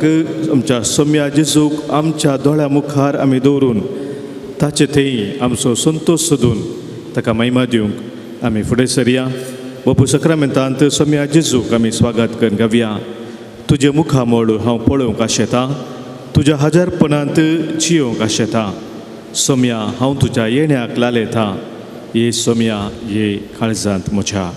दिसाक आमच्या सोम्या जेजूक आमच्या दोळ्या मुखार आमी दवरून ताचे थंय आमचो संतोश सोदून ताका महिमा दिवंक आमी फुडें सरया. बापू सक्रामेंतांत सोम्या जेजूक आमी स्वागत करून गावया. तुजें मुखामळ हांव पळोवंक आशेतां, तुज्या हजारपणांत जियोवंक आशेतां. सोम्या हांव तुज्या येण्याक लालेतां, ये सोम्या ये काळजांत म्हज्या.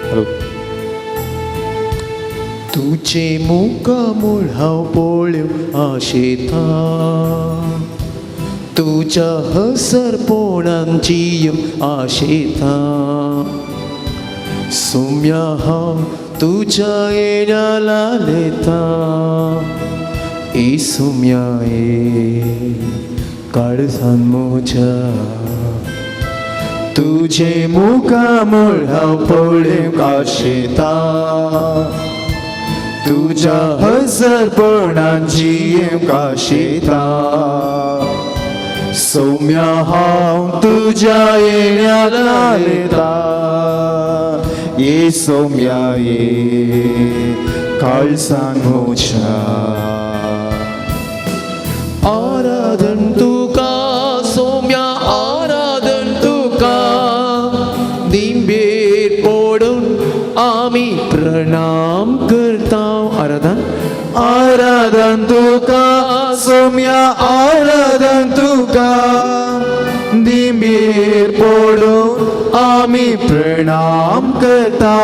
हॅलो. तुजे मुखामळ हांव पळोवंक आशेतां, तुज्या हसरपणान जियोवंक आशेतां. सोम्या हांव तुज्या येण्या लालेतां, ए सोम्या ये काळजान म्हज्या. तुजे मुखामळ हांव पळोवंक आशेतां, तुज्या हसरपणान जियोवंक आशेतां. सौम्या हांव तुज्या येण्या लालेतां, ये सौम्या ये काळजान म्हज्या. आराधन तुका सौम्या, आराधन तुका, दिंबेर पडून आमी प्रणाम करता. आराधन आराधन तुका सौम्या, आराधन तुका, दिंबेर पडून आमी प्रणाम करता.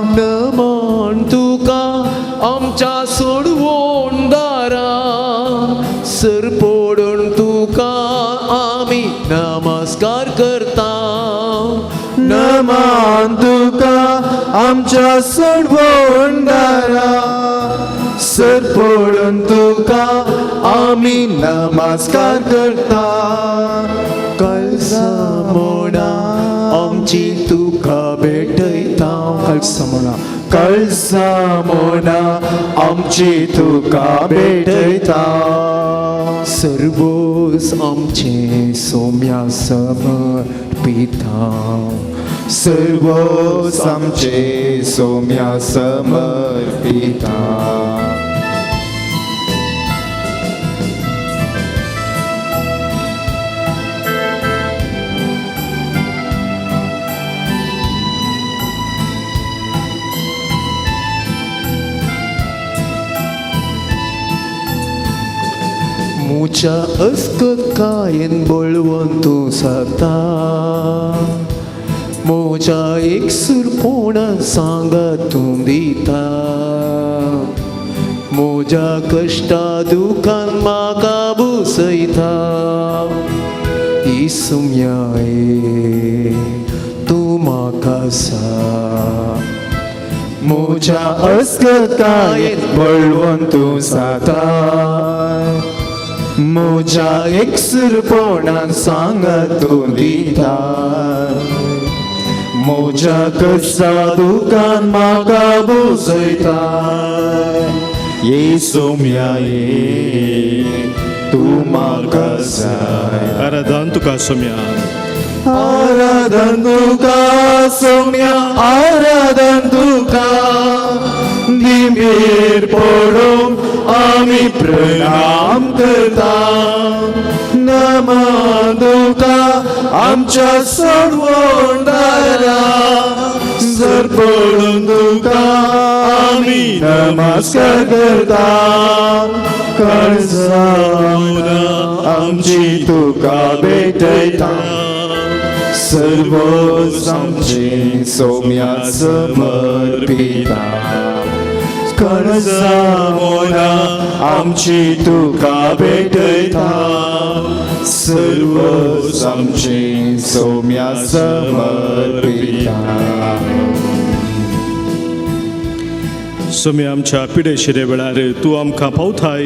नमन तुका आमच्या सोडवून दारा, सर पडून तुका आमी नमस्कार करता. नमन तुका आमच्या सोडवून दारा, सर पडून तुका आमी नमस्कार करता. कळसा मोडा आमची तुका भेटयता, कळसा मोडा, कळसा मोडा आमची तुका भेटयता. सर्वोस आमचे सोम्या समर्पिता, सर्वोस आमचे सोम्या समर्पिता. मुच्या अस्कतकायेन बळवंत तूं जाता, म्हज्या एकसूरपणान सांगात तूं दिता. म्हज्या कश्टा दुखान म्हाका बुसयता, इसुम्या ये तूं म्हाका सा. म्हज्या अस्कतायेन बळवंत तूं जाता, म्हज्या एकसूरपणान सांगात तूं दिता. म्हज्या कश्टा दुखान म्हाका बुजयता, ये सोम्या ये तूं म्हाका जाय. आराधन तुका सोम्या, आराधन तुका सोम्या, आराधन तुका, दिंबेर पडून आमी प्रणाम करता. नमन तुका आमच्या सोडवून दारा, सर पडून तुका आमी नमस्कार करता. कळसा आमची तुका भेटयता, सर्व आमचे सोम्या समर्पिता. कळसा आमची तुका भेटयता, सर्व आमचे सोम्या समर्पिता. सोम्या आमच्या पिडेशिरे वेळार तूं आमकां पावताय.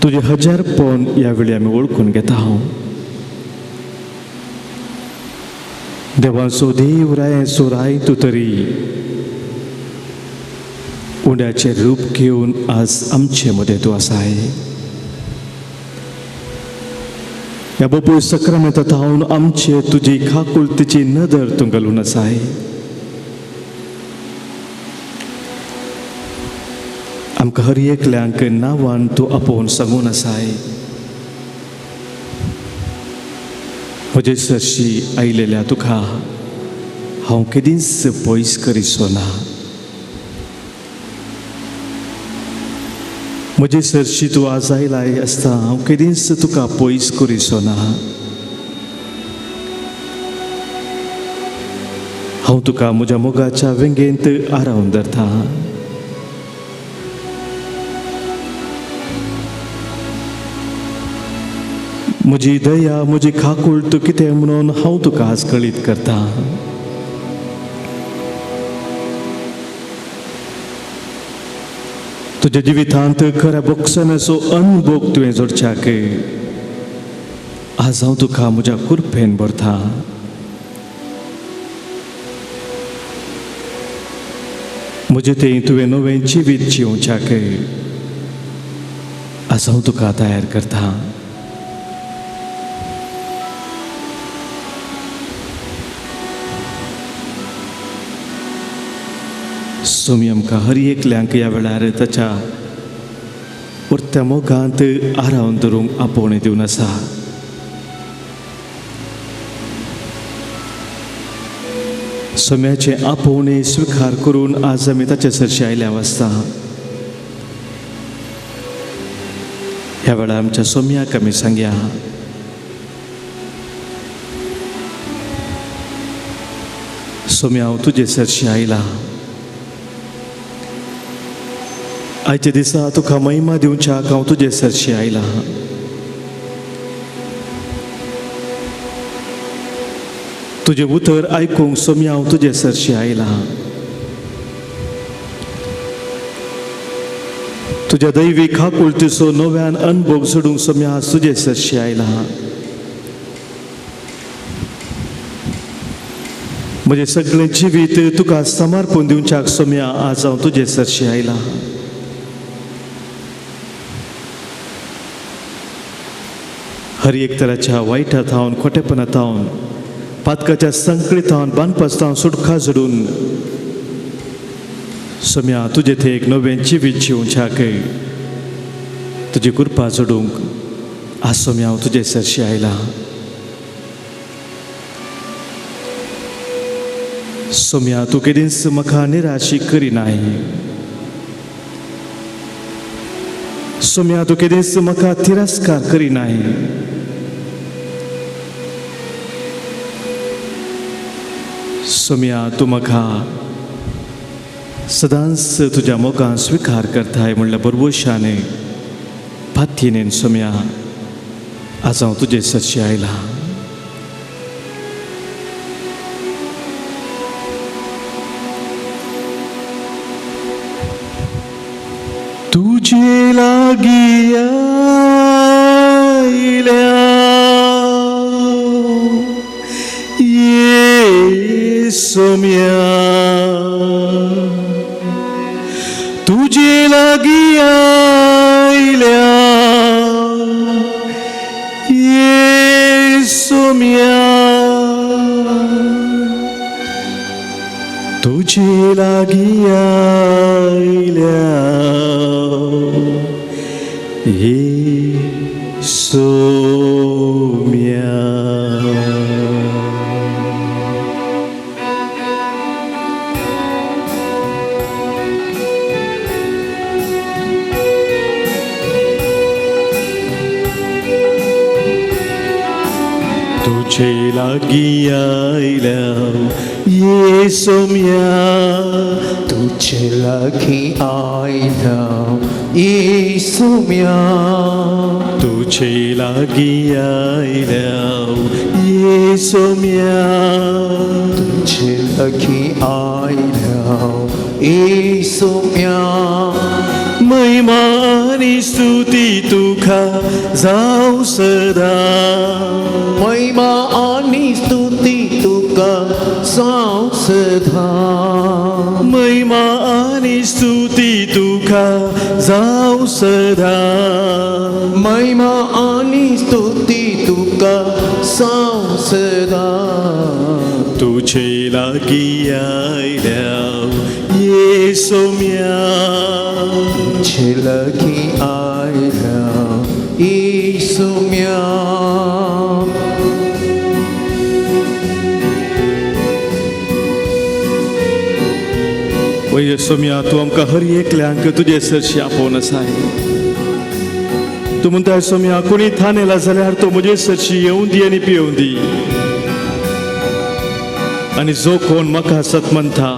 तुजें हजारपण ह्या वेळी आमी वळखून घेता हांव. देवाचो देव रायाचो राय तूं तरी उंड्याचें रूप घेवन आज आमचे मदें तूं आसाय. ह्या बापूय सक्रामेंता थावन आमचे तुजी खाकुलतीची नदर तूं घालून आसाय. आमकां हर एकल्यांक नांवान तूं आपोवन सांगून आसाय. म्हजे सरशी आयलेल्या तुका हांव केदींच पयस करिसो ना. म्हजे सरशी तूं आज आयलाय आसता हांव केदींच तुका पयस करिसो ना. हांव तुका म्हज्या मोगाच्या वेंगेंत आरावन धरता. म्हजी दया म्हजी खाकूळ तूं कितें म्हणून हांव तुका आज कळीत करता. तुज्या जिवितांत खऱ्या बोक्सनाचो अनभोग तुवें जोडच्याक आज हांव तुका म्हज्या कृपेन भरता. म्हजें तें तुवें नवें जिवीत जिवच्याक आज हांव तुका तयार करता. सोमी आमकां हर एकल्यांक ह्या वेळार ताच्या उरत्या मोगांत आरावन धरूंक आपोवणें दिवन आसा. सोम्याचें आपोवणें स्विकार करून आज आमी ताचे सरशी आयल्या आसता. ह्या वेळार आमच्या सोम्याक आमी सांगया, सोम्या हांव तुजे सरशी आयला. आयच्या दिसा तुका महिमा दिवच्याक हांव तुजे सरशी आयला. तुजें उतर आयकूंक सोम्या हांव तुजे सरशी आयला. तुज्या दैवी खाकुलतीचो नव्यान अनभोग सोडूंक सोम्या आज तुजे सरशी आयला. म्हजें सगळें जिवीत तुका समर्पण दिवच्याक सोम्या आज हांव तुजे सरशी आयला. हर एक तराच्या वायटा थावन खोटेपणा थावन पातकाच्या संकळी थावन बांदपास थावन सुटका जोडून सोम्या तुजे थंय एक नवें जिवीत जिवच्याक तुजी कृपा जोडूंक आज सोम्या हांव तुजे सरशी आयला. सोम्या तूं केदींच म्हाका निराशी करिनाय. सोम्या तूं केदींच म्हाका तिरस्कार करिनाय. सोम्या तूं म्हाका सदांच तुज्या मोगान स्विकार करताय म्हणल्यार बरबोशाने पातयेन सोम्या आज हांव तुजे सरशी आयला. तुजे लागीं आयल्या ये सोम्या, तुजे लागीं आयल्या ये सोम्या, तुजे लागीं आयल्या ये सोम्या. तुझे लागीं आयल्या ये सोम्या, तुझे लागीं आयल्या ये सोम्या, तुझे लागीं आयल्या ये सोम्या, तुझे लागीं आयल्या ये सोम्या. महिमा आनी स्तुती तुका जावं सदा. महिमा आनी स्तुती तुका जावं सदा. महिमा आनी स्तुती तुका जावं सदा. महिमा आनी स्तुती तुका जावं सदा. तुझे लागीं आयल्या येसोम्या. तुझे लागीं आयल्या येसुम्या. वय सोम्या, तूं आमकां हर एकल्यांक तुजे सरशी आपोवन आसाय. तूं म्हणटाय सोम्या, कोणी थानेला जाल्यार तो म्हजे सरशी येवं दी आनी पियोवं दी, आनी जो कोण म्हाका सत म्हणटा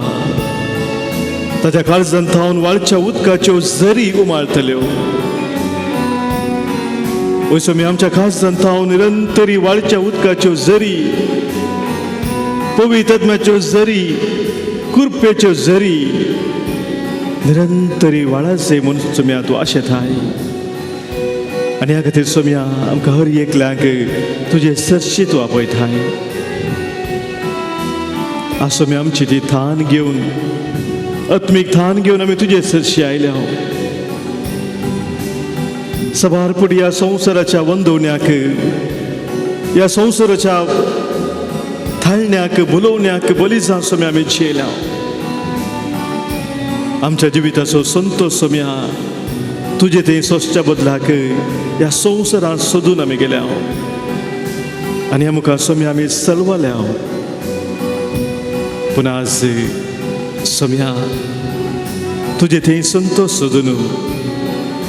ताच्या काळजान थावन वाळच्या उदकाच्यो जरी उमाळतल्यो. वय सोम्या, आमच्या काळजान थावन निरंतरी वाळच्या उदकाच्यो जरी, पवित्रत्म्याच्यो जरी, कृपेच्यो जरी निरंतरी वाळाचे म्हणून सोम्या तूं आशेताय. आनी ह्या खातीर सोम्या आमकां हर एकल्यांक तुजे सरशी तूं आपयताय. आसोम्या, आमची ती थान घेवन, आत्मीक थान घेवन आमी तुजे सरशी आयल्या. सबार पुडी ह्या संवसाराच्या वंदवण्याक, ह्या संवसाराच्या थाळण्याक, बोलोवण्याक बलिजां सोम्या आमी चेल्या. आमच्या जिविताचो संतोश सोम्या तुजे थंय सोंसच्या बदलाक ह्या संवसारांत सोदून आमी गेल्या आनी ह्या मुखार सोम्या आमी सलवाल्या. पूण आज सोम्या तुजे थंय संतोश सोदून,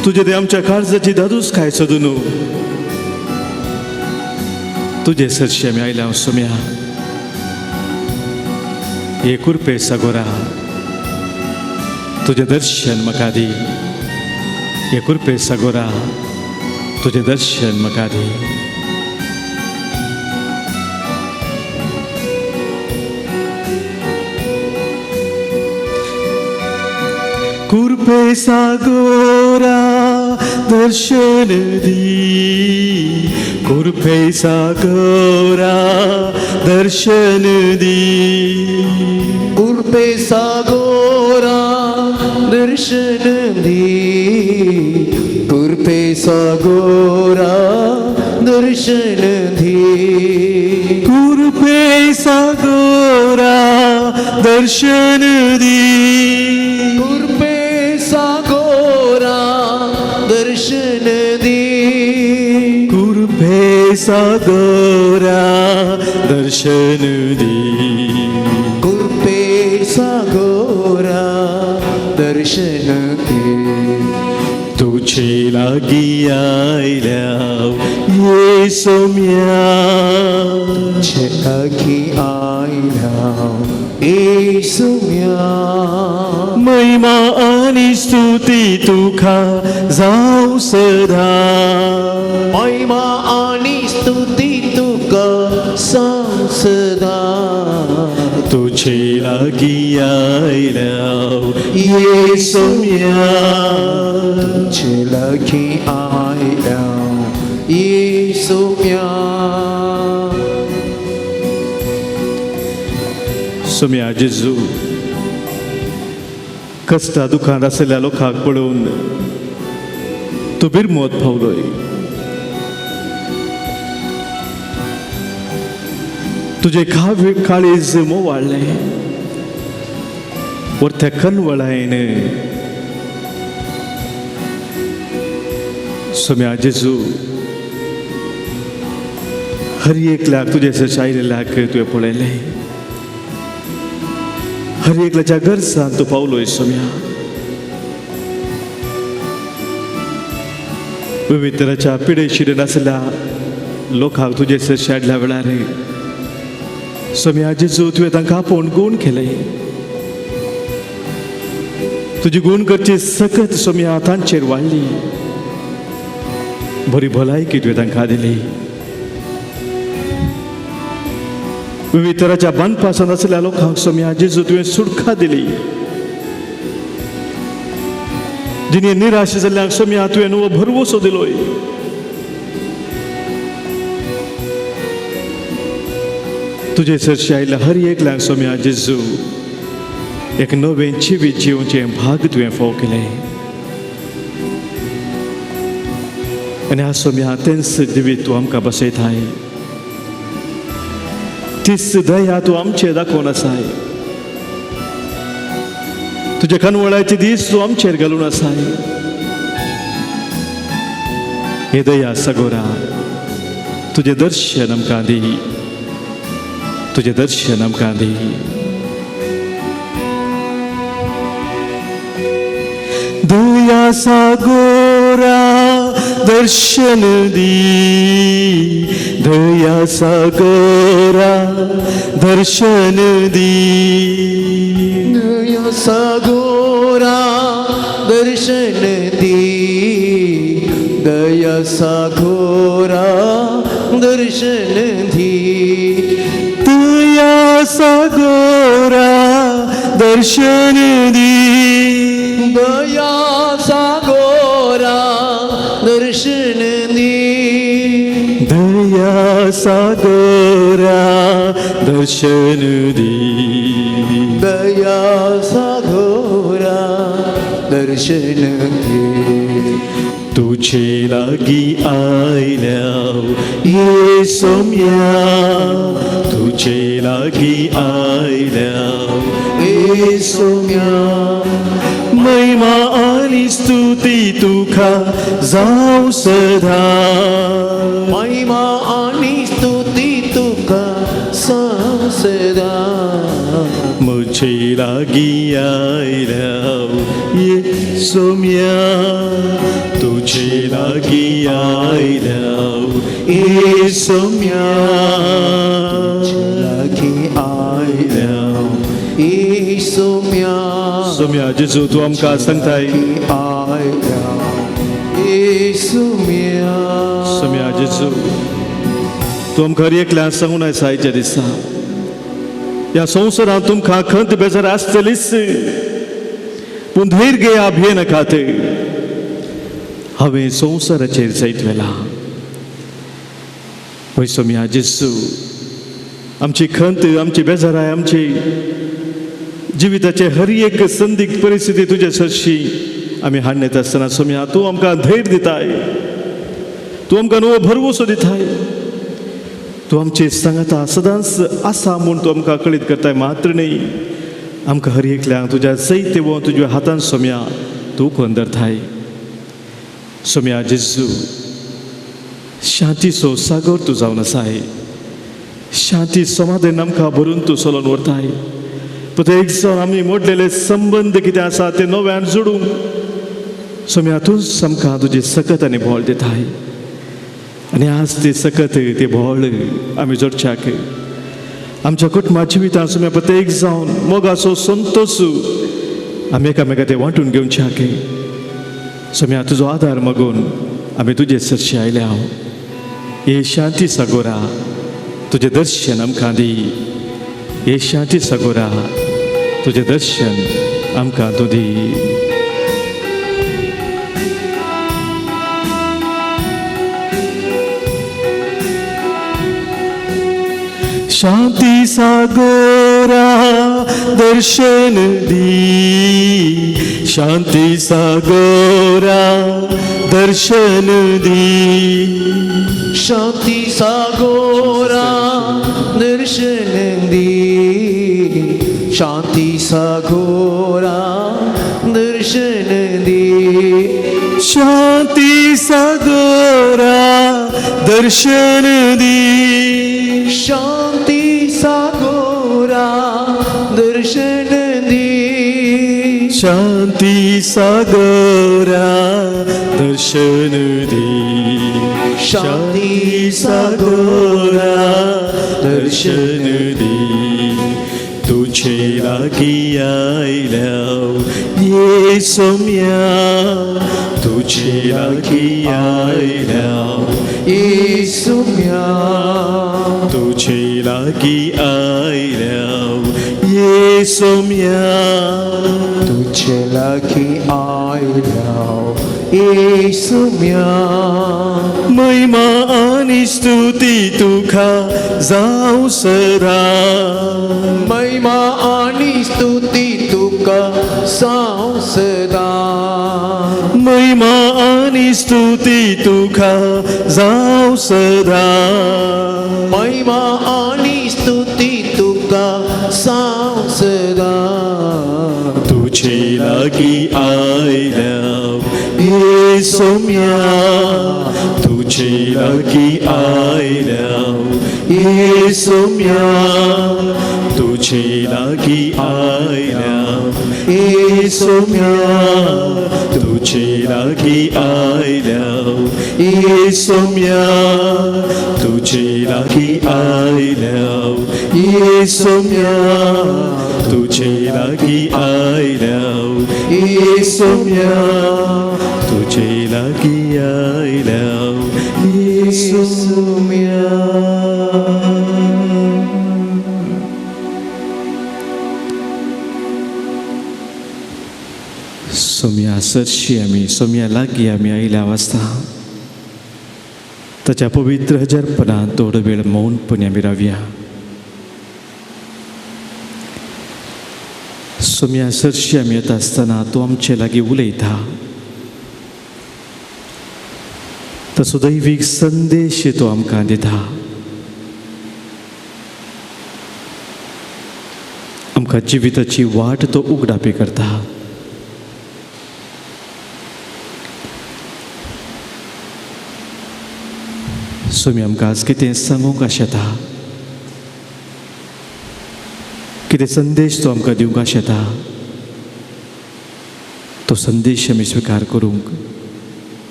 तुजे थंय आमच्या काळजाची दादूस खाय सोदून तुजे सरशी आमी आयल्या. सोम्या, हे कुरपे सागोरा तुजें दर्शन म्हाका दी. हे कुरपे सागोरा तुजें दर्शन म्हाका दी. कुरपे सागोरा दर्शन दी. कुरपे सागोरा दर्शन दी. कुरपे सागोरा दर्शन दी. कुरपे सागोरा दर्शन दी. कुरपे सागोरा दर्शन दी. कुरपे सागोरा दर्शन दी. कुरपे सागोरा दर्शन दी. कुरपे सागोरा दर्शन दी. तुझे लागीं आयल्या येसोम्या. तुझे लागीं आयल्या येसुम्या. महिमा आनी स्तुती तुका जावं सदा. महिमा आनी स्तुती तुका जावं सदा. तुझे लागीं आयल्या येसोम्या. तुझे लागीं आयल्या येसुम्या. सोम्या जेजू, कश्टा दुखांत आशिल्ल्या लोकांक पळोवन तूं बिरमोत पावलोय. तुजें काव्य काळीज मोवाळ्ळें, वरत्या कनवळायन. सोम्या जेजू, हर एकल्याक तुजे सरशी आयिल्ल्याक तुवें पळयलें, हर एकल्याच्या गरजान तूं पावलोय. सोम्या, विविध तराच्या पिडेशिडेन नासल्या लोकांक तुजे सरशी हाडल्या वेळार सोम्या जेजू तुवें तांकां आपोवन गूण केलें. तुजी गूण करची सकत सोम्या तांचेर वाडली, बरी भलायकी तुवें तांकां दिली. विविध तराच्या बांदपासान आसल्या लोकांक सोम्या जेजू तुवें सुटका दिली. जिणे निराश जाल्ल्यांक सोम्या तुवें नवो भरवसो दिलोय. तुजे सरशी आयिल्ल्या हर एकल्यांक सोम्या जेजू एक नवें जिवीत जिवचें भाग तुवें फोव केलें. आनी आज सोम्या तेंच जिवीत तूं आमकां बसयताय, तीच दया तूं आमचेर दाखोवन आसाय. तुजे कनवळाचे दीस तूं आमचेर घालून आसाय. हे दया सगोरा तुजें दर्शन आमकां दी, तुजें दर्शन आमकां दी. दया सागोरा दर्शन दी, दया सागोरा दर्शन दी, दया सागोरा दर्शन दी, दया सागोरा दर्शन दी, दया सागोरा दर्शन दी, दया सागोरा दर्शन दी, दया सागोरा दर्शन दी, दया सागोरा दर्शन दी. तुझे लागी आयल्या ये सोम्या, तुझे लागी आयल्या ये सोम्या, महिमा आणि स्तुती तुका जावं सदा, महिमा आणि स्तुती तुका सदा. मुझे लागी आयल्या ये सोम्या, तुझे लागी आयल्या ये सोम्या, लागी आयल्या ये सोम्या, सोम्या जेजू तूं आमकां सांगताय. आयल्या ये सोम्या. सोम्या जेजू तूं आमकां हर एकल्याक सांगून आसा आयच्या दिसा, ह्या संवसारांत तुमकां खंत बेजार आसतलीच, पूण धैर्य घेया, भियेनाकात, हांवें संवसाराचेर जैत व्हेलां. पळय सोम्या जेजू आमची खंत, आमची बेजाराय, आमची जिविताचे हर एक संदिग्ध परिस्थिती तुजे सरशी आमी हाडण्यात आसतना सोम्या तूं आमकां धैर्य दिताय, तूं आमकां नवो भरवसो दिताय, तूं आमचे सांगाता सदांच आसा म्हूण तूं आमकां कळीत करताय. मात्र न्ही आमकां हर एकल्यांक तुज्या जैत वो तुज्या हातान सोम्या तूं कोण धरताय. सोम्या जेजू शांतीचो सागर तूं जावन आसाय, शांती समाधान आमकां भरून तूं चलोवन व्हरताय. प्रत्येक जावन आमी मोडलेले संबंद कितें आसा ते नव्यान जोडूंक सोम्या तूंच आमकां तुजी सकत आनी भोळ दिताय. आनी आज ती सकत ती भोळ आमी जोडच्याक आमच्या कुटुंबा जिवितांत सोम्या प्रत्येक जावन मोगाचो संतोश आमी एकामेका ते वांटून घेवच्याक सोम्या तुजो आदार मागून आमी तुजे सरशी आयल्या. हे शांती सागोरा तुजें दर्शन आमकां दी, हे शांती सागोरा तुजें दर्शन आमकां तूं दी. शांती सागोरा दर्शन दी, शांती सागोरा दर्शन दी, शांती सागोरा दर्शन दी, शांती सागोरा दर्शन दी, शांती सागोरा दर्शन दी, शांती सागोरा दर्शन दी, शांती सागोरा दर्शन दी, शांती सागोरा दर्शन दी, तुझे लागी आयल्या ये सोम्या, तुझे लागी आयल्या ये सोम्या, तुझे लागी आयल्या ये सोम्या तुझे लागीं आयल्या येसुम्या महिमा आनी स्तुती तुका जावं सदा महिमा आनी स्तुती तुका जावं सदा महिमा आनी स्तुती तुका जावं सदा महिमा आनी स्तुती तुका जावं सदा तुझे लागीं आयल्या ये सोम्या तुझे लागीं आयल्या ये सोम्या तुझे लागीं आयल्या ये सोम्या तुझे लागीं आयल्या ये सोम्या तुझे लागीं आयल्या ये सोम्या तुझे लागीं आयल्या ये सोम्या तुझे लागीं आयल्या ये सोम्या. सोम्या सरशी आमी सोम्या लागीं आमी आयल्या वाचता ताच्या पवित्र हजारपणांत थोडो वेळ मौनपणी आमी रावया. सोम्या सरशी आमी येता आसतना तो आमचे लागीं उलयता, तसो दैवीक संदेश तो आमकां दिता. आमकां जिविताची वाट तो उगडापी करता. सोमी आमकां आज कितें सांगूंक आशेता, कितें संदेश तो आमकां दिवंक आशेता, तो संदेश आमी स्विकार करूंक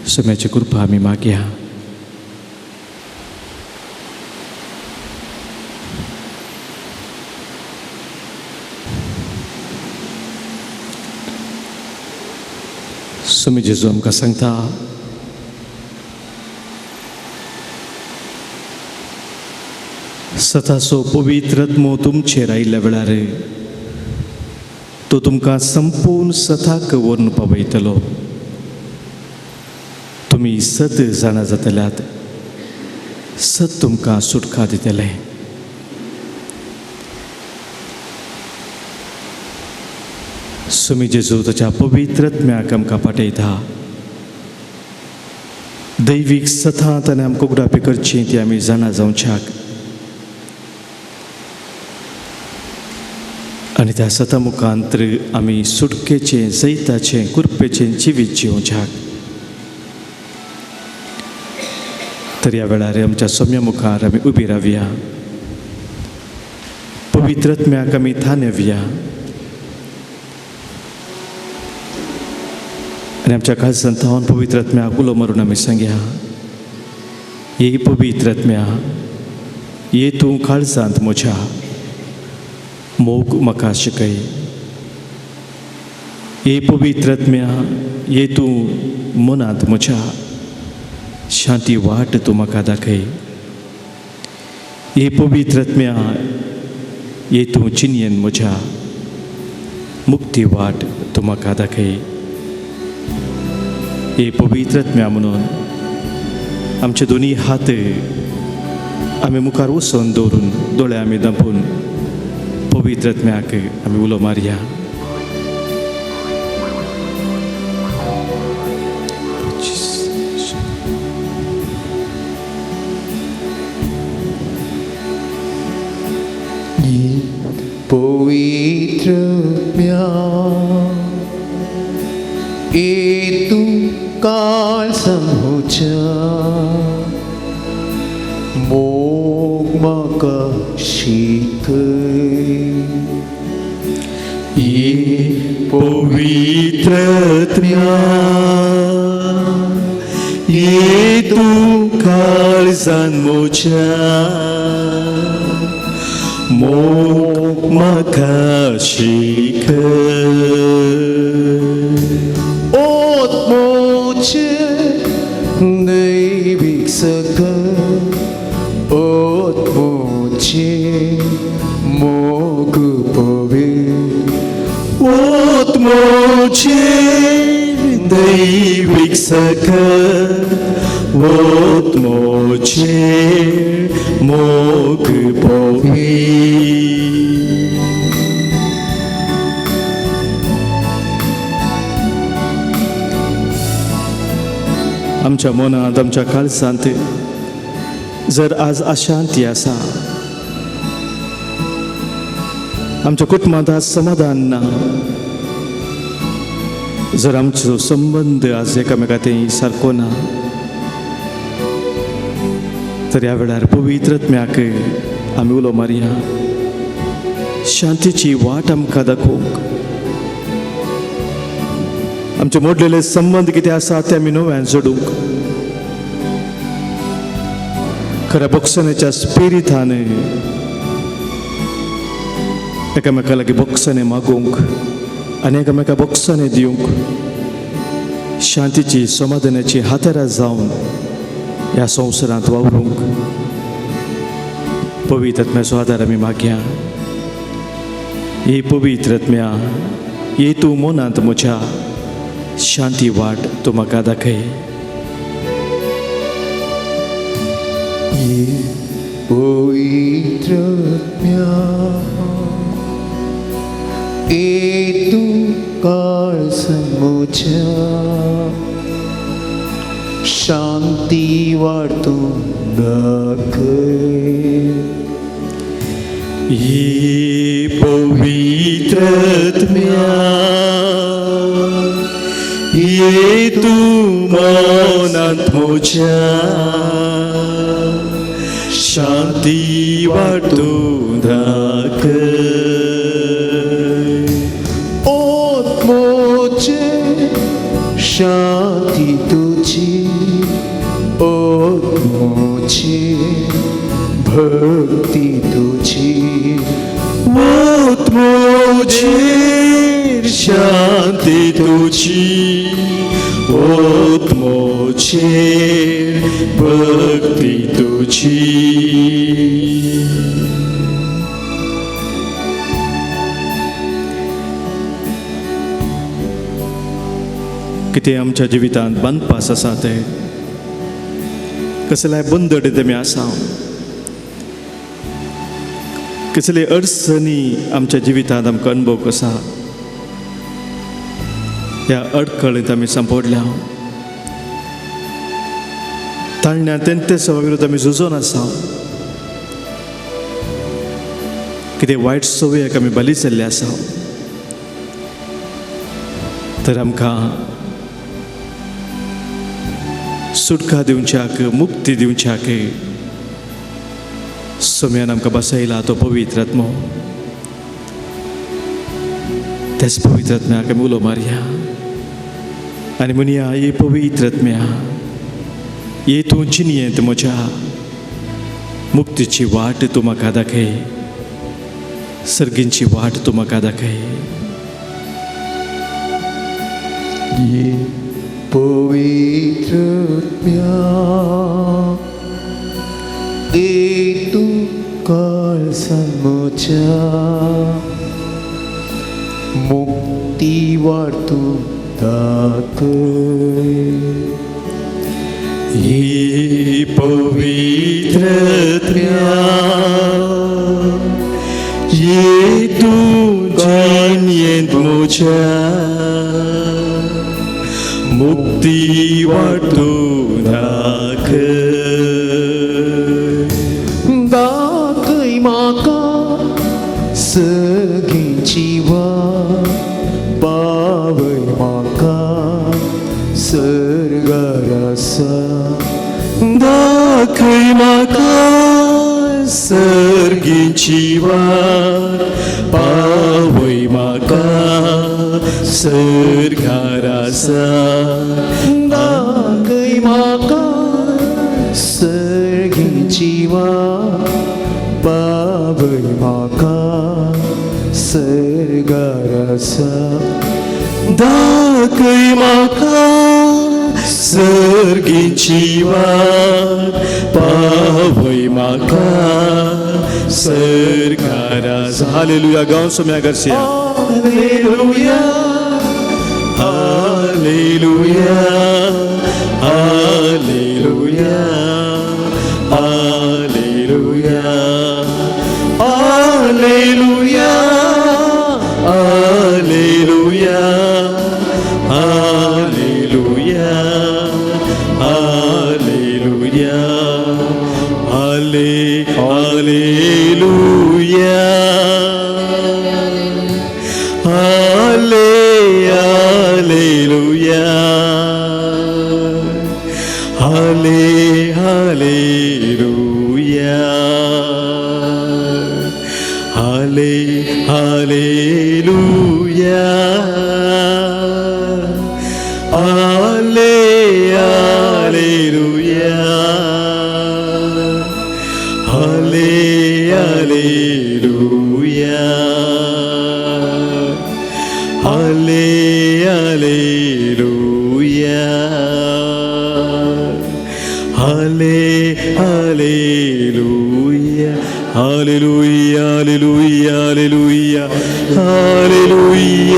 सोम्याची कृपा आमी मागया. सोमी जेजू आमकां सांगता, सताचो पवित्र आत्मो तुमचेर आयिल्ल्या वेळार तो तुमकां संपूर्ण सताक व्हरून पावयतलो. तुमी सत जाणा जातल्यात, सत तुमकां सुटका दितलें. सुमी जेजू ताच्या पवित्र आत्म्याक आमकां पाठयता. दैवीक सतां ताणें आमकां उगडापी करची ती आमी जाणा जावच्याक आनी त्या सता मुखांतर आमी सुटकेचें, जैताचें, कृपेचें जिवीत जिवच्याक. तर ह्या वेळार आमच्या सोम्या मुखार आमी उबी रावया, पवित्र आत्म्याक आमी थानेवया आनी आमच्या काळजांत थावन पवित्र आत्म्याक उलो मारून आमी सांगया, ये पवित्र आत्म्या, ये तूं काळजांत म्हज्या, मोग म्हाका शिकय. ये पवित्र आत्म्या, ये तूं मनांत म्हज्या, शांती वाट तूं म्हाका दाखय. ये पवित्र आत्म्या, ये तूं चिन्यन म्हज्या, मुक्ती वाट तूं म्हाका दाखय. ये पवित्र आत्म्या म्हणून आमचे दोनी हात आमी मुखार वचून दवरून दोळे आमी दांपून पवित्र आत्म्याक आमी उलो मारया. पवित्र आत्म्या, ये तूं काळजां म्हज्या, मोग म्हाका शिकय. ये पवित्र आत्म्या, ये तूं काळजांत म्हज्या, मोग म्हाका शिकय. आत्मोचे दैवीक सकल, आत्मोचे मोग पवित्र मोचेर दैवीक सकत वोत मोचेर मोग पोवी. आमच्या मनांत आमच्या काळजांत जर आज अशांती आसा, आमच्या कुटुंबांत आज समाधान ना, जर आमचो संबंद आज एकामेका ते सारको ना, तर ह्या वेळार पवित्र आत्म्याक आमी उलो मारया शांतीची वाट आमकां दाखोवंक. आमचे मोडलेले संबंद कितें आसा ते आमी नव्यान जोडूंक खऱ्या बोक्सनेच्या स्पिरितान एकामेका लागीं बोक्सने मागूंक आनी एकामेका बोक्सने दिवंक शांतीची समाधानाची हातेरां जावन ह्या संवसारांत वावरूंक पवित्र आत्म्याचो आदार आमी मागया. ही पवित्र आत्म्या ये तूं मनांत म्हज्या शांती वाट तूं म्हाका दाखय. ये पवित्र आत्म्या ये तूं काळजांत म्हज्या शांती वाट तूं दाखय. ही पवित्र आत्म्या ये तूं मनांत म्हज्या शांती वाट तूं दाखय. आत्मोचे शांती तुजी, आत्मोचे भक्ती तुजी, आत्मोचेर शांती तुजी, आत्मोचेर भक्ती तुजी. कितें आमच्या जिवितांत बांदपास आसा ते कसल्याय बंदडे तेमी आसा, कसले अडचणी आमच्या जिवितांत आमकां अणभव आसा, ह्या अडखळींत आमी सांपडल्या ताळण्या तेंते सवा विरुद्ध आमी झुजोन आसा, कितें वायट संवयेक आमी बली जाल्ले आसा, तर आमकां सुटका दिवच्याक मुक्ती दिवच्याक सोम्यान आमकां बसयला तो पवित्र आत्मो. त्याच पवित्र आत्म्याक आमी उलो मारया आनी म्हणया, ये पवित्र आत्म्या ये तूं जिणयेंत म्हज्या मुक्तीची वाट तूं म्हाका दाखय, सर्गींची वाट तूं म्हाका दाखय. ये पवित्र आत्म्या ये तूं काळजांत म्हज्या मुक्ती वाट तूं दाखय. ही पवित्र आत्म्या ये तूं जिणयेंत म्हज्या मुक्ती वाट तूं दाखय. दाखय म्हाका सगळींची वाट, पावय म्हाका सर्गार आसा. दाखय म्हाका सर्गीची वाट, पावय म्हाका सर्गार आसा. दाखय म्हाका सर्गीची वाट, पावय म्हाका सर्गार आसा. दाखय म्हाका सर्गीची वाट, पावय म्हाका सर्गार आसा. हालेलुया. गांव Saumya garcia. Hallelujah, Hallelujah, hallelujah, hallelujah, hallelujah, hallelujah, hallelujah, hallelujah, halle hallelujah, halle hallelujah, halle hallelujah, halle hallelujah, halle hallelujah, halle hallelujah, halle hallelujah, halle hallelujah, hallelujah, hallelujah, hallelujah, hallelujah,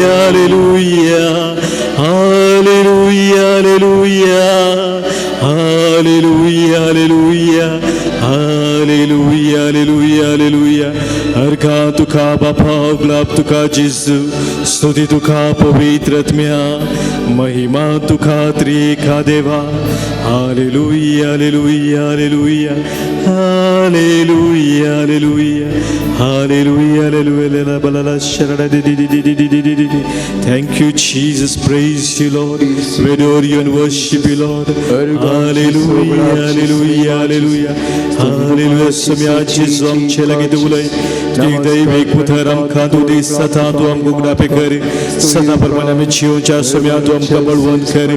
hallelujah, hallelujah, hallelujah, hallelujah, hallelujah, hallelujah, hallelujah, hallelujah. अर्घा तुका बापा, गुलाब तुका जेजू, स्तुती तुका पवित्र आत्म्या, महिमा तुका त्रिएका देवा. Hallelujah, hallelujah, hallelujah, hallelujah, hallelujah, hallelujah, hallelujah. Balala शरणा दि दि दि दि दि दि दि दि. Thank you, Jesus. Praise you, Lord. We adore you and worship you, Lord. Hallelujah, hallelujah, hallelujah, hallelujah. Saumya जेजू आमचे लागीं तूं उलय. एक दैवीक उतर आमकां तूं दी, सदां तूं आमकां उगडापे कर. सदां प्रमाणे आमी जियोवच्या सोम्या तूं आमकां बळवंत कर.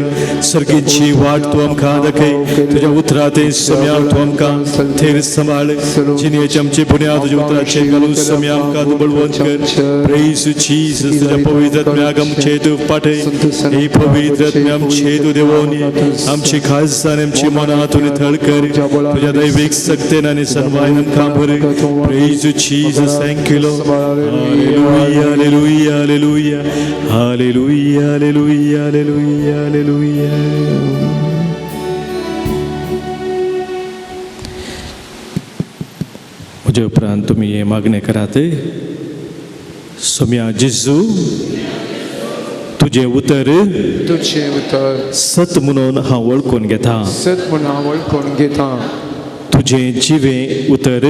सर्गीची वाट तूं आमकां दाखय. तुज्या उतरां ते सोम्या तूं आमकां थेर सांबाळ. जिणेची आमची बुन्याद तुज्या उतराचेर घालून सोम्या आमकां तूं बळवंत कर. Praise you, Jesus. तुज्या पवित्र आत्म्याक आमचे तूं पाठय. ही पवित्र आत्म्या आमचे तूं देवोनी आमची खास आनी आमची मनां तूं नितळ कर. तुज्या दैवीक शक्तेन आनी सन्मायन आमकां भर. Praise you, Jesus. Thank you, Lord. Hallelujah, hallelujah, hallelujah, hallelujah, hallelujah, hallelujah, hallelujah. म्हजे उपरांत तुमी हें मागणें करात. सोम्या जेजू, तुजें उतर तुझे उतर सत म्हणून हांव वळखून घेता. सत म्हूण हांव वळखून घेता. तुजें जिवें उतर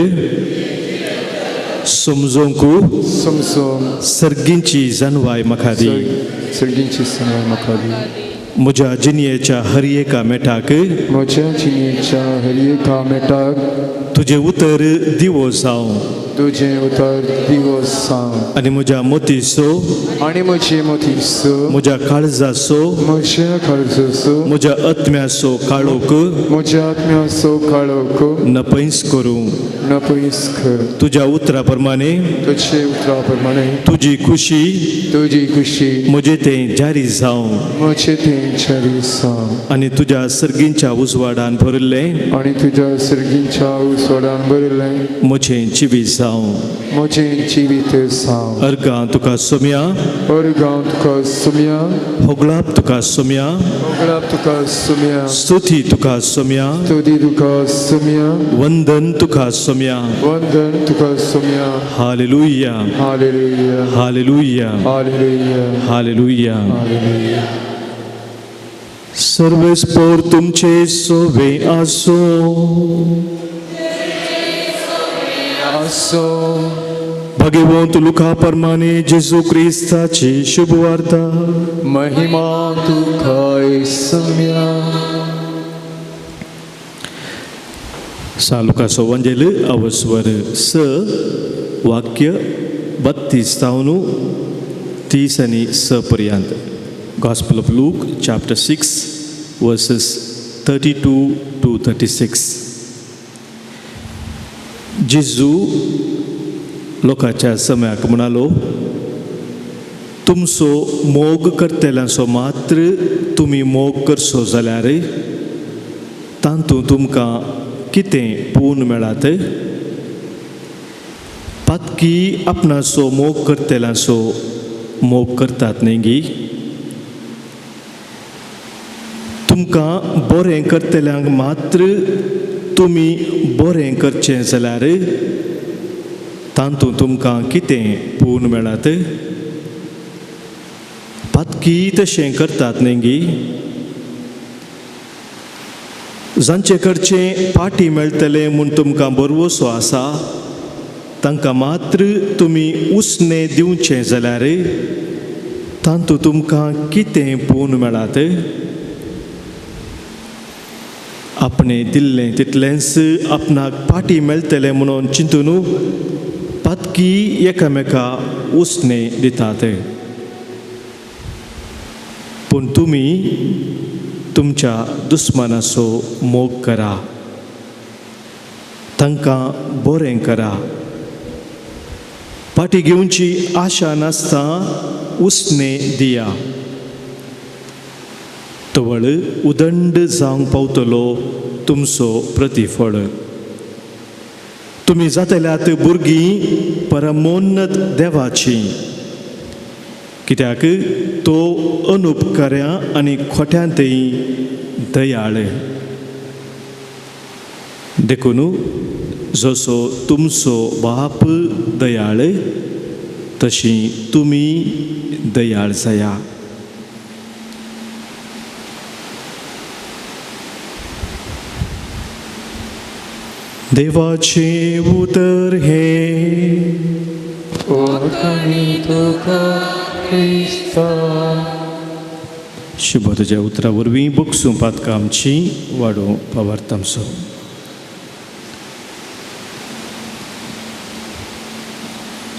समजूंक समजून सर्गींची जानवाय म्हाका दी. सर्गींची सवाय म्हाका दी. म्हज्या जिणयेच्या हर एका मेटाक म्हज्या जिणेच्या हर एका मेटाक तुजें उतर दिवो जावं. तुजें उतर दिवो जावं. आनी म्हज्या मोतीचो आनी म्हजे मोतीचो म्हज्या काळजाचो म्हज्या काळजाचो म्हज्या आत्म्याचो काळोख म्हज्या आत्म्याचो काळोख नपयस करूं. नपयस कर. तुज्या उतरा प्रमाणे तुजे उतरा प्रमाणे तुजी खुशी तुजी खुशी म्हजें तें जारी जावं. म्हजें तें जारी जावं. आनी तुज्या सर्गींच्या उजवाडान भरिल्लें आनी तुज्या सर्गींच्या उजवाडान भरिल्लें म्हजें जिवीत जावं. म्हजें जिवीत जावं. अर्गां तुका सोम्या, अर्गां तुका सोम्या, होगळाप तुका सोम्या, होगळाप तुका सोम्या, स्तुती तुका सोम्या, स्तुती तुका सोम्या, वंदन तुका सोम्या. वंदन तुका Saumya. Hallelujah, hallelujah, hallelujah, hallelujah, hallelujah. Hallelujah. सर्वेस्पोर तुमचे सोवे आसो. आसो. भगवंत लुका प्रमाणे जेजू क्रिस्ताची शुभवार्ता. महिमा तुका सोम्या. सान लुकाचो वंजेल अवस्वर स वाक्य 32 जावन 30 आनी स पर्यंत. Gospel of Luke chapter 6 verses 32 to 36. जेजू लोकांच्या सम्याक म्हणालो, तुमचो मोग करतल्यांचो मात्र तुमी मोग करचो जाल्यार तातूंत तुमकां कितें पूर्ण मेळात? पातकी आपणाचो मोग करतल्यांचो मोग करतात न्ही गी? तुमकां बरें करतल्यांक मात्र तुमी बरें करचें जाल्यार तातूंत तुमकां कितें पूर्ण मेळत? पातकी तशें करतात न्ही गी? जांचे कडचें पाटी मेळटलें म्हूण तुमकां बरवसो आसा तांकां मात्र तुमी उसणें दिवचें जाल्यार तातूंत तुमकां कितें पूर्ण मेळत? आपणें दिल्लें तितलेंच आपणाक पाटी मेळटलें म्हणून चिंतून पातकी एकामेका उसणें दितात. पूण तुमी तुमच्या दुस्मानाचो मोग करा, तांकां बरें करा, पाटी घेवची आशा नासता उसणें दिया, तवळ उदंड जावंक पावतलो तुमचो प्रतिफळ. तुमी जातल्यात भुरगीं परमोन्नत देवाची, कित्याक तो अनुपकार्या आनी खोट्यांतय दयाळ. देखून जसो तुमचो बाप दयाळ तशी तुमी दयाळ जाया. देवाचें उतर हें. ओखणी तुका क्रिस्ता. शुभ तुज्या उतरा वरवीं बगसूं पातकां आमची, वाडोवं पवार्थ आमचो.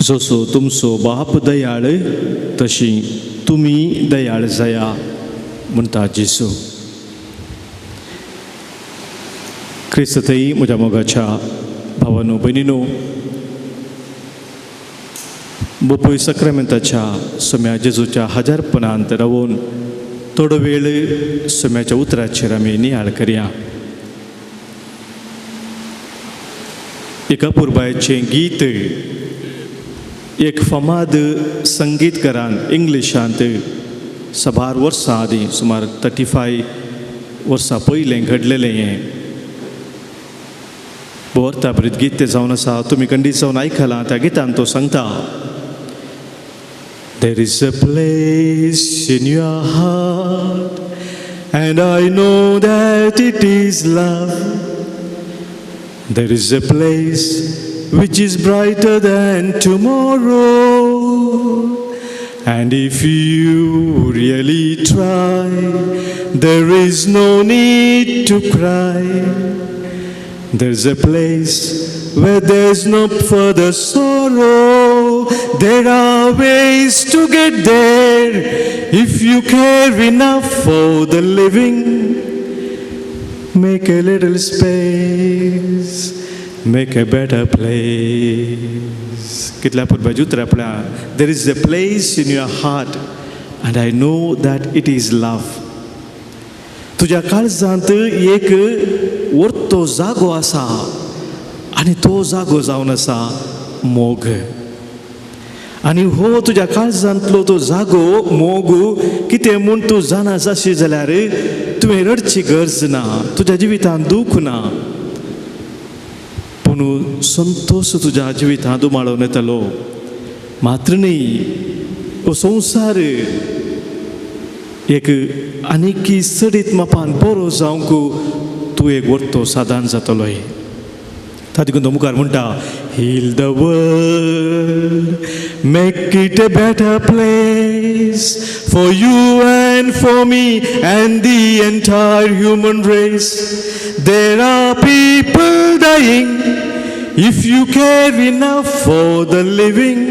जसो तुमचो बाप दयाळ तशी तुमी दयाळ जाया म्हणटा जेजू. क्रिस्तथंय म्हज्या मोगाच्या भावानो भयणीनो, बोपय सक्रामेंताच्या सोम्या जेजूच्या हजारपणांत रावून थोडो वेळ सोम्याच्या उतराचेर आमी नियाळ करया. एका पुरबायचें गीत एक फामाद संगीतकारान इंग्लिशांत साबार वर्सां आदीं, सुमार 35 वर्सां पयलें घडलेलें हें बोवर्ताब्रीत गीत तें जावन आसा. तुमी खंडीत जावन आयकलां. त्या गितान तो सांगता, There is a place in your heart, and I know that it is love. There is a place which is brighter than tomorrow, and if you really try, there is no need to cry. There's a place where there's no further sorrow. There are ways to get there if you care enough for the living. Make a little space, make a better place. कितल्या पुरबाजी उतरां आपल्या. There is a place in your heart and I know that it is love. तुज्या काळजांत एक वर्तो जागो आसा आनी तो जागो जावन आसा मोग. आनी हो तुज्या काळजांतलो तो जागो मोग कितें म्हूण तूं जाणा जाशी जाल्यार तुवें रडची गरज ना, तुज्या जिवितांत दूख ना, पूण संतोश तुज्या जिवितांत उमाळून येतलो. मात्र न्ही, हो संवसार एक आनीकी चडीत मापान बरो जावंक तूं एक वर्तो सादान जातलो. तातूंत तो मुखार म्हणटा, Heal the world, make it a better place for you and for me and the entire human race. There are people dying. If you care enough for the living,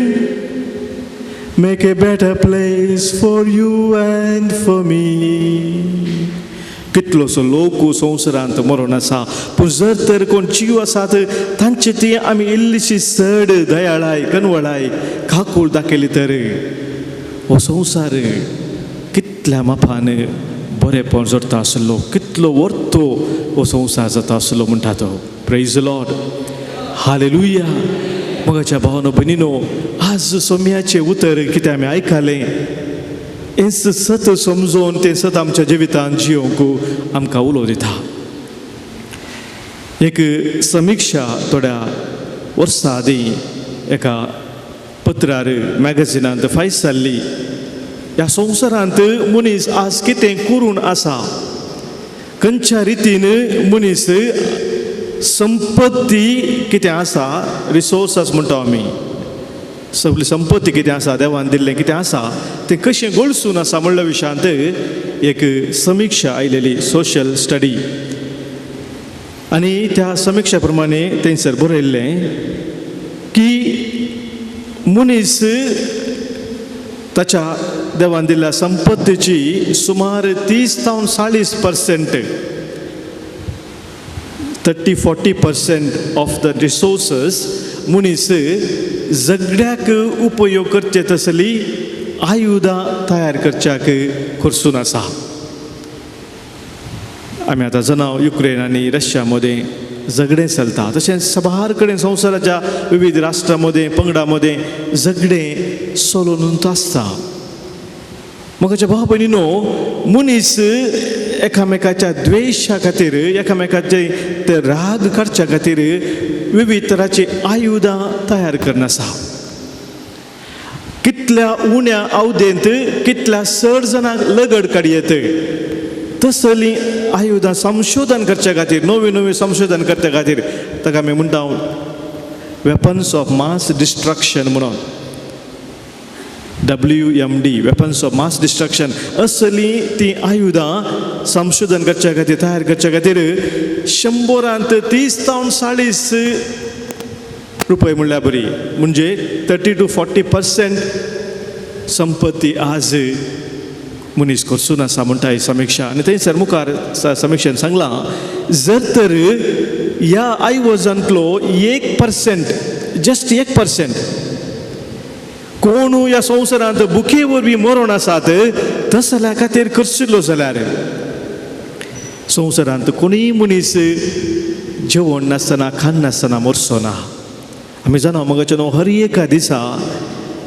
make a better place for you and for me. कितलोसो लोक संवसारांत मरोन आसा, पूण जर तर कोण जीव आसात तांचे ती आमी इल्लीशी चड दयाळाय, कनवळाय, काकूळ दाखयली तर हो संवसार कितल्या मापान बरेपण जोडटा आसलो, कितलो वर्तो हो संवसार जाता आसलो म्हणटा तो. प्रेज लॉर्ड, हालेलुया. मोगाच्या भावानो भयणीनो, आज सोम्याचें उतर कितें आमी आयकलें. हें सत समजून तें सत आमच्या जिवितांत जियोवंक आमकां उलो दिता. एक समिक्षा थोड्या वर्सां आदीं एका पत्रार मॅगझिनांत फायस जाल्ली. ह्या संवसारांत मनीस आज कितें करून आसा, खंयच्या रितीन मनीस संपत्ती कितें आसा, रिसोर्सस म्हणटा आमी, सगळी संपत्ती कितें आसा, देवान दिल्लें कितें आसा तें कशें गळसून आसा म्हणल्या विशयांत एक समिक्षा आयलेली, सोशल स्टडी. आनी त्या समिक्षा प्रमाणे थंयसर बरयल्लें की मनीस ताच्या देवान दिल्ल्या संपत्तीची सुमार 30 जावन 40%, 30-40% ऑफ the resources मनीस झगड्याक उपयोग करचे तसली आयुधां तयार करच्याक खर्चून आसा. आमी आतां जाणा युक्रेन आनी रशिया मदें झगडें चलता, तशेंच सबार कडेन संवसाराच्या विविध राष्ट्रां मदें पंगडां मदें झगडें चलून आसता. म्हज्या भाव भयणीनो, मनीस एकामेकाच्या द्वेशा खातीर, एकामेकाचे ते राग काडच्या खातीर विविध तरांची आयुधां तयार करून आसा. कितल्या उण्या अवधेंत कितल्या चड जाणांक लगड काडयेत तसलीं आयुधां संशोधन करच्या खातीर, नवीं नवीं संशोधन करच्या खातीर, ताका आमी म्हणटा वेपन्स ऑफ मास डिस्ट्रक्शन म्हणून, WMD, weapons of mass destruction. असलीं तीं आयुधां संशोधन करच्या खातीर, तयार करच्या खातीर 100 30 जावन 40 रुपये म्हणल्यार बरी, म्हणजे 30 टू 40% संपत्ती आज मनीस खर्चून आसा म्हणटा ही समिक्षा. आनी थंयसर मुखार समिक्षेन सांगलां, जर तर ह्या आयवजांतलो 1%, जस्ट 1% कोण ह्या संवसारांत भुके वरवीं मरण आसात तसल्या खातीर खर्चिल्लो जाल्यार संवसारांत कोणूय मनीस जेवण नासतना, खाण नासतना मरचो ना. आमी जाणा मगाचे न्हू, हर एका दिसा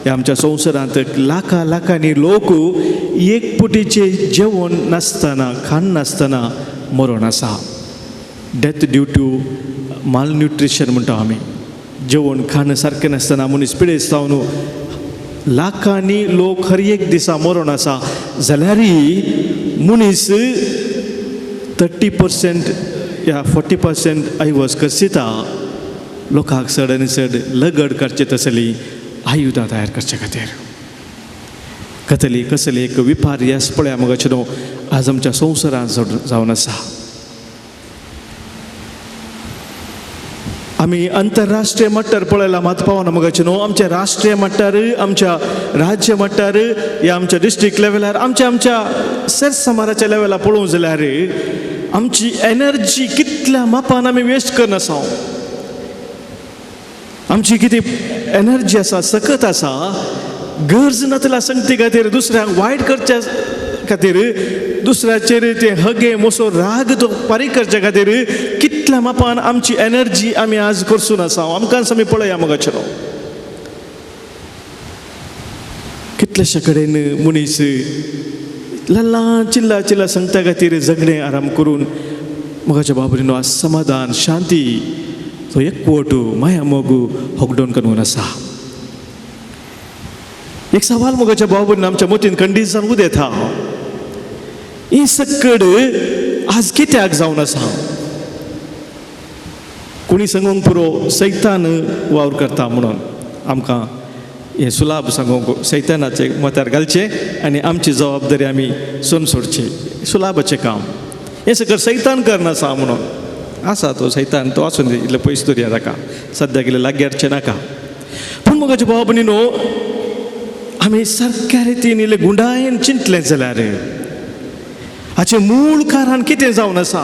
ह्या आमच्या संवसारांत लाखां लाखांनी लोक एक पुटीचे जेवण नासतना, खाण नासतना मरण आसा. डेथ ड्यू टू मालन्युट्रिशन म्हणटा आमी. जेवण खाण सारकें नासतना मनीस पिडेस्त जावन लाखांनी लोक हर एक दिसा मरण आसा. जाल्यारय मनीस 30% या 40% ऐवज खर्चिता लोकांक चड आनी चड लगड करचे तसली आयुधां तयार करचे खातीर. कतली कसली एक विपार्यास पळया मगाचे न्हू आज आमच्या संवसारांत जावन आसा. आमी अंतरराष्ट्रीय मट्टार पळयला मात पावना मगाचे न्हू, आमच्या राष्ट्रीय मट्टार, आमच्या राज्य मट्टार या आमच्या डिस्ट्रिक्ट लेवलार, आमच्या आमच्या सरसमाराच्या लेवलार पळोवंक जाल्यार आमची एनर्जी कितल्या मापान आमी वेस्ट करनासा. आमची कितें एनर्जी आसा, सकत आसा, गरज नातल्या संगती खातीर, दुसऱ्यांक वायट करच्या खातीर, दुसऱ्याचेर ते हगे मोसो राग तो फारीक करच्या खातीर कितल्या मापान आमची एनर्जी आमी आज करसून आसा. आमकां आमी पळया मगाचें कितल्याशा कडेन मनीस ल्हान चिल्ला चिल्ला संगता खातीर झगडें आराम करून मगाच्या बाबरीनो आज समाधान, शांती, तो एकवट, माया, मोग होगडोन करून आसा. एक सवाल मोगाच्या बाबरीन आमच्या मतीन खंडीत जावन उदेता, ही सक्कड आज कित्याक जावन आसा? कोणी सांगूंक पुरो सैतान वावर करता म्हणून आमकां हें सुलाभ सांगूंक, सैतानाचे मतार घालचें आनी आमची जबाबदारी आमी सोन सोडची, सुलाभाचें काम हें सगळें सैतान करनासा म्हणून आसा. तो सैतान तो आसून दी, इतले पयस दवरया ताका, सद्याक इल्लें लागीं हाडचें नाका. पूण म्हज्या भाव भयणीनो, आमी सारक्या रितीन इल्लें गुंडायेन चिंतलें जाल्यार हाचें मूळ कारण कितें जावन आसा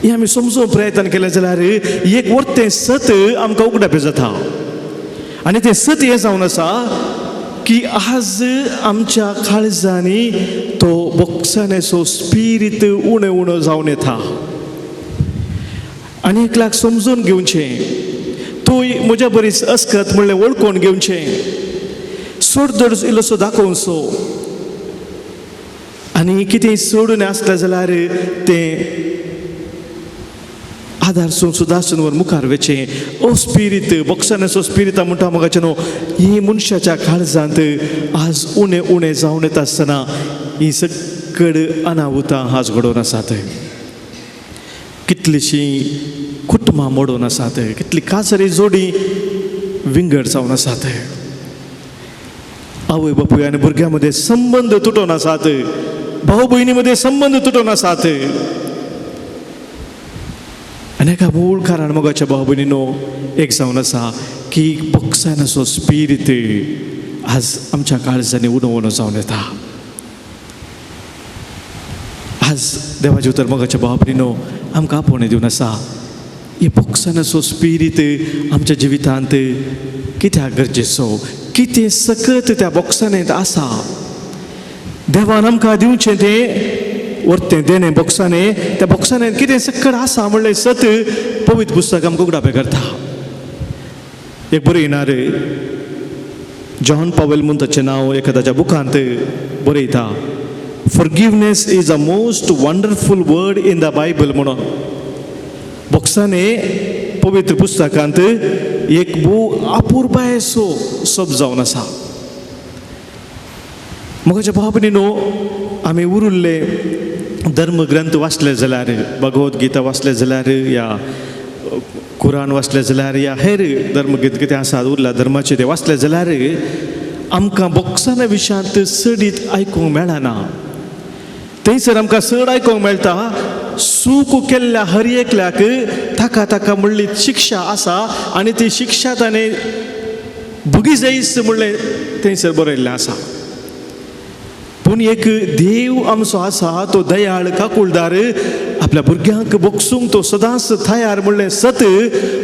हें आमी समजूंक प्रयत्न केलें जाल्यार एक वर्तें सत आमकां उगडापें जाता. आनी तें सत हें जावन आसा की आज आमच्या काळजांनी तो बोक्सानेचो स्पिरीत उणें उणो जावन येता. आनी एकल्याक समजून घेवचें, तूंय म्हज्या बरीच अस्कत म्हणलें वळखून घेवचें, सोड धड इल्लोसो दाखोवचो. आनी कितें सोडून आसलें जाल्यार तें आदारसून सुदासून वर मुखार वचें. ओ स्पिरीत बोक्सानाचो स्पिरिता म्हणटा मोगाचें न्हू, ही मनशाच्या काळजांत आज उणें उणें जावन येता आसतना ही सकड अनाहुतां आज घडोवन आसात. कितलींशीं कुटुंबां मोडून आसात, कितली काजरी जोडी विंगड जावन आसात, आवय बापूय आनी भुरग्यां मदें संबंद तुटोवन आसात, भाव भयणी मदें संबंद तुटोवन आसात. आनी एका मूळ कारण मोगाच्या भाव भयणीनो एक जावन आसा की बोक्सानाचो स्पिरीत आज आमच्या काळजांनी उणो उणो जावन येता. आज देवाचें उतर मोगाच्या भाव भयणीनो आमकां आपोवणें दिवन आसा, ही बोक्सानाचो स्पिरीत आमच्या जिवितांत कित्याक गरजेचो, कितें सकत त्या बोक्सानेंत आसा. देवान आमकां दिवचें तें वर्तें देणें बोक्साने, त्या बोक्सानेंत कितें सकट आसा म्हणलें सत पवित्र पुस्तक आमकां उगडापें करता. एक बरयणार जॉन पावेल म्हूण ताचें नांव एका ताच्या बुकांत बरयता, forgiveness is a most wonderful word in the Bible म्हणून. बोक्साने पवित्र पुस्तकांत एक भोव अपुरबायेचो शब्द जावन आसा. म्हज्या भाव भयणीनो, आमी उरिल्ले धर्मग्रंथ वाचले जाल्यार, भगवत गीता वाचले जाल्यार, या कुरान वाचले जाल्यार, या हेर धर्मग्रंथ कितें आसा उरला धर्माचे ते वाचले जाल्यार आमकां बोक्साना विशयांत चडीत आयकूंक मेळना. थंयसर आमकां चड आयकूंक मेळटा चूक केल्ल्या हर एकल्याक ताका ताका म्हणली शिक्षा आसा आनी ती शिक्षा ताणें भुगी जायच म्हणलें थंयसर बरयल्लें आसा. पूण एक देव आमचो आसा तो दयाळ काकुळदार, आपल्या भुरग्यांक बोगसूंक तो सदांच तयार म्हणलें सत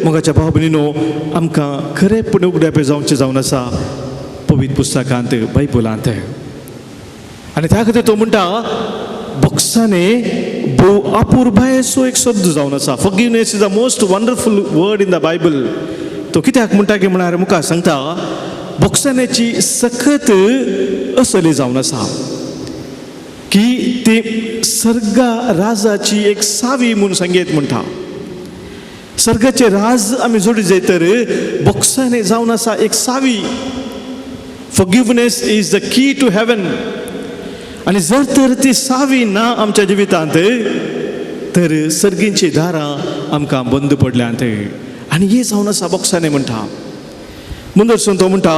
मोगाच्या भाव भयणीनो आमकां खरेपण उगडापें जावचें जावन आसा पवित्र पुस्तकांत बायबलांत. आनी त्या खातीर तो म्हणटा बोक्साने भोव अपुरबायेचो एक शब्द जावन आसा. Forgiveness is the most wonderful word in the Bible. तो कित्याक म्हणटा की म्हळ्यार मुखार सांगता बोक्सानेची सखत असली जावन आसा की ती सर्गा राजाची एक सावी म्हूण सांगेत म्हणटा. सर्गाचे राज आमी जोडी जाय तर बोक्साने जावन आसा एक सावी. Forgiveness is the key to heaven. आनी जर तर ती सावी ना आमच्या जिवितांत तर सर्गींची दारां आमकां बंद पडल्यांत. आनी हे जावन आसा बोक्साने म्हणटा. मुंदरसून तो म्हणटा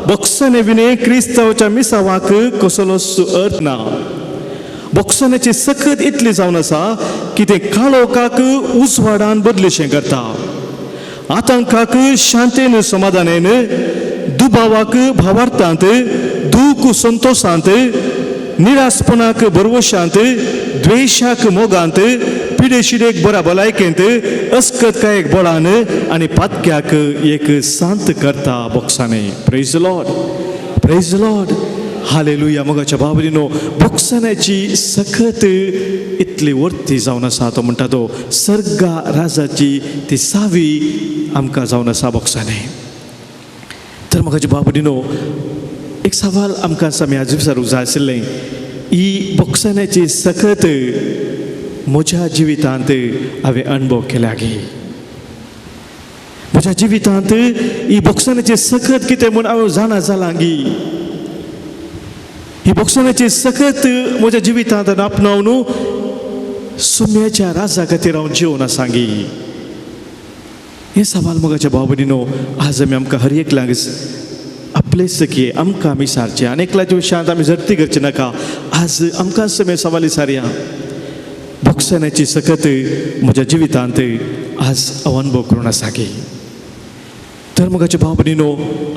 बोक्साने विणे क्रिस्तांवच्या मिसावाक कसलोच अर्थ ना. बोक्सान्याची सकत इतली जावन आसा की तें काळोखाक उजवाडान बदलिशें करता, आतंकाक शांतेन समाधानेन, दुबावाक भावार्थांत, दूख संतोशांत, निरासपणाक भरवशांत, द्वेशाक मोगांत, पिडेशिडेक बऱ्या भलायकेंत, अस्कतकायेक बळान आनी पातक्याक एक शांत करता बोक्साने. Praise Lord, praise Lord, hallelujah. मोगाच्या भाव भयणीनो, बोक्साण्याची सखत इतली वर्ती जावन आसा. तो म्हणटा तो सर्गा राजाची ती सावी आमकां जावन आसा बोक्साने. तर मोगाच्या भाव भयणीनो, एक सवाल आमकां आमी आज विचारूंक जाय आशिल्लें, ही बोक्साण्याची सखत म्हज्या जिवितांत हांवें अणभव केल्या गे? म्हज्या जिवितांत ही बोक्साण्याची सखत कितें म्हूण हांव जाणा जालां गी? ही बोक्साण्याची सखत म्हज्या जिवितांत आपणावन सुम्याच्या राजा खातीर हांव जिवन आसा गी? हें सवाल मोगाच्या भाव भयणीनो आज आमी आमकां हर एकल्याक आपले सखी आमकां आमी सारचें आनी एकल्याच्या विशयांत आमी झडती करची नाका. आज आमकां समे सवाली सारया, बोक्साण्याची सकत म्हज्या जिवितांत आज हांव अणभव करून आसा की? तर मोगाच्या भाव भयणीनो,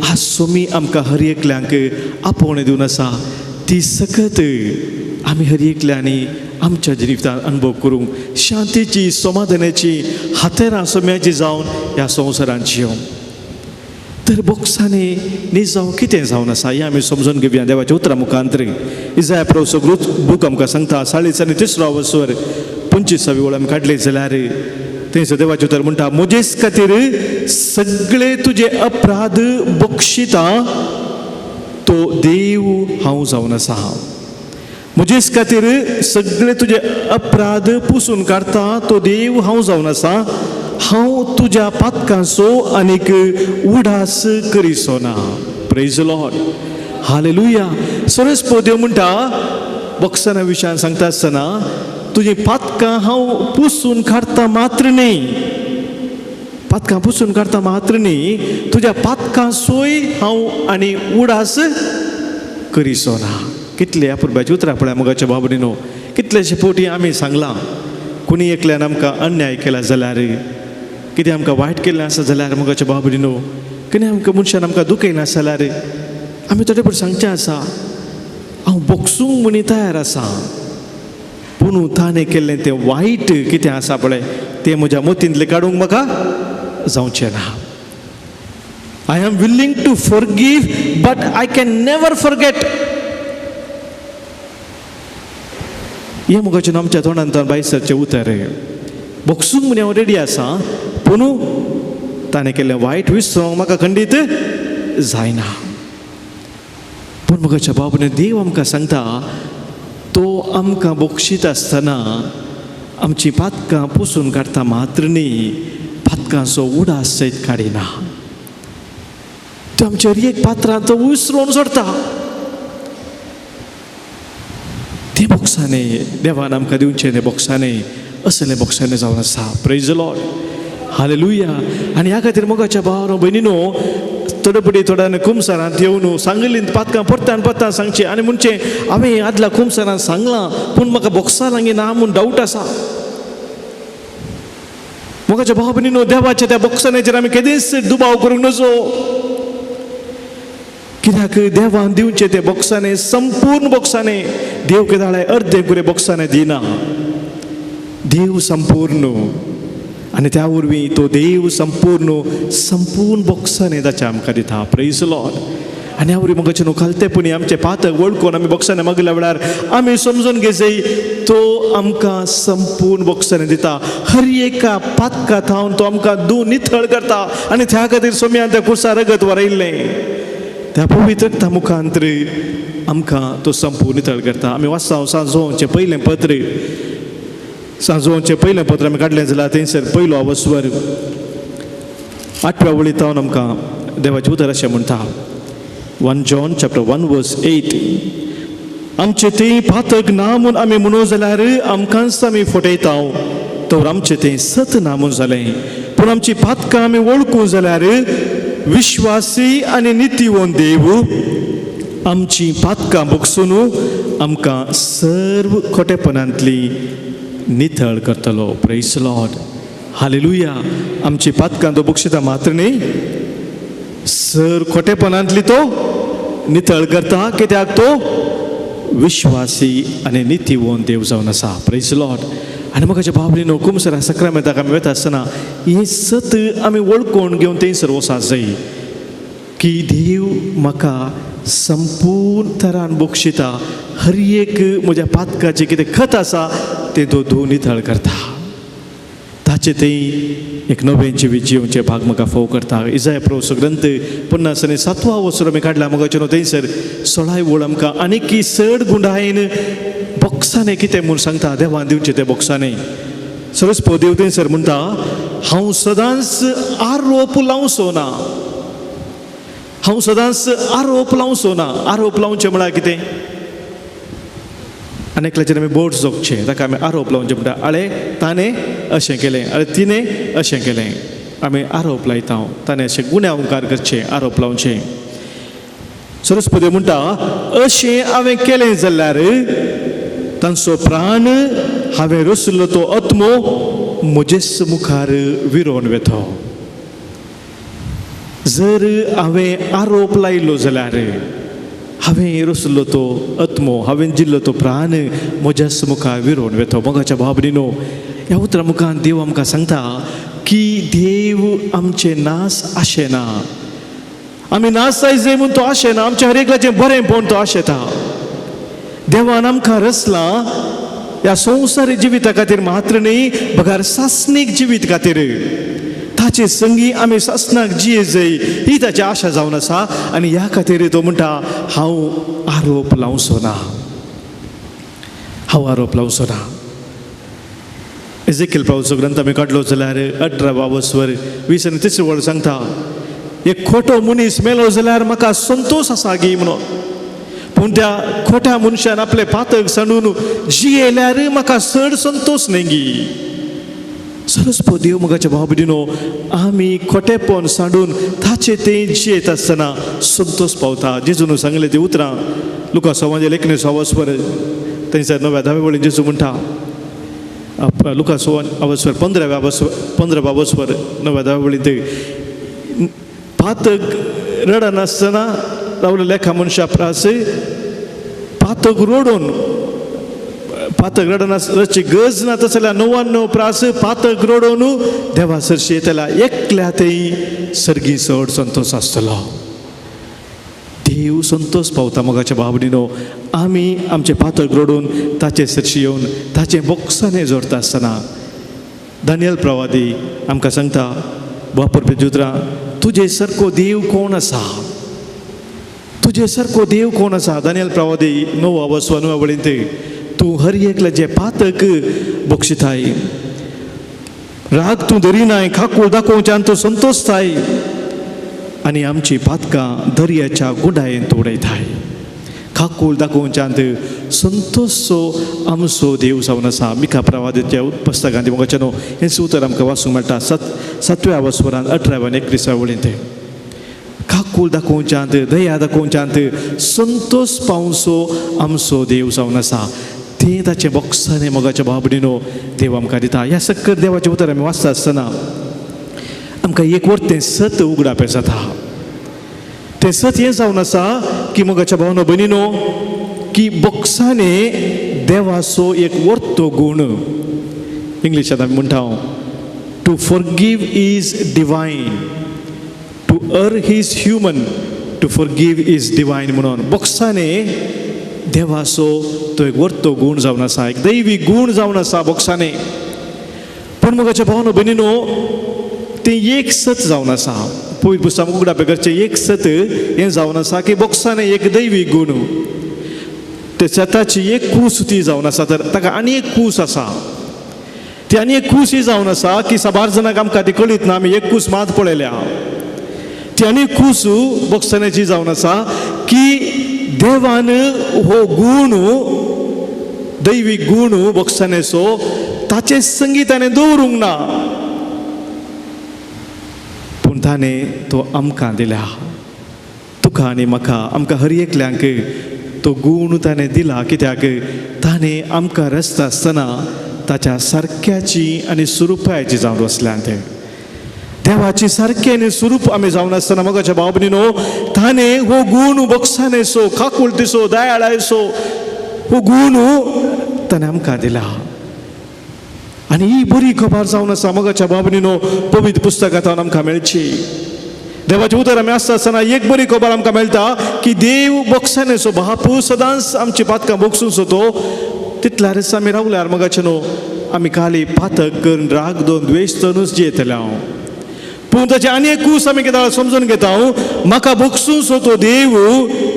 आज सोमी आमकां हर एकल्यांक आपोवणें दिवन आसा ती सकत आमी हर एकल्यांनी आमच्या जिवितांत अणभव करूंक शांतीची समाधानाची हातेरां सोम्याची जावन ह्या संवसारांत जियोंक. तर बोक्सांनी निजांव कितें जावन आसा हें आमी समजून घेवया देवाच्या उतरां मुखांतरी. इजाया प्रभु बूक आमकां सांगता 40 आनी तिसरो वसवर 25वी ओळ आमी काडली जाल्यार थंयसर देवाचें उतर म्हणटा, म्हजेच खातीर सगळे तुजे अपराध बक्षिता तो देव हांव जावन आसा. म्हजेच खातीर सगळे तुजे अपराध पुसून काडटा तो देव हांव जावन आसा. हांव तुज्या पातकांचो आनीक उडास करिसो ना. Praise Lord, hallelujah. सरस देव म्हणटा बक्षाना विशयान सांगता आसतना तुजी पातकां हांव पुसून काडटा मात्र न्ही, पातकां पुसून काडटा मात्र न्ही, तुज्या पातकांचोय हांव आनी उडास करिसो ना. कितले अपुरबायची उतरां पळय मोगाच्या बाबडीनो. कितलेशे फावटी आमी सांगलां कोणी एकल्यान आमकां अन्याय केला जाल्यार, कितें आमकां वायट केल्लें आसा जाल्यार मोगाच्या बाबडीनो, कितें आमकां मनशान आमकां दुखयलें आसा जाल्यार आमी थोडे फावटी सांगचें आसा हांव बोगसूंक म्हणी तयार आसा, पूण ताणें केल्लें तें वायट कितें आसा पळय तें म्हज्या मतींतलें काडूंक म्हाका जावचें ना. I am willing to forgive but I can never forget. हें मुखाचें आमच्या तोंडांतल्यान भायर सरचें उतर. बोगसूंक म्हण हांव रेडी आसा, पूण ताणें केल्लें वायट विसरोंक म्हाका खंडीत जायना. पूण मुखाच्या बाबून देव आमकां सांगता तो आमकां बक्षीत आसतना आमची पातकां पुसून काडटा मात्र न्ही, पातकांचो उडास सयत काडिना. तो आमच्या एक पात्रां तो विसरोन सोडटा. ते बोक्सांनी देवान आमकां दिवचें तें बोक्सांनी असलें बोक्सांनी जावन आसा. Praise Lord, hallelujah. आनी ह्या खातीर मोगाच्या भाव भयणीनो थोडे फुडें थोड्यान कुमसारांत येवन सांगली पातकां परतान परतान सांगचें आनी म्हणचें हांवें आदल्या कुमसारान सांगलां पूण म्हाका बोक्सा लागीं ना म्हूण डावट आसा. मोगाच्या भाव भयणीनो देवाच्या त्या बोक्सांचेर आमी केदीच दुबाव करूंक नजो, कित्याक देवान दिवचें तें बोक्सांनी संपूर्ण बोक्सांनी देव केदाळे अर्दे कुरे बोक्सांनी दिना. देव संपूर्ण आनी त्या वरवीं तो देव संपूर्ण संपूर्ण बोक्सांनी ताच्या आमकां दिता. Praise Lord. आनी ह्या वरवीं मोगाचे न्हू खालतेपणी आमचें पातक वळखून आमी बोक्सांनी मागल्या वेळार आमी समजून घेजय तो आमकां संपूर्ण बोक्सांनी दिता. हर एका पातका थावन तो आमकां दू निथळ करता आनी त्या खातीर सोम्यान त्या कुर्सा रगत वरयल्लें त्या पवित्र रक्ता मुखांतर आमकां तो संपूर्ण नितळ करता. आमी वाचता सांजोवचें पयलें पत्र, सांजोवचें पयलें पत्र आमी काडलें जाल्यार थंयसर पयलो अवस्वर आठव्या वळी तावन आमकां देवाचें उतर अशें म्हणटा. 1 John chapter 1 verse 8. आमचें तें पातक ना म्हूण आमी म्हणू जाल्यार आमकांच आमी फटयता तर आमचें तें सत ना म्हूण जालें, पूण आमची पातकां आमी वळखूं जाल्यार विश्वासी आनी नितीवंत देव आमची पातकां बगसून आमकां सर्व खोटेपणांतली नितळ करतलो. Praise Lord, hallelujah. आमची पातकां तो बक्षिता मात्र न्ही, सर खोटेपणांतली तो नितळ करता, कित्याक तो विश्वासी आनी नितीवंत देव जावन आसा. Praise Lord. आनी म्हाका बाबलीनो कुमसरा सक्रामेंताक आमी वता आसतना हें सत आमी वळखून घेवन थंयसर वचा जाय की देव म्हाका संपूर्ण तरान बक्षिता, हर एक म्हज्या पातकाचें कितें खत आसा तें तो धुवन नितळ करता. ताचें थंय एक नवें जिवीत जिवचें भाग म्हाका फोव करता. इजाय प्रभु ग्रंथ 57 वसर आमी काडला मोगाचें न्हू थंयसर 16 वळ आमकां आनीक चड गुंडायेन बोक्सांनी कितें म्हूण सांगता देवान दिवचें तें बोक्सांनी. सरस देव थंयसर म्हणटा हांव सदांच आरोप लावचो ना, हांव सदांच आरोप लावचो ना. आरोप लावचें म्हळ्यार कितें? आनी एकल्याचेर आमी बोट जोगचें ताका आमी आरोप लावचें म्हणटा आळे ताणें अशें केलें, आळे तिणें अशें केलें, आमी आरोप लायता ताणें अशें गुन्यांवकार करचें, आरोप लावचें. सरस्पती म्हणटा अशें हांवें केलें जाल्यार तांचो प्राण हांवें रसलो तो आत्मो म्हजेच मुखार विरोवन वेतो. जर हांवें आरोप लायलो जाल्यार हांवें रसलो तो आत्मो, हांवें जिल्लो तो प्राण म्हज्याच मुखार विरोवन वेतो. मोगाच्या भाव भयणीनो ह्या उतरां मुखार देव आमकां सांगता की देव आमचे नास आशेना, आमी नास जाय म्हूण तो आशेना, आमच्या हर एकल्याचें बरें पळोवन तो आशेता. देवान आमकां रचला ह्या संवसारी जिविता खातीर मात्र न्ही बगर सासणीक जिवीत खातीर. ताचे संगी आमी सासणाक जिये जाय ही ताची आशा जावन आसा आनी ह्या खातीर तो म्हणटा हांव आरोप लावचो ना. हांव आरोप लावचो ना. एजेकियल प्रवाचो ग्रंथ आमी काडलो जाल्यार 18 वस्वर 20 आनी 30 वळ सांगता, एक खोटो मनीस मेलो जाल्यार म्हाका संतोश आसा गी म्हणून, पूण त्या खोट्या मनशान आपले पातक सांडून जियेल्यार म्हाका चड संतोश न्ही गी. सरस देव मोगाच्या भाव भयणीनो, आमी खोटेपण सांडून ताचे ते जियेत आसतना संतोश पावता. जेजून सांगले ती उतरां लुका सवांजे लेखणी सवास्वर थंयसर 9व्या 10व्या वळीन जेजू म्हणटा, लुका अवस्वर 15व्या 15व्या अवस्वर 9व्या 10व्या वळीन ते पातक रडनासतना रावले लेखा मनशा प्रास पातक रडून पातक रडनासची गरज ना तसल्या 99 प्रास पातक रडोवन देवा सरशी येतल्या एकल्या थंय सर्गी चड संतोश आसतलो. देव संतोश पावता मोगाच्या भाव भयणीनो, आमी आमचें पातक रडून ताचे सरशी येवन ताचें बोक्साने जोडटा आसतना दानियल प्रवादी आमकां सांगता, वापरपी जुत्रां, तुजे सारको देव कोण आसा, तुजे सारको देव कोण आसा. दानियल प्रवादी 9 वस्वा 9 वळींत तूं हर एकल्याचें पातक बक्षिताय, राग तूं धरिनाय, खाकूळ दाखोवच्यान तूं संतोशताय आनी आमची पातकां दर्याच्या गुडायेंत उडयताय. खाकूळ दाखोवच्यांत संतोशचो आमचो देव जावन आसा. मिका प्रवादाच्या पुस्तकांत मोगाच्या न्हू हें उतर आमकां वाचूंक मेळटा 7व्या वस्वरान 18व्या आनी 31व्या वळींत. काकूळ दाखोवच्यांत, दया दाखोवच्यांत संतोश पावसो आमचो देव जावन आसा. तें ताचें बोक्साने मोगाच्या भाव भयणीनो देव आमकां दिता. ह्या सक्कर देवाचें उतर आमी वाचता आसतना आमकां एक वरतें सत उगडापें जाता. तें सत हें जावन आसा की मोगाच्या भावनो भयणीनो की बोक्साने देवाचो एक वर्तो गूण, इंग्लिशांत आमी म्हणटा to forgive is divine, to err is human, to forgive is divine म्हणून बोक्साने देवाचो तो एक वर्तो गूण जावन आसा, एक दैवी गूण जावन आसा बोक्साने. पूण मोगाच्या भावनो भयणीनो तें एक सत जावन आसा. पवित्र पुस्तक उगडापें करचें एक सत हें जावन आसा की बोक्साने एक दैवी गूण, ते सताची एक कूस ती जावन आसा, तर ताका आनी एक कूस आसा. ती आनी एक कूस ही जावन आसा की साबार जाणांक आमकां ती कळीत ना, आमी एक कूस मात पळयल्या. ती आनी एक कूस बोक्सान्याची जावन आसा की देवान हो गूण, दैवी गूण बोक्सान्याचो ताचे संगीत ताणें दवरूंक ना, पूण ताणें तो आमकां दिला. तुका आनी म्हाका, आमकां हर एकल्यांक तो गूण ताणें दिला. कित्याक ताणें आमकां रस्ता आसतना ताच्या सारक्याची आनी स्वरुपाची जावन बसल्यांत. देवाची सारकी आनी स्वरूप आमी जावन आसतना मोगाच्या भाव भयणीनो ताणें हो गूण बोक्सानेसो, काकुळतीचो, दयाळायचो हो गूण ताणें आमकां दिला. आनी ही बरी खबर जावन आसा मोगाच्या भाव भयणीनो पवित्र पुस्तकांत आमकां मेळची. देवाचें उतर आमी आसता आसतना एक बरी खबर आमकां मेळटा की देव बोक्सानेचो बापू सदांच आमची पातकां बोगसून सोतो. तितल्यारच आमी रावल्यार मोगाचे न्हू आमी काली पातक करून राग दोन द्वेश तनूच जियेतले हांव. पूण ताचें आनी एक कूस आमी कितें समजून घेता, म्हाका बोगसून सो देव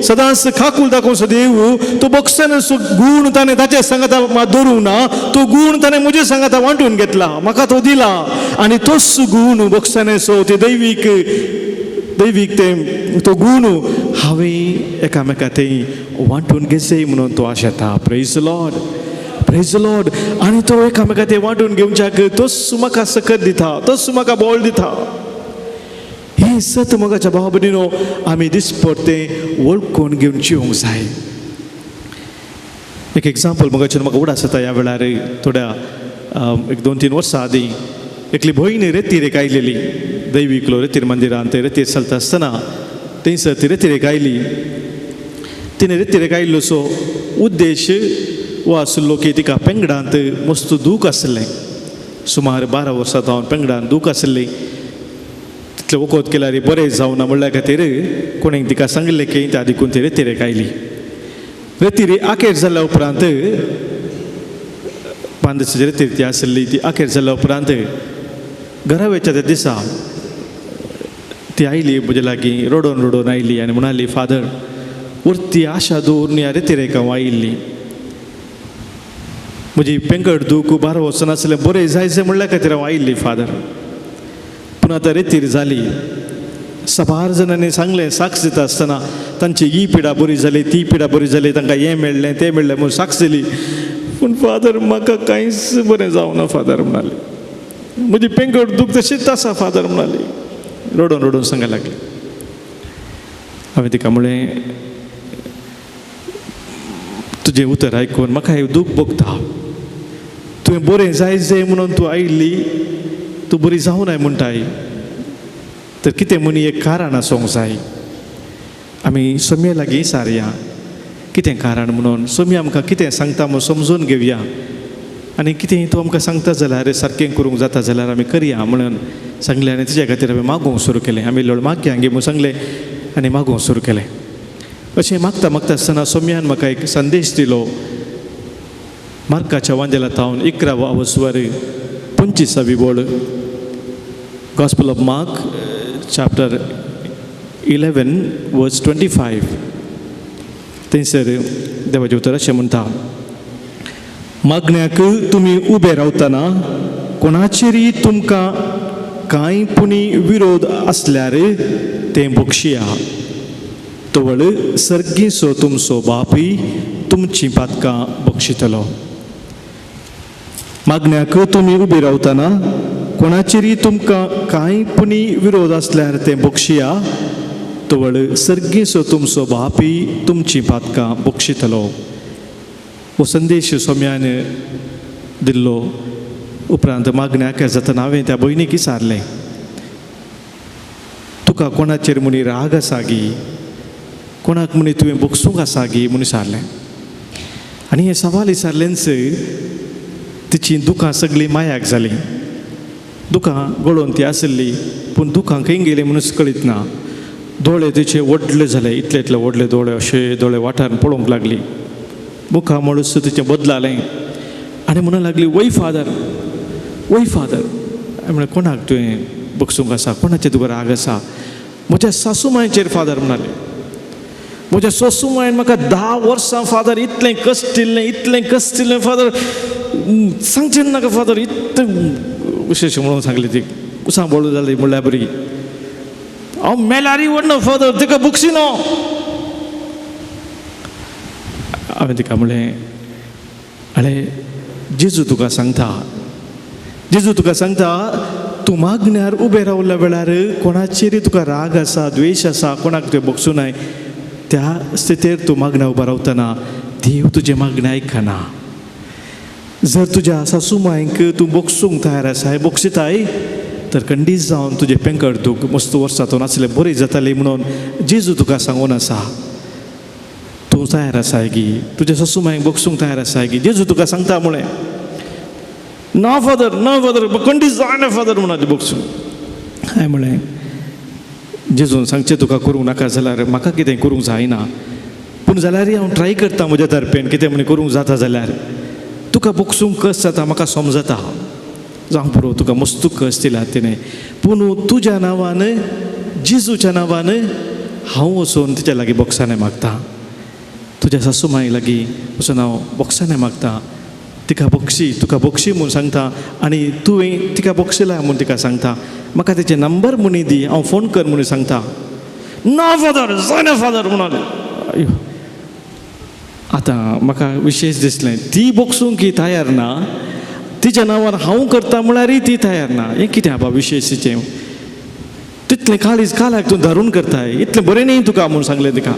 सदांच खाकूल दाखोवचो देव तो बोगसानेचो गूण ताणें ताचे सांगाता दवरूंक ना, तो गूण ताणें म्हजे सांगाता वांटून घेतला, म्हाका तो दिला. आनी तोच गूण बोगसानेचो ते दैवीक दैवीक ते तो गूण हांवें एकामेका थंय वांटून घेवचें म्हणून तो आशेता. प्रेज लॉर्ड, प्रेज लॉर्ड. आनी तो एकामेका ते वांटून घेवच्याक तोच म्हाका सकत दिता, तोच म्हाका बळ दिता. हें सत मोगाच्या भाव भयणीनो आमी दिसपट तें वळखून घेवन जिवंक जाय. एक एग्जाम्पल मोगाचें म्हाका उडास जाता. ह्या वेळार थोड्या एक 2-3 वर्सां आदीं एकली भयण रेतीरेक आयलेली, दैवीकलो रेतीर मंदिरांत रेतीर चलता आसतना थंयसर ती रेतीरेक आयली. तिणें रेतीरेक आयिल्लोसो उद्देश हो आसलो की तिका पेंगडांत मस्त दूख आसलें. सुमार 12 वर्सां जावन पेंगडांत दूख आसली. तितलें वखद केल्यार बरें जावना म्हणल्या खातीर कोणें तिका सांगिल्लें की त्या देखून ती रेतीरेक आयली. रेतीर आखेर जाल्या उपरांत 5 दिसाची रेतीर ती आसली. ती आखेर जाल्या उपरांत घरा वयच्या त्या दिसा ती आयली म्हजे लागीं, रडोन रडोन आयली आनी म्हणाली, फादर वरती आशा दवरून ह्या रेतीरेक हांव आयिल्ली, म्हजी पेंकट दूख बारा वचनासलें, बरें जाय जाय म्हणल्या खातीर हांव आयिल्ली फादर, पूण आतां रेतीर जाली. साबार जाणांनी सांगलें, साक्ष दिता आसतना तांची ही पिडा बरी जाली, ती पिडा बरी जाली, तांकां हें मेळ्ळें तें मेळ्ळें म्हूण साक्ष दिली. पूण फादर म्हाका कांयच बरें जावना फादर म्हणाली, म्हजी पेंकट दूख तशीच आसा फादर म्हणाली, रडून रडून सांगायला लागली. हांवें तिका म्हणलें, तुजें उतर आयकून म्हाका हें दूख भोगता, तुवें बरें जाय जाय म्हणून तूं आयिल्ली, तूं बरी जावनाय म्हणटाय, तर कितें म्हणी एक कारण आसूंक जाय. आमी सोम्या लागीं सारया कितें कारण म्हणून, सोम्या आमकां कितें सांगता म्हूण समजून घेवया, आनी कितें तूं आमकां सांगता जाल्यार सारकें करूंक जाता जाल्यार आमी करया म्हणून सांगलें. आनी तिच्या खातीर आमी मागूंक सुरू केलें. आमी लोळ मागया गे म्हूण सांगलें आनी मागूंक सुरू केलें. अशें मागता मागता आसतना सोम्यान म्हाका एक संदेश दिलो. मार्काच्या वांजेला थावन 11 वसवर 25वी वळ, Gospel of Mark chapter 11 verse 25. थंयसर देवाचें उतर अशें म्हणटा, मागण्याक तुमी उबे रावतना कोणाचेरय तुमकां कांय पुणी विरोध आसल्यार तें बक्षिया, तवळ सर्गीचो तुमचो बापूय तुमचीं पातकां बक्षितलो. मागण्याक तुमी उबी रावतना कोणाचेरय तुमकां कांय पुणी विरोध आसल्यार तें बक्षिया, तवळ सर्गीचो तुमचो बापूय तुमचीं पातकां बक्षितलो. हो संदेश सोम्यान दिल्लो. उपरांत मागण्याक जातना हांवें त्या भयणीक विचारलें, तुका कोणाचेर म्हणी राग आसा गी, कोणाक म्हणी तुवें बक्षूंक आसा गी म्हूण विचारलें. आनी हें सवाल विचारलेंच तिचीं दुकां सगळीं मायाक जालीं. दुकां गळोवन ती आशिल्ली, पूण दुकां खंय गेलीं म्हणून कळीत ना. दोळे तिचे व्हडले जाले, इतले इतले व्हडले दोळे, अशे दोळे वाठारान पळोवंक लागली. मुखामळ म्हणून तिचें बदलालें आनी म्हणूंक लागली, वय फादर, वय फादर. हांवें म्हणलें, कोणाक तुवें बक्षूंक आसा, कोणाचेर तुका राग आसा? म्हज्या सासू मांयचेर फादर म्हणाले. म्हज्या सासू मांयन म्हाका 10 वर्सां फादर इतलें कश्ट दिल्लें, इतलें कश्ट दिल्लें फादर, सांगचें नाका फादर, इतलें अशें म्हणून सांगलें. ती कुसां बोळू जाली म्हणल्यार बरी, हांव मेल्यारय व्हडना फादर, तिका बक्षिना. हांवें तिका म्हणलें, आरे जेजू तुका सांगता, जेजू तुका सांगता, तूं मागण्यार उबें रावल्या वेळार कोणाचेरय तुका राग आसा, द्वेश आसा, कोणाक तुवें बक्षूनाय, त्या स्थितीर तूं मागण्या उबो रावतना देव तुजें मागणें आयकना. जर तुज्या सासू मांयक तूं बक्षूंक तयार आसाय, बक्षिताय, तर खंडीत जावन तुजें पेंकट दूख मस्त वर्सां नासलें बरी जाताली म्हणून जेजू तुका सांगून आसा. तूं तयार आसाय गी, तुज्या सासू मांयक बक्षूंक तयार आसाय गी? जेजू तुका सांगता म्हळें. ना फादर, ना फादर, खंडीत जायना फादर म्हणाली बक्षूंक. हांवें म्हणलें, जेजून सांगचें तुका करूंक नाका जाल्यार म्हाका कितें करूंक जायना, पूण जाल्यारय हांव ट्राय करता म्हज्या तर्फेन कितें म्हण करूंक जाता जाल्यार. तुका बक्षूंक कस जाता म्हाका समजता, जावं पुरो, तुका मस्तू कस दिला तिणें, पूण तुज्या नांवान, जेजूच्या नांवान हांव वचून तिच्या लागीं बक्षाणें मागता, तुज्या सासू माय लागीं वचून हांव बक्षाणें मागता, तिका बक्षी, तुका बक्षी म्हूण सांगता, आनी तुवें तिका बक्षिला म्हूण तिका सांगता. म्हाका तिचे नंबर म्हणी दी, हांव फोन कर म्हणून सांगता. ना फादर, जायना फादर म्हणाले. अयो, आतां म्हाका विशेश दिसलें, ती बक्षूंक ही तयार ना, तिच्या नांवान हांव करता म्हळ्यारय ती तयार ना. हें कितें आबा विशेश तिचें, तितलें काळीज कालाक तूं धरून करताय, इतलें बरें न्ही तुका म्हूण सांगलें तिका.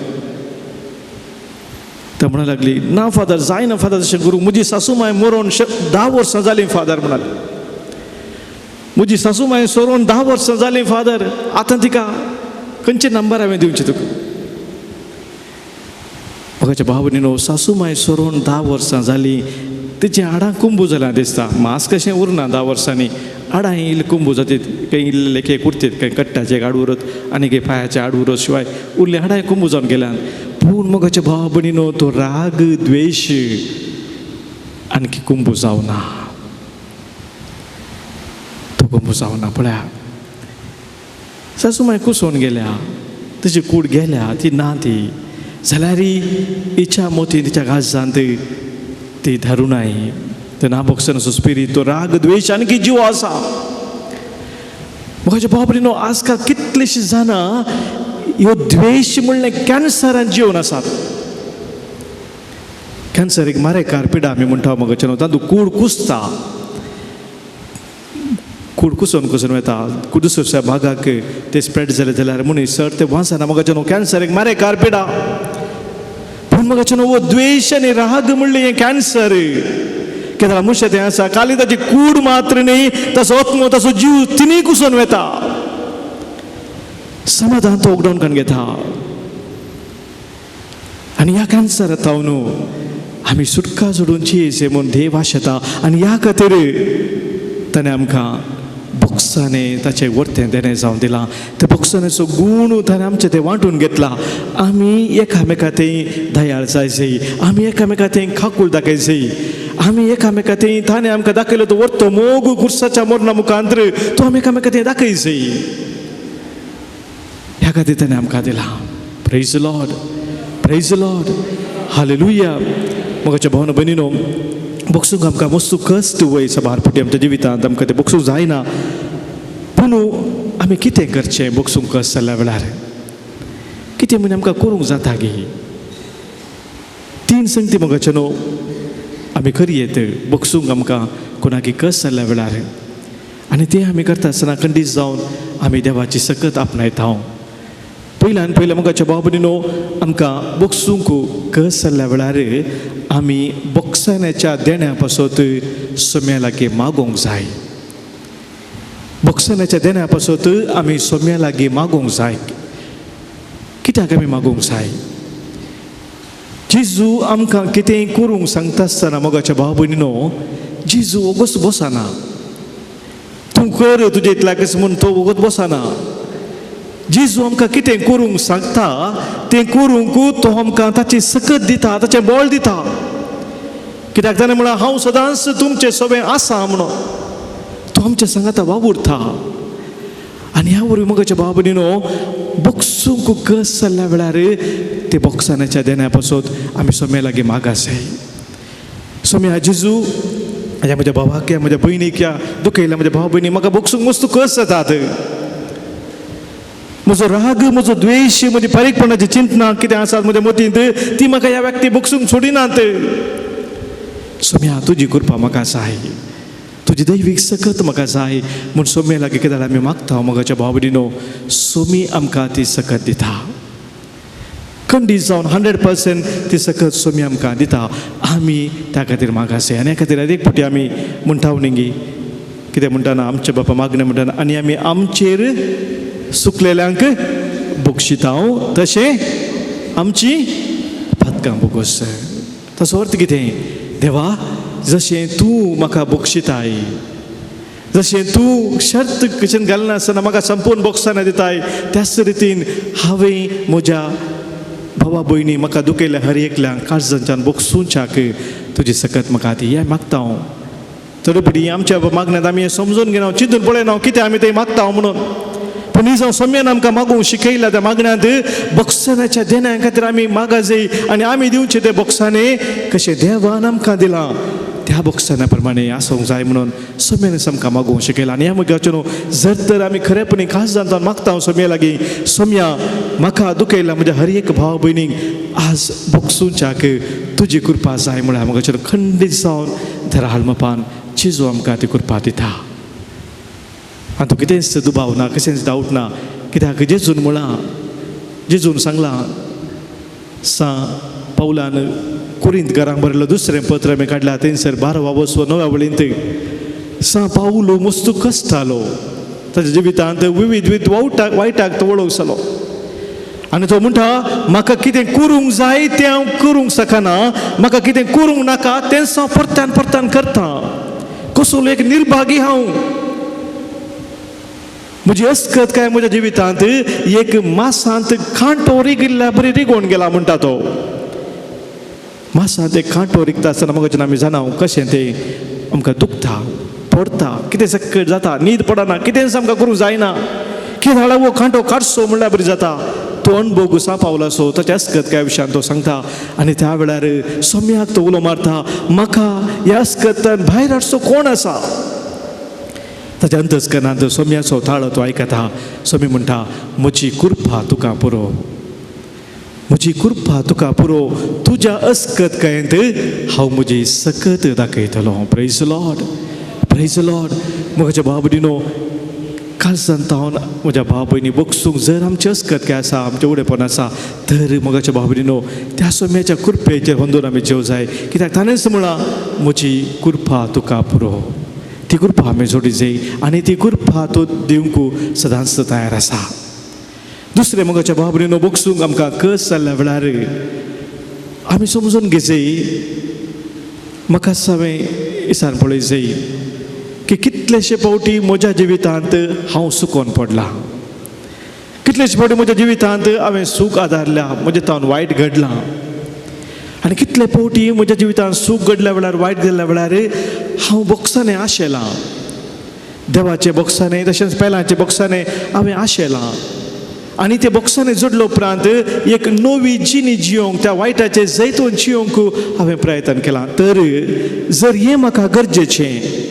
ती म्हणूंक लागली, ना फादर, जायना फादर तशें करूं, म्हजी सासू माय मरोन 10 वर्सां जालीं फादर म्हणाले, म्हजी सासू माय सरोन 10 वर्सां जालीं फादर, आतां तिका खंयचे नंबर हांवें दिवचे तुका? म्हाका भाव भयणीनो, सासू माय सरोन 10 वर्सां जालीं, तिचीं हाडां कुंबू जाल्यां दिसता, मांस कशें उरना 10 वर्सांनी, हाडां इल्लीं कुंबू जातीत, खंय इल्ले लेखे उरतीत, खंय कट्ट्याचे आड उरत आनी खंय पांयाचे आड उरत, शिवाय उरलीं हाडां कुंबू जावन गेल्यान. पूण मोगाच्या भाव भयणीनो, तो राग द्वेश आणखी कुंबू जावना, तो कुंबू जावना. पळया सासू माय कुसोवन गेल्या, तिची कूड गेल्या, ती ना ती जाल्यार इच्छा मोती तिच्या गाजांत ती धरुनाय. ते ना भोगसनाचो स्पिरीत, तो राग द्वेश आनी जीव आसा. म्हज्या भाव भयणीनो, आजकाल कितलीशीं जाणां ह्यो द्वेश म्हणलें कॅन्सरान जिवन आसात. कॅन्सर एक मारेकार पिडा आमी म्हणटा मगो, तातूंत कूड कुसता, कूड कुसून कुसून वता, दुसऱ्या भागाक ते स्प्रेड जाले जाल्यार मनीस सर ते वाचना मगाचें. कॅन्सर एक मारेकार पिडा. पूण मगाचें हो द्वेश आनी राग म्हणलें हें कॅन्सर केन्ना मनशां तें आसा, खाली ताची कूड मात्र न्ही, ताचो आत्मो, ताचो जीव तिनूय कुसून वता. समाधान तो उगडोवन काडून घेता. आनी ह्या कॅन्सरा न्हू आमी सुटका सोडून चेस म्हूण देव आशेता. आनी ह्या खातीर ताणें आमकां बोक्सांनी ताचें वर्तें देणें जावन दिलां. त्या बोक्सांचो गूण ताणें आमचें तें वांटून घेतला. आमी एकामेका थंय दयाळ जाय जाय, आमी एकामेका थंय काकूळ दाखय जाय, आमी एकामेका थंय ताणें आमकां दाखयलो तो वर्तो मोग खुर्साच्या मोरना मुखांतर तो आमी एकामेका थंय दाखय जाय. ह्या खातीर ताणें आमकां दिलां. Praise Lord, praise Lord, hallelujah. मोगाच्या भावना भयणीनो, बोगसूंक आमकां मस्तू कश्ट वय सबार फावटी आमच्या जिवितांत आमकां तें बोगसूंक जायना. पूण आमी कितें करचें बोगसूंक कश्ट जाल्ल्या वेळार? कितें म्हणजे आमकां करूंक जाता गी? तीन संगती मोगाचे न्हू आमी करयेत बोगसूंक आमकां कोणाकी कश्ट जाल्ल्या वेळार. आनी तें आमी करता आसतना खंडीत जावन आमी देवाची सकत आपणायता. पयल्यान पयल्या मोगाच्या भाव भयणीनो, आमकां बोगसूंक कस जाल्ल्या वेळार आमी बोगसाण्याच्या देण्या पासत सोम्या लागीं मागोवंक जाय. बोगसाण्याच्या देण्या पासत आमी सोम्या लागीं मागोवंक जाय. कित्याक आमी मागोवंक जाय? जेजू आमकां कितेंय करूंक सांगता आसतना मोगाच्या भाव भयणीनो, जेजू वोगोच बसना. तूं कर तुजे इतल्याकच म्हूण तो वोगोच बसना. जेजू आमकां कितें करूंक सांगता तें करूंक तो आमकां ताची सकत दिता, ताचें बळ दिता. कित्याक ताणें म्हळां, हांव सदांच तुमचें सगळें आसा म्हणून. तो आमच्या सांगाता वावुरता. आनी ह्या वरवीं मोगाच्या भाव भयणीनो, बोगसूंक कस जाल्ल्या वेळार ते बोगसाण्याच्या देण्या पासत आमी सोम्या लागीं मागासय. सोम्या जेजू, ह्या म्हज्या भावाक या म्हज्या भयणीक या दुखयल्या म्हज्या भाव भयणी म्हाका बोगसूंक मस्त कस जातात. म्हजो राग, म्हजो द्वेश, म्हजी बारीकपणाची चिंतना कितें आसात म्हज्या मतींत, ती म्हाका ह्या व्यक्ती बोगसूंक सोडिनात. सोम्या तुजी कृपा म्हाका जाय, तुजी दैवीक सकत म्हाका जाय म्हूण सोम्या लागीं कितें आमी मागता मोगाच्या भाव भयणीनो, सोमी आमकां ती सकत दिता. खंडीत जावन 100% ती सकत सोमी आमकां दिता. आमी त्या खातीर मागासे. आनी ह्या खातीर एक फावटी आमी म्हणटा न्ही कितें म्हणटाना, आमचे बापा मागणें म्हणटाना, आनी आमी आमचेर सुकलेल्यांक बक्षिता तशें आमची पातकां बोगस. ताचो अर्थ कितें? देवा, जशें तूं म्हाका बक्षिताय, जशें तूं शर्त कशेन घालनासतना म्हाका संपूर्ण बोगसाना दिताय, त्याच रितीन हांवें म्हज्या भावा भयणी म्हाका दुखयल्या हर एकल्यांक काळजांच्यान बोगसूच्याक तुजी सकत म्हाका ती हें मागता हांव. चड पटी आमच्या मागण्यांत आमी हें समजून घेना, चिंतून पळयना कितें आमी तें मागता म्हणून. पूण ही जावं सोम्यान आमकां मागूंक शिकयला त्या मागण्यांत बोगसाण्याच्या देण्या खातीर आमी मागा जाय. आनी आमी दिवचें ते बोगसाणे कशें देवान आमकां दिलां त्या बोगसाण्या प्रमाणे आसूंक जाय म्हणून सोम्यान आमकां मागूंक शिकयला. आनी ह्या मोगाचें न्हू जर तर आमी खरेपणी खास जावन मागता सोम्या लागीं, सोम्या म्हाका दुखयला म्हज्या हर एक भाव भयणीक आज बोगसूच्याक तुजी कृपा जाय म्हळ्यार मोगाचें खंडीत जावन धराल मपान जेजू आमकां ती कृपा दिता. आनी तो कितेंच दुबाव ना, कशेंच डावट ना. कित्याक जेजून म्हळां, जेजून सांगलां, सा पावलान कुरिंत घरांक बरयल्लो दुसरें पत्र आमी काडलां थंयसर 12 वसो 9व्या वळींत सा पावलो मस्तू कश्टालो, ताच्या जिवितांत विविध विविध वावटाक वायटाक तो वळोवंक जालो. आनी तो म्हणटा, म्हाका कितें करूंक जाय तें हांव करूंक शकना, म्हाका कितें करूंक नाका तेंच हांव परत्यान परत्यान करता. कसलो एक निर्भागी हांव, म्हजी अस्कत काय म्हज्या जिवितांत एक मासांत कांटो रिगिल्ल्या बरी रिगोवन गेला म्हणटा तो. मासांत एक कांटो रिगता आसतना म्हाका आमी जाणा कशें तें आमकां दुखता, पडता, कितें सक्कट जाता, न्हीद पडना, कितेंच आमकां करूंक जायना. कितें हाडा वो कांटो काडसो म्हणल्यार बरी जाता. तो अणभव गुसा पावलासो ताच्या अस्कत काय विशयान तो सांगता आनी त्या वेळार सोम्याक तो उलो मारता, म्हाका ह्या अस्कतान भायर हाडचो कोण आसा? ताच्या अंतस्कनांत सोम्याचो ताळो तो आयकता. सोमी म्हणटा, म्हजी कृपा तुका पुरो, म्हजी कृपा तुका पुरो, तुज्या अस्कत कायंत हांव म्हजी सकत दाखयतलो. Praise Lord, praise Lord. म्हज्या भाव भयणीनो, कालसान तावन म्हज्या भाव भयणी बगसूंक जर आमचें अस्कत काय आसा, आमचें उडेपण आसा, तर म्हज्या भाव भयणीनो त्या सोम्याच्या कृपेचेर होंदून आमी जेव जाय. कित्याक ताणेंच म्हळां, म्हजी कृपा तुका पुरो. ती कृपा आमी जोडी जाय आनी ती कृपा तो दिवंक सदांच तयार आसा. दुसरें मोगाच्या भाव भयणीनो, बगसूंक आमकां कस जाल्ल्या वेळार आमी समजून घेजय, म्हाका हांवें इसान पळय जाय की कितलेशे फावटी म्हज्या जिवितांत हांव सुकोन पडलां, कितलेशे फावटी म्हज्या जिवितांत हांवें सूख आदारल्या, म्हज्या तावन वायट घडलां, आनी कितले फावटी म्हज्या जिवितांत सूख घडल्या वेळार, वायट घडल्या वेळार हांव बोक्सांनी आशेलां, देवाचे बोक्सांनी तशेंच पेलांच्या बोक्सांनी हांवें आशेलां, आनी ते बोक्सांनी जोडलो उपरांत एक नवी जिणी जियोंक, त्या वायटाचे जैतून जियोंक हांवें प्रयत्न केलां. तर जर हें म्हाका गरजेचें,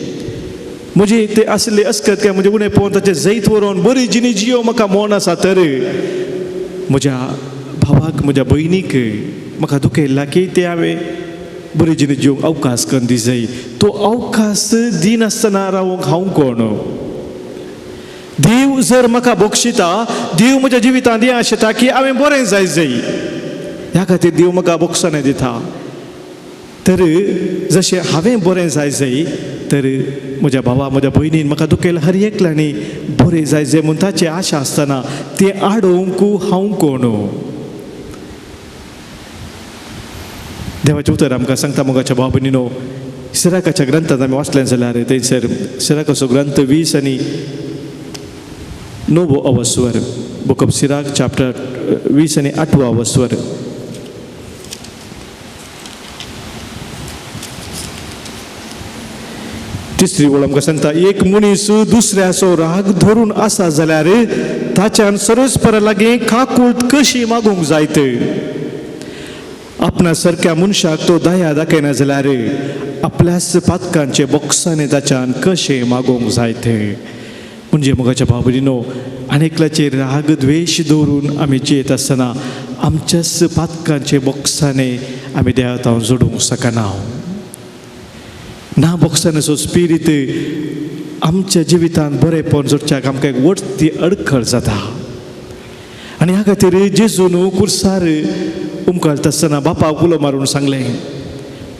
म्हजी ते आसले अस्कत काय म्हजें उणें पळोवन ताचें जैत व्हरोन बरी जिणी जियो म्हाका मोन आसा, तर म्हज्या भावाक, म्हज्या भयणीक म्हाका दुखयल्ला की ते हांवें बरी जिणी जिवंक अवकाश करून दी जाय. तो अवकाश दिनासतना रावंक हांव कोण? देव जर म्हाका बक्षिता, देव म्हज्या जिवितांत हें आशेता की हांवें बरें जाय जाय, ह्या खातीर देव म्हाका बक्षां दिता. तर जशें हांवें बरें जाय जाय, तर म्हज्या भावा म्हज्या भयणीन म्हाका दुखयलें हर एकल्यांनी बरें जाय जाय म्हूण ताची आशा आसतना तें आडोवंक हांव कोण? देवाचें उतर आमकां सांगता मोगाच्या भाव भयणीनो, सिराकाच्या ग्रंथांत आमी वाचलें जाल्यार थंयसर सिराकाचो ग्रंथ 20 आनी 9 अवस्वर, बुक ऑफ सिराक चॅप्टर 20 आनी 8 अवस्वर. तिसरी ओळ आमकां सांगता, एक मनीस दुसऱ्याचो राग धरून आसा जाल्यार ताच्यान सरस्परा लागीं काकूळट कशी मागूंक जायत? आपणा सारक्या मनशाक तो दया दाखयना जाल्यार आपल्याच पातकांचे बोक्सांनी ताच्यान कशें मागूंक जायत? म्हणजे मोगाच्या भाव भयणीनो, आनी एकल्याचेर राग द्वेश दवरून आमी जियेत आसतना आमच्याच पातकांचे बोक्सांनी आमी देवाक जोडूंक शकना. ना बोक्सांचो स्पिरीत आमच्या जिवितांत बरेंपण जोडच्याक आमकां एक वडती अडखळ जाता. आनी ह्या खातीर जेजून कुर्सार उमकाळटा आसतना बापाक उलो मारून सांगलें,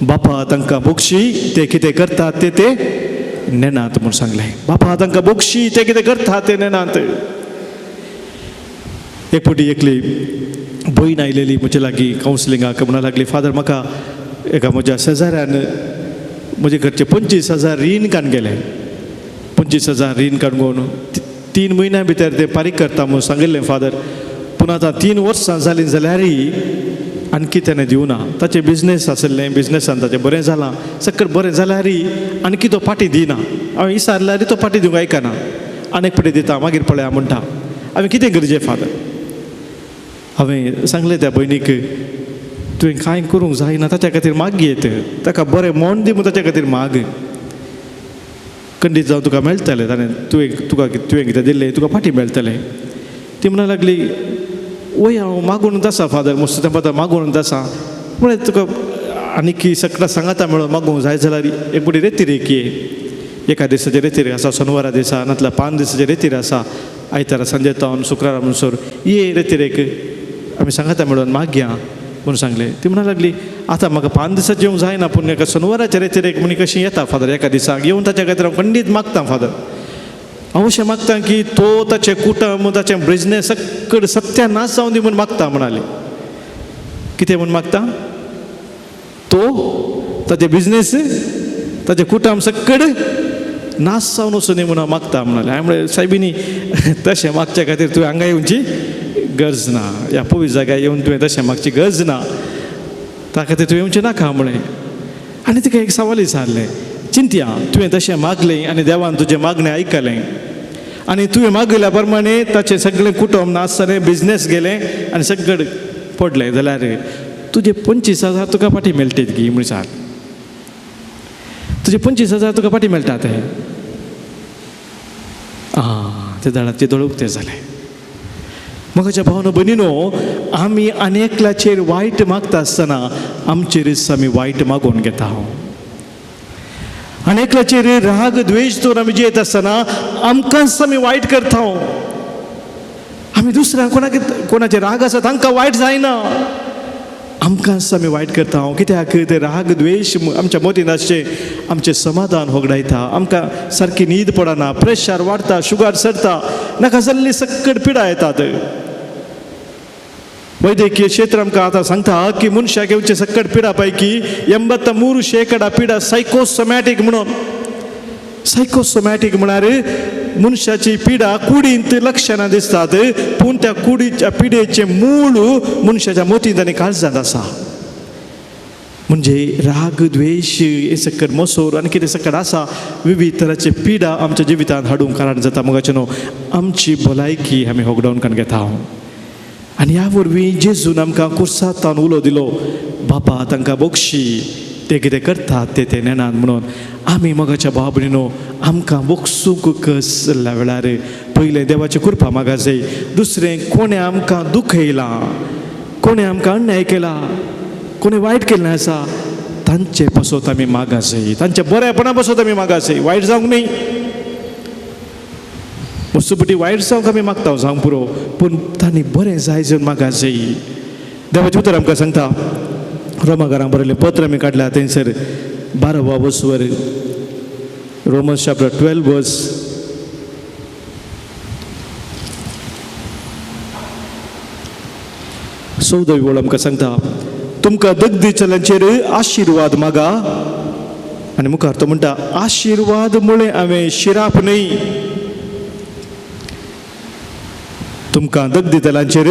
बापा तांकां बोगशी, ते कितें करतात ते ते नेनात म्हूण सांगलें. बापा तांकां बोगशी, ते कितें करतात ते नेनात. एक फावटी एकली भयण आयलेली म्हजे लागीं कावन्सिलिंगाक, म्हणूंक लागली, फादर म्हाका एका म्हज्या शेजाऱ्यान म्हजे घरचे 25,000 रीण काडून गेले. 25,000 रीण काडून 3 म्हयन्या भितर ते फारीक करता म्हूण सांगिल्लें फादर, पूण आतां 3 वर्सां जालीं जाल्यारय आणकी तेणें दिवना. ताचें बिजनेस आशिल्लें, बिजनेसान ताचें बरें जालां, सकल बरें जाल्यारय आणकी तो फाटीं दिना. हांवें विचारल्यारय तो फाटीं दिवंक आयकना, आनीक फाटीं दिता मागीर पळया म्हणटा. हांवें कितें करचें फादर? हांवें सांगलें त्या भयणीक, तुवें कांय करूंक जायना, ताच्या खातीर माग येत, ताका बरें मोन दी म्हूण ताच्या खातीर माग, खंडीत जावन तुका मेळटलें, ताणें तुवें तुका तुवें कितें दिल्लें तुका फाटीं मेळटलें. ती म्हणूंक लागली, वय हांव मागून आसा फादर, मस्त तें फादर मागून आसा, म्हळें तुका आनीक सगळें सांगाता मेळून मागूंक जाय जाल्यार एक फावटी रेतिरेक ये, एका दिसाचेर रेतिरेक आसा, सोनवारा दिसा नातल्यार 5 दिसाचेर रेतीर आसा, आयतारा सांजे तावन शुक्रारा म्हणसर ये रेतिरेक आमी सांगाता मेळून मागया म्हणून सांगलें. ती म्हणूंक लागली, आतां म्हाका 5 दिसांत येवंक जायना, पूण एका सोनवाराच्या रेतिरेक म्हण कशी येता फादर, एका दिसाक येवन ताच्या खातीर हांव खंडीत मागता फादर. हांव अशें मागता की तो ताचें कुटुंब ताचें बिजनेस सगळें सत्यानाश जावन दी म्हूण मागता म्हणाली. कितें म्हूण मागता? तो ताचें बिजनेस ताचें कुटुंब सगळें नाश जावन वचूं न्ही म्हूण हांव मागता म्हणालें. हांवें म्हळें, सायबिनी तशें मागच्या खातीर तुवें हांगा येवची गरज ना, ह्या पवित्र जाग्यार येवन तुवें तशें मागची गरज ना, त्या खातीर तुवें येवचें नाका म्हळें. आनी तिका एक सवाल विचारलें, चिंतया तुवें तशें मागलें आनी देवान तुजें मागणें आयकलें, आनी तुवें मागयल्या प्रमाणे ताचें सगळें कुटुंब नासतलें, बिजनेस गेलें आनी सगळें पडलें जाल्यार तुजे 25,000 तुका फाटीं मेळटीत गी म्हणसार, तुजे 25,000 तुका फाटीं मेळटा ते. आं, ते दाळाचे दोळे उक्ते जाले. म्हज्या भावनो भयणीनो, आमी आनी एकल्याचेर वायट मागता आसतना आमचेरच आमी वायट मागोवन घेता. आनी एकल्याचेर राग द्वेश दवर आमी जियेत आसतना आमकांच आमी वायट करता. आमी दुसऱ्यांक कोणाक कोणाचेर राग आसा तांकां वायट जायना, आमकांच आमी वायट करता. कित्याक ते राग द्वेश आमच्या मतीन आसचें आमचें समाधान होगडायता, आमकां सारकी न्हीद पडना, प्रेशर वाडटा, शुगर सरता, नाका जाल्ली सक्कड पिडा येतात. वैद्यकीय क्षेत्र आमकां आतां सांगता की मनशाक घेवचे सक्कड पिडा पैकी 83% पिडा सायकोसोमॅटीक म्हणून. सायकोसोमॅटीक म्हळ्यार मनशाची पिडा कुडींत लक्षणां दिसतात, पूण त्या कुडीच्या पिडेचें मूळ मनशाच्या मतींत आनी काळजांत आसा. म्हणजे राग द्वेश हे सक्कड मोसोर आनी कितें सक्कड आसा, विविध तराचे पिडा आमच्या जिवितांत हाडूंक कारण जाता. मोगाचें न्हू, आमची भलायकी आमी होगडावन काडून घेता. आनी ह्या वरवीं जेजून आमकां कुर्सातान उलो दिलो, बापा तांकां बक्षी, ते कितें करतात ते ते नेणात म्हणून. आमी मोगाच्या भाव भयणीनो, आमकां बक्षूंक कस जाल्ल्या वेळार पयलें देवाची कृपा मागा जाय, दुसरें कोणें आमकां दुखयलां, कोणें आमकां अन्याय केला, कोणें वायट केल्लें आसा तांचे पासत आमी मागा जाय, तांच्या बरेपणा पासत आमी मागा जाय, वायट जावंक न्ही. वस्तुपटी वायट जावंक आमी मागता जावंक पुरो, पूण तांणी बरें जाय जावन मागा जाय. देवाचें उतर आमकां सांगता, रोमाकारांक बरयलें पत्र आमी काडल्या थंयसर 12 वर्सवर, रोमन्स चॅप्टर 12 वर्स 14 वळ आमकां सांगता, तुमकां दगदीचल्यांचेर आशिर्वाद मागा. आनी मुखार तो म्हणटा, आशिर्वाद म्हळें हांवें शिराप न्हय, तुमकां दगदीतल्यांचेर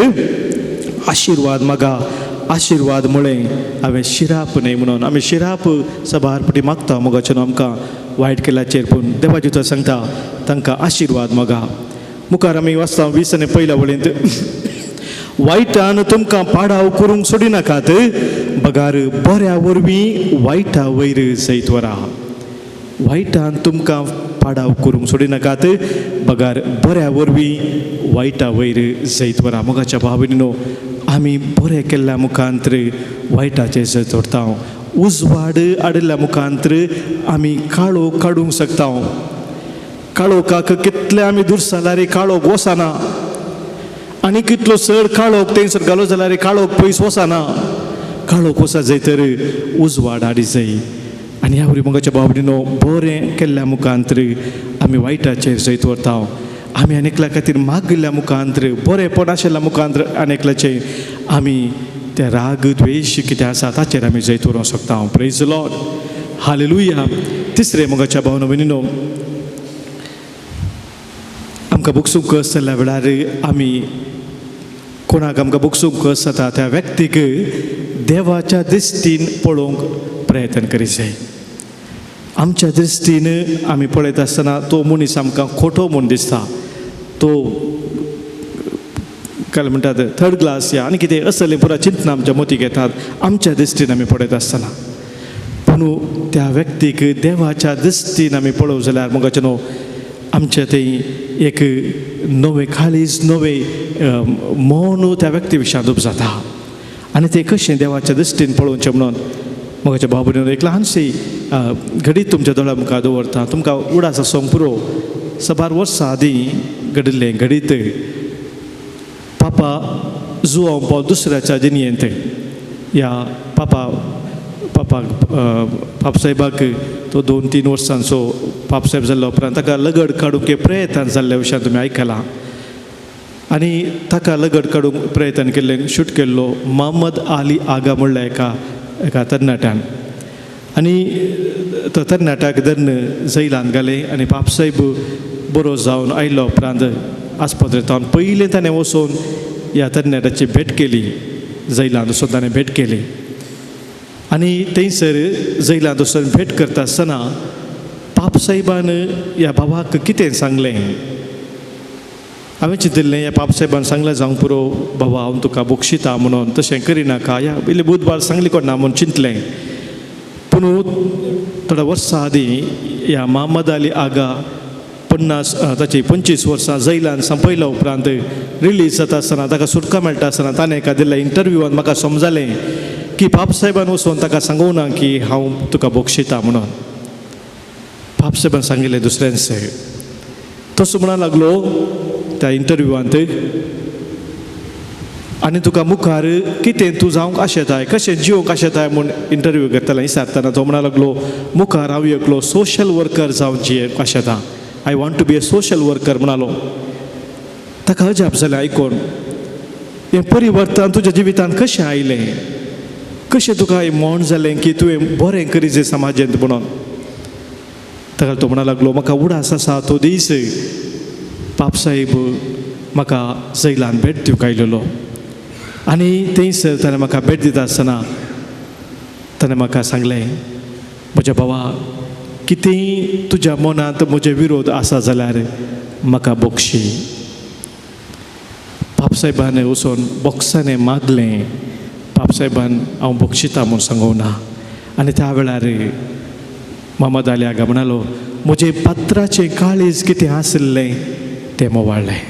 आशिर्वाद मागा, आशिर्वाद म्हळें हांवें शिराप न्हय म्हणून. आमी शिराप सभार पटी मागता मोगाचें आमकां वायट केल्याचेर, पूण देवाचें उतर सांगता तांकां आशिर्वाद मागा. मुखार आमी वाचता 20 आनी पयल्या वळींत, वायटान तुमकां पाडाव करूंक सोडिनाकात, बगार बऱ्या वरवीं वायटा वयर जैत वरा. वायटान तुमकां पाडाव करूंक सोडिनाकात, बगार बऱ्या वरवीं वायटा वयर जैत वरा. मोगाच्या भाव भयणीनो, आमी बरें केल्ल्या मुखांत्र वायटाचेर जैत व्हरता. उजवाड हाडिल्ल्या मुखांत्र आमी काळोख काडूंक शकता. काळोखाक कितले आमी दूर जाल्यार काळोख वचना, आनी कितलो चड काळोख थंयसर घालो जाल्यार काळोख पयस वचना. काळोख वचत जाय तर उजवाड हाडी जाय. आनी ह्या वरवीं मोगाच्या भाव भयणीनो, बरें केल्ल्या मुखांत्र आमी वायटाचेर जैत व्हरता. आमी आनी एकल्या खातीर मागिल्ल्या मुखांत्र, बरेंपण आशिल्ल्या मुखांत्र आनी एकल्याचें आमी ते राग द्वेश कितें आसा ताचेर आमी जैत व्हरूंक शकता. Praise Lord, hallelujah. तिसरें मोगाच्या भावनो भयणीनो, आमकां बक्षूंक कस जाल्ल्या वेळार आमी कोणाक आमकां बक्षूंक कस जाता त्या व्यक्तीक देवाच्या दृश्टीन पळोवंक प्रयत्न करीत जाय. आमच्या दृश्टीन आमी पळयता आसतना तो मनीस आमकां खोटो म्हूण दिसता, तो काय म्हणटात थर्ड क्लास या आनी कितें असलें पुरा चिंतना आमच्या मतीक येतात आमच्या दृश्टीन आमी पळयता आसतना. पूण त्या व्यक्तीक देवाच्या दृश्टीन आमी पळोवं जाल्यार मोगाचें न्हू, आमचें थंय एक नवें काळीज, नवें मौन त्या व्यक्ती विशयांत उपजाता. आनी तें कशें देवाच्या दृश्टीन पळोवचें म्हणून मोगाच्या भाव भयणीनो, एक ल्हानशी घडीत तुमच्या दोळ्या मुखार दवरता. तुमकां उडास आसूंक पुरो, सबार वर्सां आदीं घडिल्लें घडीत. पापा जुआंव पावल दुसऱ्याच्या जिणयेंत ह्या पापा पापाक पापसाहेबाक तो 2-3 वर्सांचो पापसाहेब जाल्ल्या उपरांत ताका लगड काडूंक प्रयत्न जाल्ल्या विशयान तुमी आयकलां. आनी ताका लगड काडूंक प्रयत्न केल्लें, शूट केल्लो मोहम्मद आली आगा म्हणल्या एका एका तरणाट्यान. आनी तो तरणाट्याक धरून जैलान घालें आनी पापसाहेब बरो जावन आयलो उपरांत आस्पत्रेंत पयलें ताणें वचून ह्या तरणाट्याची भेट केली, जैलान वचून ताणें भेट केली. आनी थंयसर जैलान वचून भेट करता आसतना पापसाहेबान ह्या बाबाक कितें सांगलें, हांवें चिंतिल्लें ह्या पापसाहेबान सांगलें जावंक पुरो बाबा हांव तुका बक्षिता म्हणून, तशें करिनाका, ह्या इल्ली बुधवार सांगली कोण ना म्हूण चिंतलें. पूण थोड्या वर्सां आदीं ह्या मोहम्मद अली आगा 50 ताची 25 वर्सां जैलान संपयल्या उपरांत रिलीज जाता आसतना, ताका सुटका मेळटा आसतना ताणें एका दिल्ल्या इंटरव्यूआन म्हाका समजलें की पापसाहेबान वचून ताका सांगूं ना की हांव तुका बक्षिता म्हणून. पापसाहेबान सांगिल्लें दुसऱ्यांचे. तसो म्हणा लागलो त्या इंटरव्यूआंत, आनी तुका मुखार कितें तूं जावंक आशेताय, कशें जिवंक आशेताय म्हूण इंटरव्यू घेतला विचारतना तो म्हणा लागलो, मुखार हांव एकलो सोशल वर्कर जावन जियेवंक आशेतां, I want to be a social worker म्हणालो. ताका अजाप जालें आयकून, हें परिवर्तन तुज्या जिवितांत कशें आयलें, कशें तुका हें मोण जालें की तुवें बरें करी जाय समाजांत म्हणून. ताका तो म्हणा लागलो, म्हाका उडास आसा तो दीस पापसाहेब म्हाका जैलान भेट दिवंक आयलेलो आनी थंयसर ताणें म्हाका भेट दिता आसतना ताणें म्हाका सांगलें, म्हज्या भावा कितेंय तुज्या मनांत म्हजे विरोध आसा जाल्यार म्हाका बक्षी. पापसाहेबान वचून बॉक्सांनी मागलें, पापसाहेबान हांव बक्षिता म्हूण सांगूं ना. आनी त्या वेळार मोहम्मद अली आगा म्हणालो, म्हजें पात्राचें काळीज कितें आशिल्लें तें मोवाळ्ळें,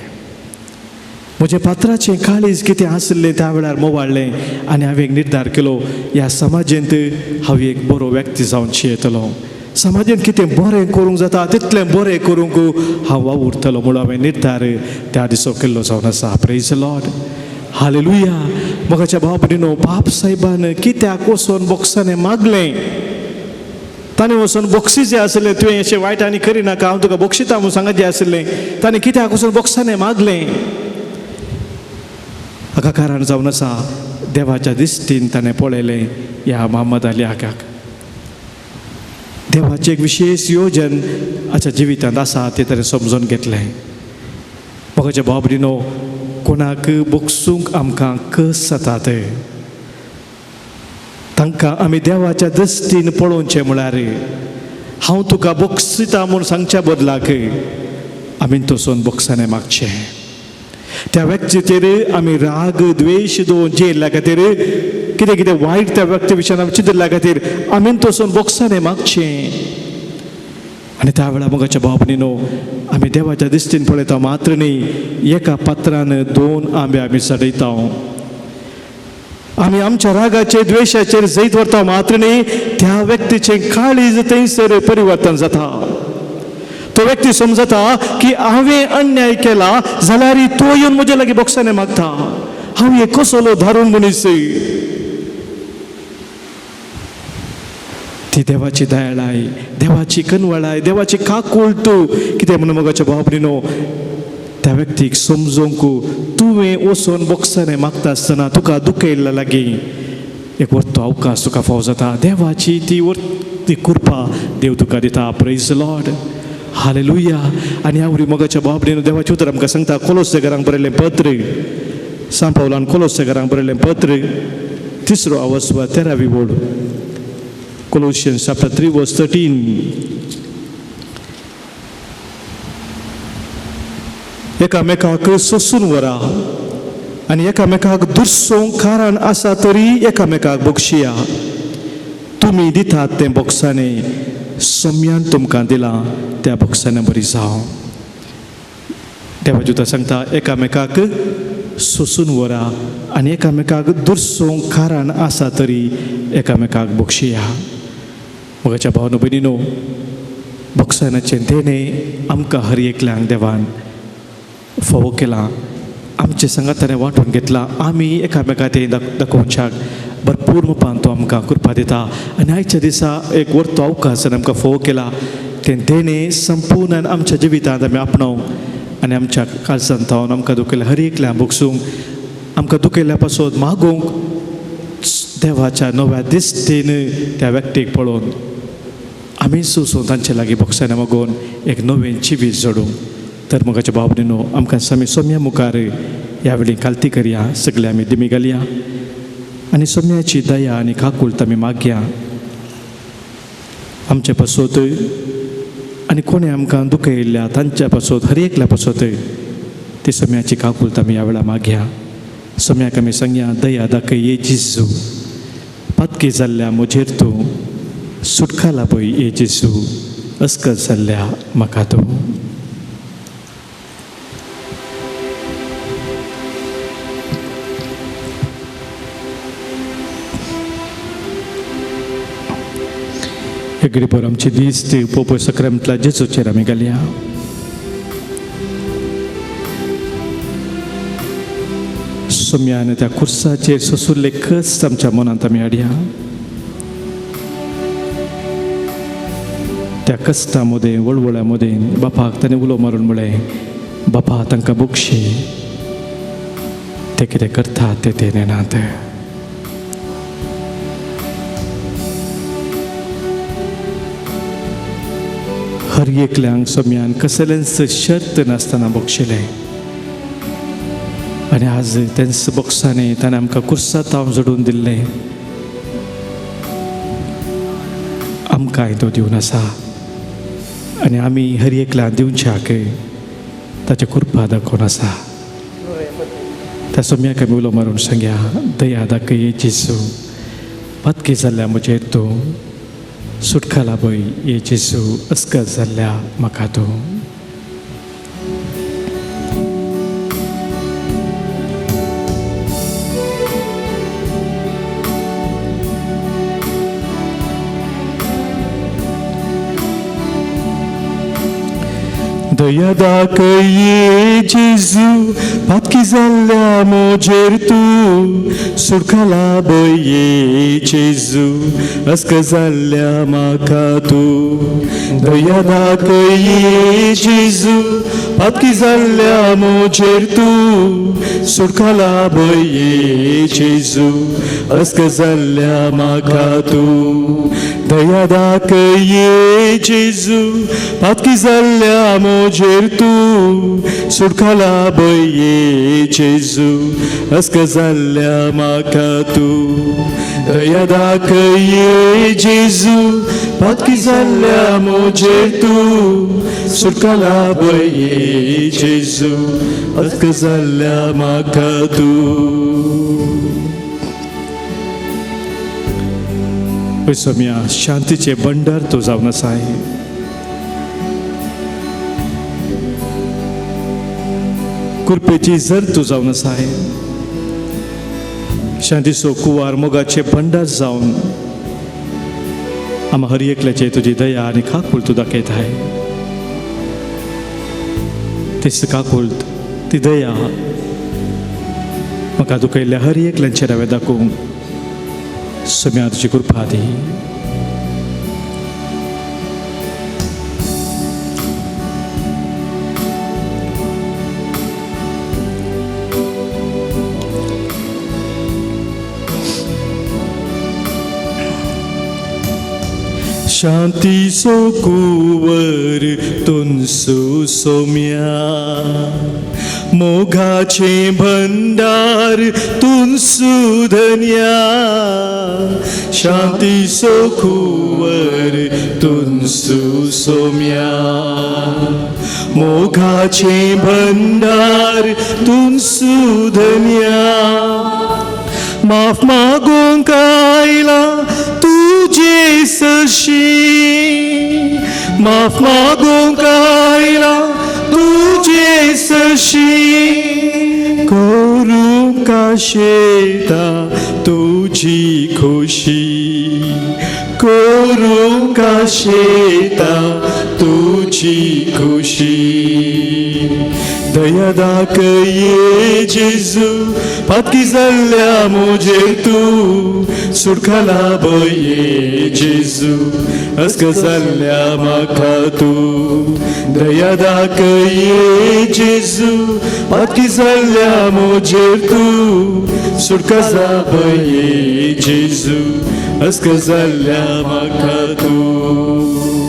म्हजें पात्राचें काळीज कितें आशिल्लें त्या वेळार मोवाळ्ळें आनी हांवें एक निर्धार केलो, ह्या समाजेंत हांव एक बरो व्यक्ती जावन जियेतलो, समाजेंत कितें बरें करूंक जाता तितलें बरें करूंक हांव वावुरतलो म्हणून हांवें निर्धार त्या दिसो केल्लो जावन आसा. Praise Lord, hallelujah. मोगाच्या भाव भयणीनो, बाप साहेबान कित्याक वचोन बॉक्सांनी मागलें, ताणें वचून बक्षीस जें आशिल्लें तुवें अशें वायट आनी करिनाका हांव तुका बक्षिता म्हूण सांगत जें आशिल्लें ताणें कित्याक वचून बॉक्सांनी मागलें, हाका कारण जावन आसा देवाच्या दिश्टीन ताणें पळयलें ह्या मोहम्मद अली आगाक. देवाचें एक विशेश योजन हाच्या जिवितांत आसा तें ताणें समजून घेतलें. मोगाच्या भाव भयणीनो, कोणाक बक्षूंक आमकां कस जाता ते तांकां आमी देवाच्या दृश्टीन पळोवचें म्हळ्यार हांव तुका बक्षिता म्हूण सांगच्या बदलाक आमी तसोन बक्षाने मागचें. त्या व्यक्तीचेर आमी राग द्वेश दवरून जेल्ल्या खातीर कितें कितें वायट त्या व्यक्ती विशयान आमी चिंतिल्ल्या खातीर आमी तसोन बक्षाने मागचें. आनी त्या वेळार मोगाच्या भाव भयणीनो, आमी देवाच्या दृश्टीन पळयता मात्र न्ही, एका पात्रान 2 आंबे आमी चडयता, आमी आमच्या रागाचेर द्वेशाचेर जैत व्हरता मात्र न्ही, त्या व्यक्तीचें काळीज थंयसर परिवर्तन जाता. तो व्यक्ती समजता की हांवें अन्याय केला जाल्यार तो येवन म्हज्या लागीं बक्षाने मागता, हांव एक कसलो धारून मनीस. ती देवाची दयाळाय, देवाची कनवळाय, देवाची काकूळट कितें म्हणून मोगाच्या भाव भयणीनो, त्या व्यक्तीक समजूंक तुवें वचून बक्षाने मागता आसतना तुका दुखयल्ल्या लागीं एक वर्तो अवकाश तुका फावो जाता. देवाची ती ती कृपा देव तुका दिता. Praise Lord, hallelujah. आनी ह्या वरी मोगाच्या भाव भयणीनो, देवाचें उतर आमकां सांगता, कोलोसे घरांक बरयल्लें पत्र, सांत पावलान कोलोसे घरांक बरयल्लें पत्र, 3रो अवस्वा 13वी ओळ, Colossians chapter 3 verse 13. एकामेकाक सोसून व्हरा आनी एकामेकाक दुरसोवंक कारण आसा तरी एकामेकाक बक्षिया. तुमी दितात तें बक्षाने सम्यान तुमकां दिलां त्या बक्षाने बरी जावं. देवाचें उतर सांगता, एकामेकाक सोसून व्हरा आनी एकामेकाक दुरसोवंक कारण आसा तरी एकामेकाक बक्षिया. मोगाच्या भावनो भयणीनो, बक्षानाचें देणें आमकां हर एकल्यांक देवान फावो केलां, आमचे सांगाताने वांटून घेतलां. आमी एकामेका तें दाखोवच्याक भरपूर मुपान तो आमकां कृपा दिता. आनी आयच्या दिसा एक वर्तो अवकाश आमकां फावो केला, तें देणें संपूर्ण आमच्या जिवितांत आमी आपणावंक आनी आमच्या काळजांत थावन आमकां दुखयल्ल्या हर एकल्या बगसूंक, आमकां दुखयल्ल्या पासत मागूंक देवाच्या नव्या दिश्टीन त्या व्यक्तीक पळोवन आमी सोसून तांचे लागीं बक्षाने मागून एक नवें जिवीत जोडूंक. तर मोगाच्या भाव भयणीनो, आमकां आमी सोम्या मुखार ह्या वेळी कालती करया, सगळे आमी दिमी घालया आनी सोम्याची दया आनी काकूळट आमी मागया. आमचे पासत आनी कोणें आमकां दुखयल्ल्या तांच्या पासत, हर एकल्या पासत ती सोम्याची काकुळट आमी ह्या वेळा मागया. सोम्याक आमी सांगया, दया दाखय ये जेजू, पातकी जाल्ल्या म्हजेर तूं सुटका लाभय ये जेजू, अस्कत जाल्ल्या म्हाका तूं. हेगडीभर आमची दीस ती पोपो सक्रामेंतल्या जेजूचेर आमी घालया. सोम्यान त्या खुर्साचेर सोसुल्ले कश्ट आमच्या मनांत आमी हाडया. त्या कश्टा मदें वळवळ्या मदें बापाक ताणें उलो मारून म्हळें, बापा तांकां बक्षी, ते कितें करतात ते ते नेणात. हर एकल्यांक सोम्यान कसलेंच शर्त नासतना बक्षिलें आनी आज तेंच बक्षांनी ताणें आमकां कुर्सात हांव जोडून दिल्लें आमकांय तो दिवन आसा आनी आमी हर एकल्यान दिवच्याक ताचे कृपा दाखोवन आसा. त्या सोम्याक आमी उलो मारून सांगया, दया दाखय जेजू, पातकी जाल्ल्या म्हजेर तूं सुटका लाभय ये जेजू, अस्कत जाल्ल्या म्हाका तूं. दया दाखय जेजू, पातकी जाल्ल्या म्हजेर तूं सुटका लाभय जेजू, अस्कत जाल्ल्या म्हाका तूं. दया दाखय जेजू, पातकी जाल्ल्या म्हजेर तूं सुटका लाभय जेजू, अस्कत जाल्ल्या म्हाका तूं. दया दाखय जेजू, पातकी जाल्ल्या म्हजेर तूं सुटका लाभय जेजू, अस्कत जाल्ल्या म्हाका तूं. दया दाखय जेजू, पातकी जाल्ल्या म्हजेर तूं सुटका लाभय जेजू, अस्कत जाल्ल्या म्हाका तूं. सोम्या शांतीचे भंडार तूं जावन आसाय. कृपेची जर तूं जावन आसाय. शांतीचो कुवार मोगाचे भंडार जावन आमा हर एकल्याचे तुजी दया आनी काकूळ तूं दाखयताय. तेच काकूळ ती दया म्हाका दुखयल्ल्या हर एकल्याचेर हांवें दाखोवंक सोम्या तुजी कृपा दी. शांतीचो कुंवर तुनसु सोम्या, मोगाचे भंडार तुनसु धन्या. शांतीचो कुंवर तुनसु सोम्या, मोगाचे भंडार तुनसु धन्या. माफ मागूंक आयला तुजे सशी, माफ मागूंक आयला तुजे सशी. करूंक आशेता तुजी खोशी, करूंक आशेता तुजी खोशी. दया दाखय जेजू, पातकी जाल्ल्या म्हजेर तूं सुटका लाभय जेजू, अस्कत जाल्ल्या म्हाका तूं. दया दाखय जेजू, पातकी जाल्ल्या म्हजेर तूं सुटका लाभय जेजू, अस्कत जाल्ल्या म्हाका तूं.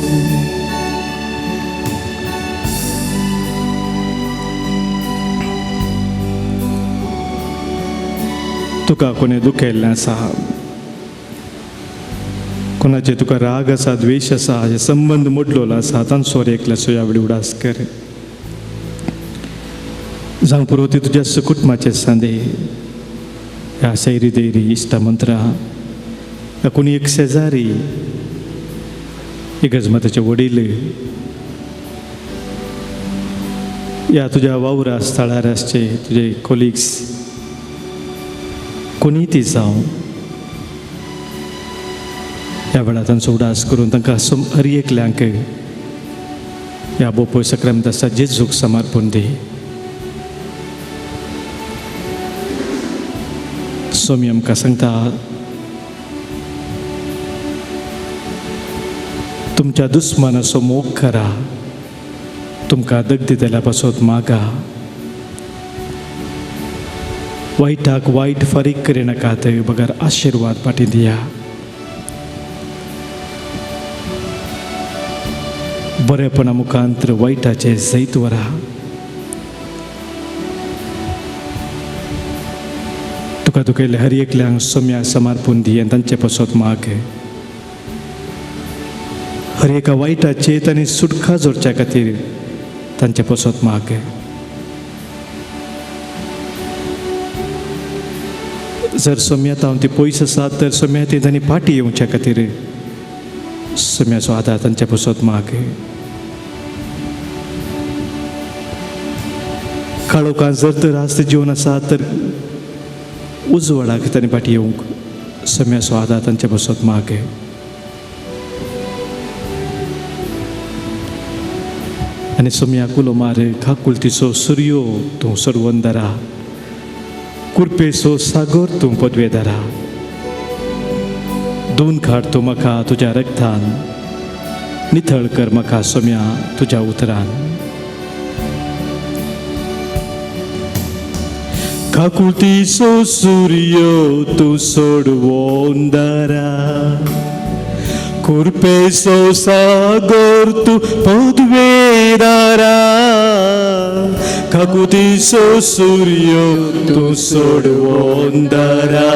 तुका कोणें दुखयल्लें आसा, कोणाचे तुका राग आसा, द्वेश आसा, हे संबंद मोडलेलो आसा, तांचो एकल्याचो ह्या वेळी उडास कर. जावं पुरो ती तुज्या सुकुटमाचे सांदे, ह्या सैरी दैरी इश्टा मंत्रा, ह्या कोणी एक शेजारी, इगर्जमाताचे वडील, या तुज्या वावरा स्थळार आसचे तुजे कोलिग्स, कोणीय ती जावं, ह्या वेळार तांचो उडास करून तांकां हर एकल्यांक ह्या बोपोय सक्रामतासा जेजूक समर्पण दी. सोमी आमकां सांगता, तुमच्या दुस्मानाचो मोग करा, तुमकां दग दितल्या पासत मागा, वायटाक वायट फारीक करिनाकात बगर आशिर्वाद फाटीं दिया. बरेपणा मुखांत वायटाचें जैत वरा. तुका दुखयल्ले हर एकल्यांक सोम्या समर्पून दी आनी तांचे पासत माग. हर एका वायटाचेर तांणी सुटका जोडच्या खातीर तांचे पासत माग. जर सोम्या तावन ती पयस आसात तर सोम्या ती तांणी फाटीं येवच्या खातीर सोम्याचो आदार तांचे पासत माग. काळोखांत जर तर आस्त जीवन आसा तर उजवाडाक तांणी फाटीं येवंक सोम्याचो आदार तांचे पासत माग. आनी सोम्याक उलो मार, काकुळतीचो सुर्यो तूं सर्वंदरा, कुरपेचो सागर तूं पदवेदारा, दोन खाट तूं म्हाका तुज्या रगतान, निथळ कर म्हाका सोम्या तुज्या उतरान. काकुळतीचो सुर्यो तूं सोडवोन दारा, कुरपेचो सागर तूं पदवेदारा, काकुळतीचो सुर्यो तूं सोडवोन दारा,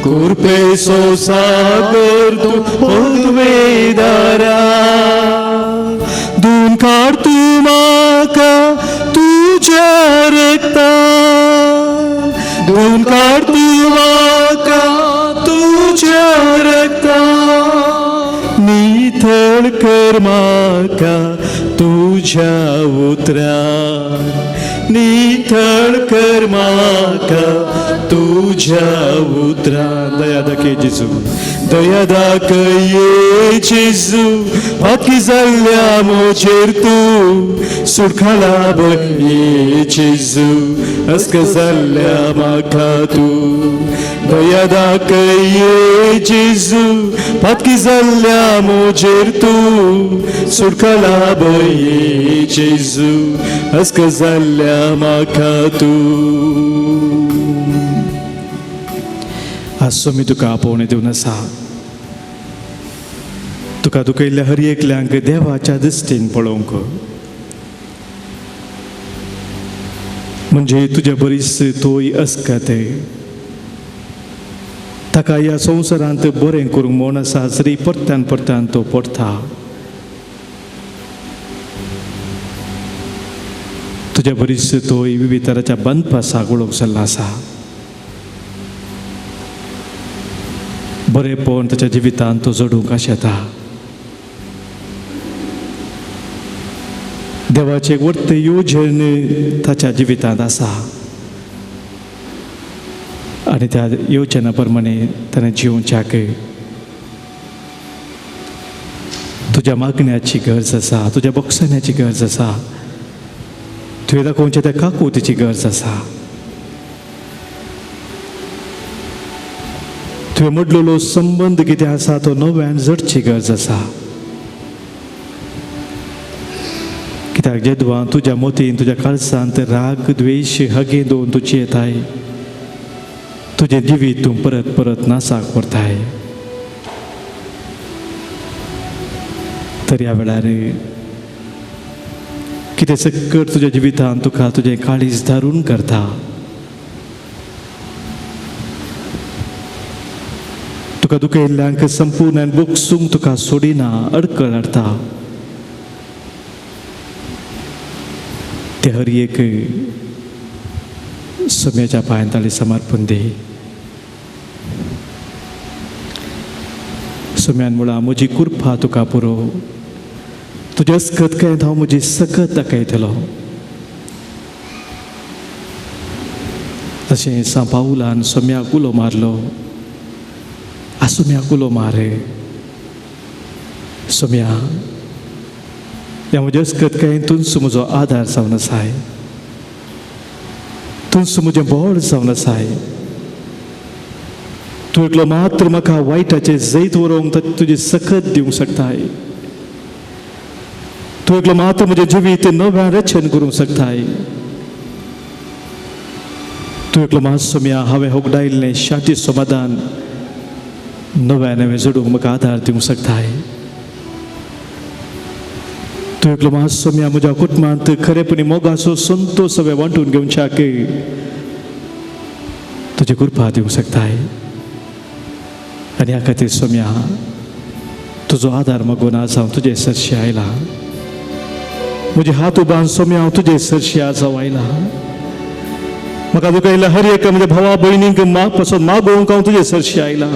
कुरपेचो सागर तूं पदवेदारा, दोन काड तूं म्हाका तुज्या रगतान, दोन काड तूं म्हाका तुज्या रगतान, नितळ कर म्हाका तुज्या उतरान, नितळ कर म्हाका तुज्या उतरान. दया दाखय जेजू, दया दाखय जेजू, फाकी जाल्ल्या म्हजेर तूं सुटका लाभ ये जेजू, अस्क जाल्ल्या म्हाका तूं. दया दाखय जेजू, फाकी जाल्ल्या म्हजेर तूं सुटका लाभ ये जेजू, अस्क जाल्ल्या म्हाका तूं. आज सोमी तुका आपोवणें दिवन आसा, तुका दुखयल्ल्या हर एकल्यांक देवाच्या दृश्टीन पळोवंक, म्हणजे तुज्या बरीच तोय अस्कत ताका ह्या संवसारांत बरें करूंक म्हूण आसा जरी परत्यान परत्यान तो पडटा. तुज्या बरीच तोय विविध तराच्या बंदपासाक वळख जाल्लो आसा. बरेंपण ताच्या जिवितांत तो जोडूंक आशेता. देवाचें वर्त योजन ताच्या जिवितांत आसा आनी त्या योजना प्रमाणे ताणें जिवच्याक तुज्या मागण्याची गरज आसा, तुज्या बोगसण्याची गरज आसा, तुवें दाखोवच्या त्या काकुतीची गरज आसा. तुवें मोडलेलो संबंद कितें आसा तो नव्यान जडची गरज आसा. कित्याक जेदवां तुज्या मोतीन तुज्या काळसांत राग द्वेश हगे दोन तुजी येताय, तुजें जिवीत तूं परत परत नासाक व्हरताय. तर ह्या वेळार कितें सक्कट तुज्या जिवितांत तुका तुजें काळीज धारून करता, तुका दुखयल्ल्यांक संपूर्ण बोगसूंक तुका सोडिना, अडकळ हाडटा. ते ते हर एक सोम्याच्या पांयान ताणें समर्पण दी. सोम्यान म्हळां म्हजी कृपा तुका पुरो, तुज्या अस्कत हांव म्हजी सकत दाखयतलो. तशें सांव पावलान सोम्याक उलो मारलो, आसोम्याक उलो मारे, सोम्या ह्या म्हज्या अस्कत तूंच म्हजो आदार जावन आसाय, तूंच म्हजें बळ जावन आसाय, तूं एकलो मात्र म्हाका वायटाचें जैत व्हरूंक तुजी सकत दिवंक शकताय, तूं एकलो मात्र म्हजें जिवीत नव्यान रचन करूंक शकताय, तूं एकलो मात सोम्या हांवें होगडायल्लें शांती समाधान नव्या नवें जोडूंक म्हाका आदार दिवंक शकताय, तूं एकलो मात सोम्या म्हज्या कुटुंबांत खरेपणी मोगाचो संतोश हांवें वांटून घेवच्याक तुजी कृपा दिवंक शकताय. आनी ह्या खातीर सोम्या तुजो आदार मागून आज हांव तुजे सरशी आयला, म्हजे हात उबान सोम्या हांव तुजे सरशी आज हांव आयला. म्हाका दुखयल्या हर एक म्हज्या भावा भयणींक पासून मागोवंक हांव तुजे सरशी आयला.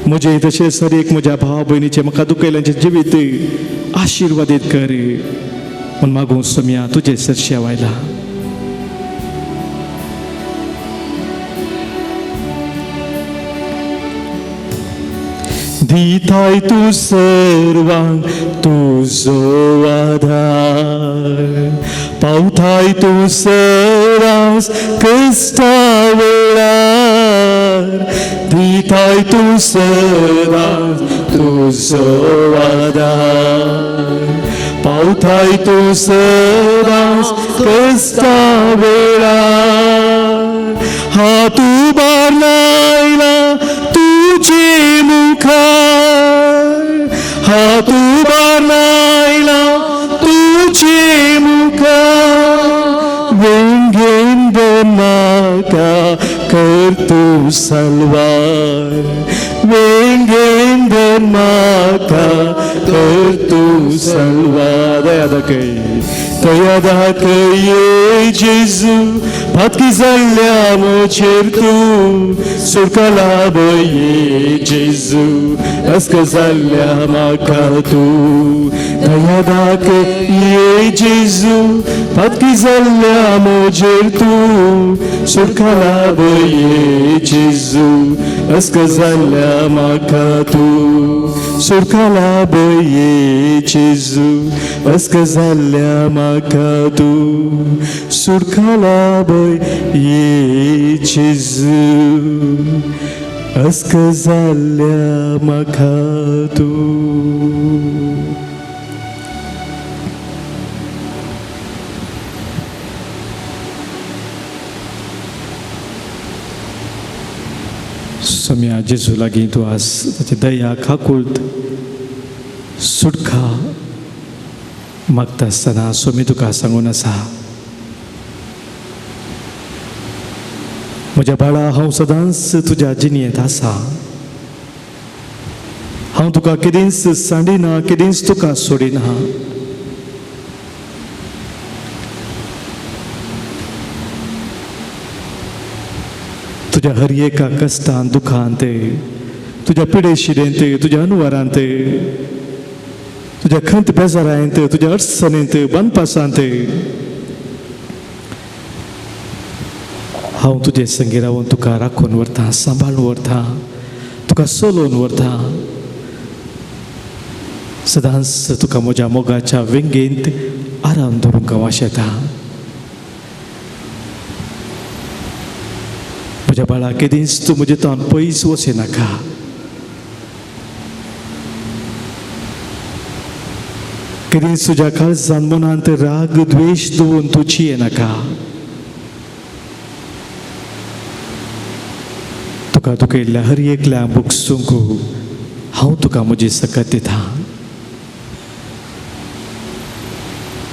म्हजें तशेंच हर एक म्हज्या भावा भयणीचें म्हाका दुखयल्यांचें जिवीत आशिर्वादीत कर म्हूण मागूंक सोम्या तुजे सरशी हांव आयला. दिताय तूं सर्वांक तुजो आधार, पावताय तूं सदांच कश्टा वेळार, दिताय तूं सदांच तुजो आधार, पावताय तूं सदांच कश्टा वेळार, हात उबारला तुझे मुखार, हात उबारला तुझे मुखार, वेंगेन म्हाका कर तूं सलवार, वेंगेन म्हाका कर तूं सलवार. दया दाखय, दया दाखय जेजू, पातकी जाल्ल्या म्हजेर तूं सुटका लाभय जेजू, अस्क जाल्ल्या म्हाका तूं. दया दाखय जेजू, पातकी जाल्ल्या म्हजेर तूं सुटका लाभय जेजू, अस्क जाल्ल्या म्हाका तूं सुटका लाभय जेजू, अस्क जाल्ल्या म्हाका तूं सुटका लाभय जेजू, अस्क जाल्ल्या म्हाका तूं. सोम्या जेजू लागीं तूं आज ताची दया काकुळट सुटका मागता आसतना सोमी तुका सांगून आसा, म्हज्या बाळा हांव सदांच तुज्या जिणेंत आसा, हांव तुका केदींच सांडिना, केदींच तुका सोडिना. तुज्या हर एका कश्टान दुखांत, तुज्या पिडेशिरेंत, तुज्या अनवरांत, तुज्या खंत बेजारांत, तुज्या अडचणींत, बनपासांत हांव तुजे संगी रावन तुका राखून व्हरता, सांबाळून व्हरता, तुका चलोवन व्हरता. सदांच तुका म्हज्या मोगाच्या वेंगेंत आराम दवरूंक हांव आशेता. म्हज्या बाळा केदींच तूं म्हजे तान पयस वचूं नाका. केदींच तुज्या काळजान मनांत राग द्वेश दवरून तूं चिये नाका. तुका दुखयल्ल्या हर एकल्या भोगसूंक हांव तुका म्हजी सकत दिता.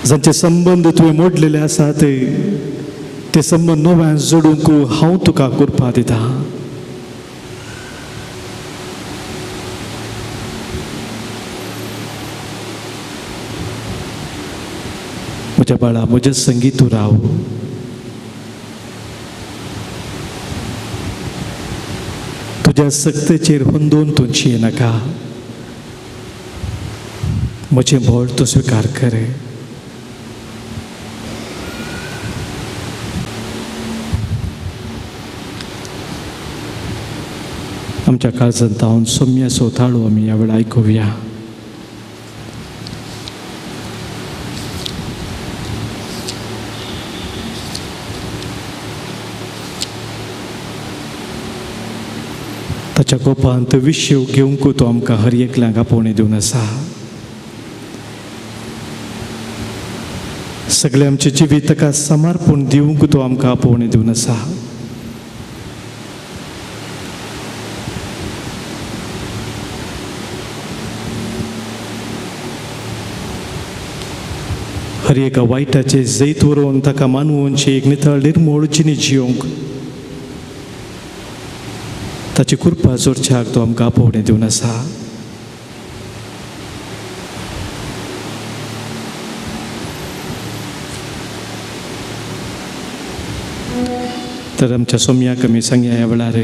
जांचे संबंद तुवें मोडलेले आसात ते संबंद नव्यान जोडूंक हांव तुका कृपा दिता. म्हज्या बाळा म्हज्या संगी तूं राव. तुज्या सक्तेचेर हुंदून तूं नाका. म्हजें बोट तूं स्विकार कर. आमच्या काळजांत जावन सोम्याचो ताळो आमी ह्या वेळार आयकुया. ताच्या गोपांत विश्व घेवंक तो आमकां हर एकल्यांक आपोवणें दिवन आसा. सगळें आमचें जिवीत ताका समर्पण दिवंक तो आमकां आपोवणें दिवन आसा. हर एका वायटाचें जैत व्हरून ताका मानवोनची एक नितळ निर्मोळ जिणी जियोंक ताची कृपा जोडच्याक तो आमकां आपोवणें दिवन आसा. तर आमच्या सोम्याक आमी सांगया ह्या वेळार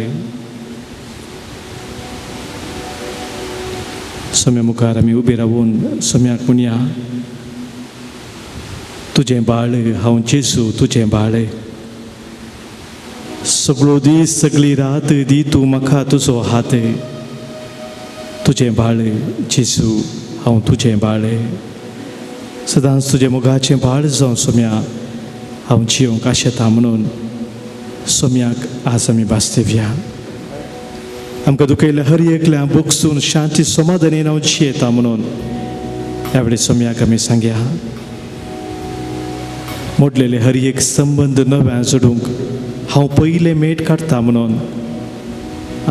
सोम्या मुखार आमी उबी रावून सोम्याक म्हणया, तुजें बाळ हांव जेजू, तुजें बाळ. सगळो दीस सगळी रात दी तूं म्हाका तुजो हात. तुजें बाळ जेजू, हांव तुजें बाळ. सदांच तुजें मोगाचें बाळ जावं सोम्या, हांव जियोंक आशेता म्हणून सोम्याक आज आमी भासतेवया. आमकां दुखयल्या हर एकल्या बोगसून शांती समाधानी हांव जियेता म्हणून ह्या वेळी सोम्याक आमी सांगया. मोडलेले हर एक संबंद नव्या जोडूंक हांव पयलें मेट काडटा म्हणून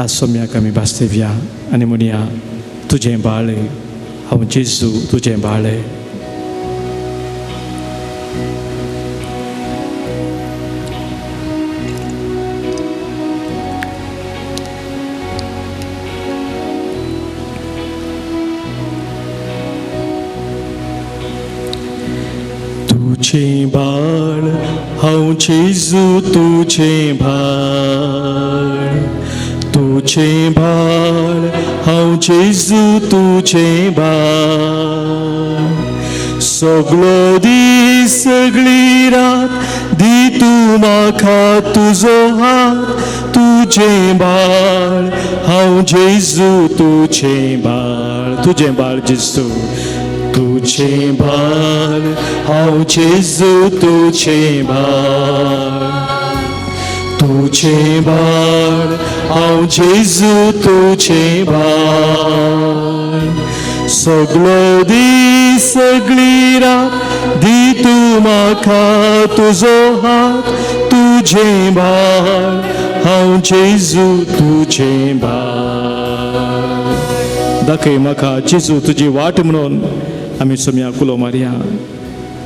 आज सोम्याक आमी भासतेवया आनी म्हणया, तुजें बाळ हांव जेजू, तुजें बाळ. तुझें बाळ हांव जेजू, तुझें बाळ. तुझें बाळ हांव जेजू, तुझें बाळ. सगळो दीस सगळी रात दी तूं म्हाका तुजो हात. तुझें बाळ हांव जेजू, तुझें बाळ. तुझें बाळ जेजू, तुझें बाळ हांव जेजू, तुझें बाळ. तुझें बाळ हांव जेजू, तुझें बाळ. सगळो दीस सगळी रात दी तूं म्हाका तुजो हात. तुझें बाळ हांव जेजू, तुझें बाळ. दाखय म्हाका जेजू तुजी वाट म्हणून आमी सोम्या कुलो मारया.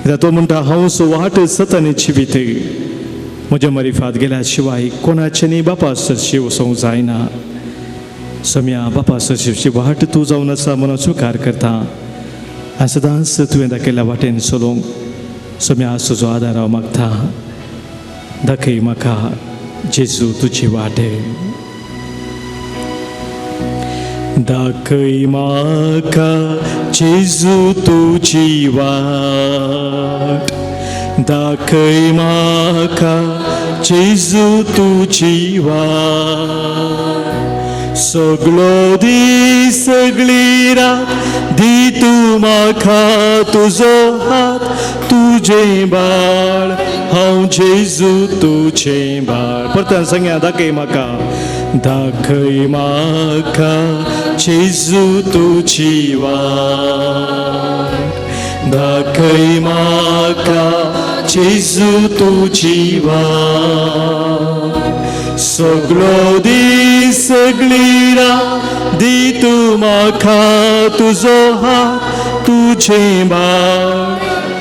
कित्याक तो म्हणटा, हांव सो वाट सत आनी जिवीत, म्हज्या मरिफात गेल्या शिवाय कोणाचें न्ही बापा सरशी वचोंक जायना. सोम्या बापा सरशी वाट तूं जावन आसा म्हणून स्विकार करता आनी सदांच तुवें दाखयल्ल्या वाटेन चलोवंक सोम्या आज तुजो आदार हांव मागता. दाखय म्हाका जेजू तुजी वाट. दाखय म्हाका जेजू तुजी वाट. दाखय म्हाका जेजू तुजी वाट. सगळो दीस सगळी रात दी तूं म्हाका तुजो हात. तुजें बाळ हांव जेजू, तुजें बाळ. परत सांगया, दाखय म्हाका. दाखय म्हाका जेजू तुजी वाट. दाखय म्हाका जेजू तुजी वाट. सगळो दीस सगळी रात दी तूं म्हाका तुजो हात. तुजें बाळ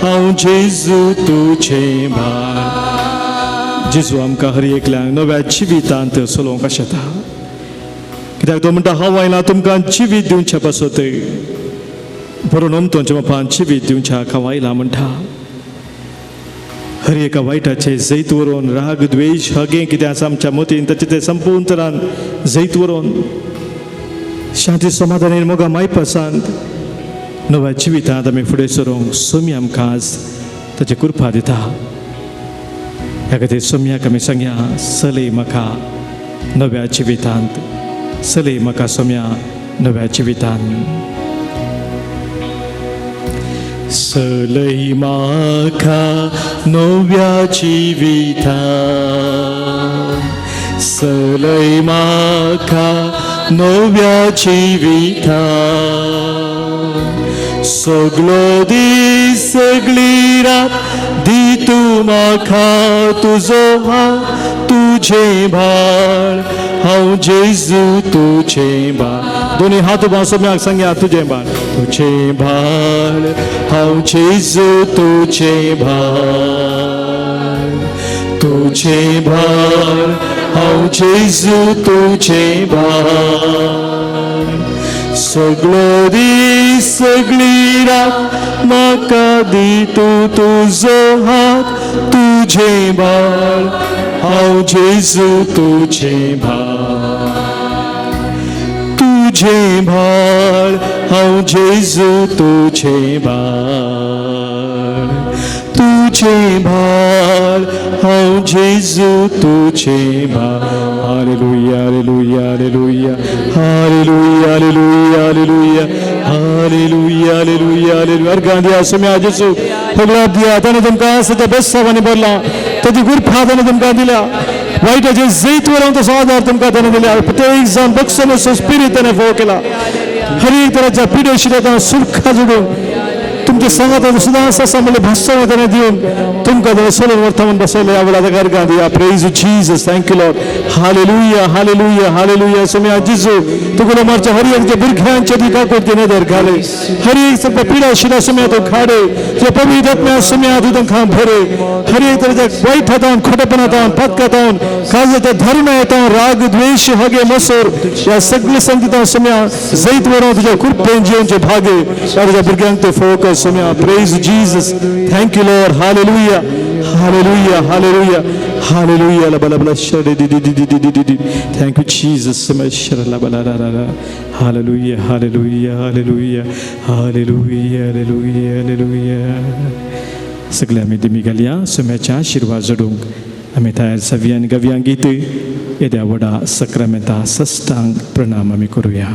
हांव जेजू, तुजें बाळ. जेजू आमकां हर एकल्यांक नव्या जिवितांत चलोवंक आशेता. कित्याक तो म्हणटा, हांव आयला तुमकां जिवीत दिवच्या पासत, बरोवन तुमच्या बापान जिवीत दिवच्याक हांव आयला म्हणटा. हर एका वायटाचें जैत वरोवन राग द्वेश हगें कितें आसा आमच्या मतीन ताचें तें संपूर्ण तरान जैत वरोवन शांती समाधानान मोगा मायपासांत नव्या जिवितांत आमी फुडें सरूंक सोमी आमकां आज ताची कृपा दिता. ह्या खातीर सोम्याक आमी सांगया, चलय म्हाका नव्या जिवितांत, चलय म्हाका सोम्या नव्या जिवितांत. चलय म्हाका नव्या जिवितांत, चलय म्हाका नव्या जिवितांत, सगलो दीस सगली रात दी तूं म्हाका तुजो हात, तुजें भाळ हांव जेजू तुजें भाळ. दोनी हात उबा सोम्याक सांगया, तुजें भाळ, तुजें भाळ हांव जेजू तुजें भाळ, तुजें भाळ हांव जेजू तुजें भाळ, सगलो दीस सगली रात म्हाका दी तूं तुजो हात, तुजें भाळ हांव जेजू तुजें भाळ, तुजें भाळ हांव जेजू तुजें भाळ, तुजें भाळ हांव जेजू तुजें भाळ. Hallelujah, hallelujah, hallelujah, hallelujah, hallelujah, hallelujah, hallelujah, hallelujah, hallelujah. अर्घां दिया सोम्या जेजू, होगळाप दिया. ताणें तुमकां आसा त्या बेस्सांवांनी भरला, ताची गुरफा ताणें तुमकां दिल्या, वायटाचें जैत व्हरोन तसो आदार तुमकां ताणें दिल्या. प्रत्येक जाण बक्षणेचो स्पिरीत ताणें फोव केला. हर एक तराच्या पिडेशिल्या सुरखा जोडून तुमच्या सांगात सुद्दां आसा म्हणलें भाशण ताणें दिवन तुमकां ताणें सोलून व्हरता म्हूण बसयलें. ह्या वेळार ताका अर्घां दिया. Praise Jesus, thank you Lord. Hallelujah, hallelujah, hallelujah. Saumya जेजू, तुगेलो मारच्या हर एक भुरग्यांचे ती काकुळटी नदर घाले, हर एक सगळ्या पिडा शिला सोम्या तो खाडे, तुझ्या पवित्र आत्म्या सोम्या तूं तांकां भरे. हर एक तरेच्या वायट हातावन, खोटेपणातावन, पातकातावन, काळजाच्या धरुणा येतावन, राग द्वेश हगे मसोर ह्या सगळे संगीतां सोम्या जैत व्हरोन तुज्या कृपेन जिवनचे भागे ह्या तुज्या भुरग्यांक ते फोकस सोम्या. Praise Jesus, thank you Lord. Hallelujah, hallelujah, hallelujah, hallelujah. ला बला बला शरे दी दी दी दी दी दी दी. Thank you Jesus. शर ला बला ला ला. Hallelujah, hallelujah, hallelujah, hallelujah, hallelujah, hallelujah. सगळे आमी दिमी घालया. सोम्याच्या आशिर्वाद जोडूंक आमी तयार जावया आनी गवया गीत येद्या व्हडा सक्रामेंता सस्टांग प्रणाम आमी करुया.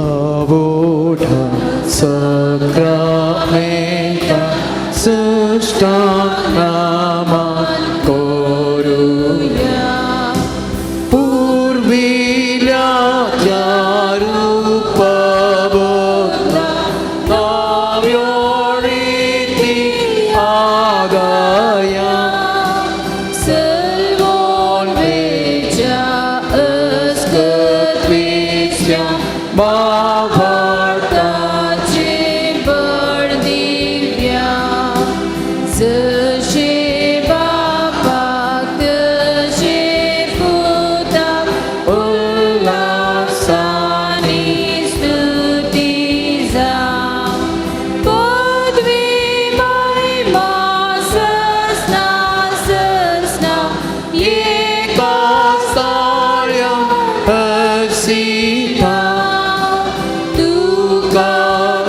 इत्यावोढा सक्रामेंता सृष्टांक नामान करुया, पुर्विल्या त्या रूपाबदला नव्यो रिती आगाया. सलवोन वेच्या अस्कत्वेच्या भावार्थाचे बळ दिव्या, जशें बापाक तशें पुताक उल्हासानी स्तुती जावं. पदवी महिमा सस्ना सस्ना एका साळ्या हसीता तुका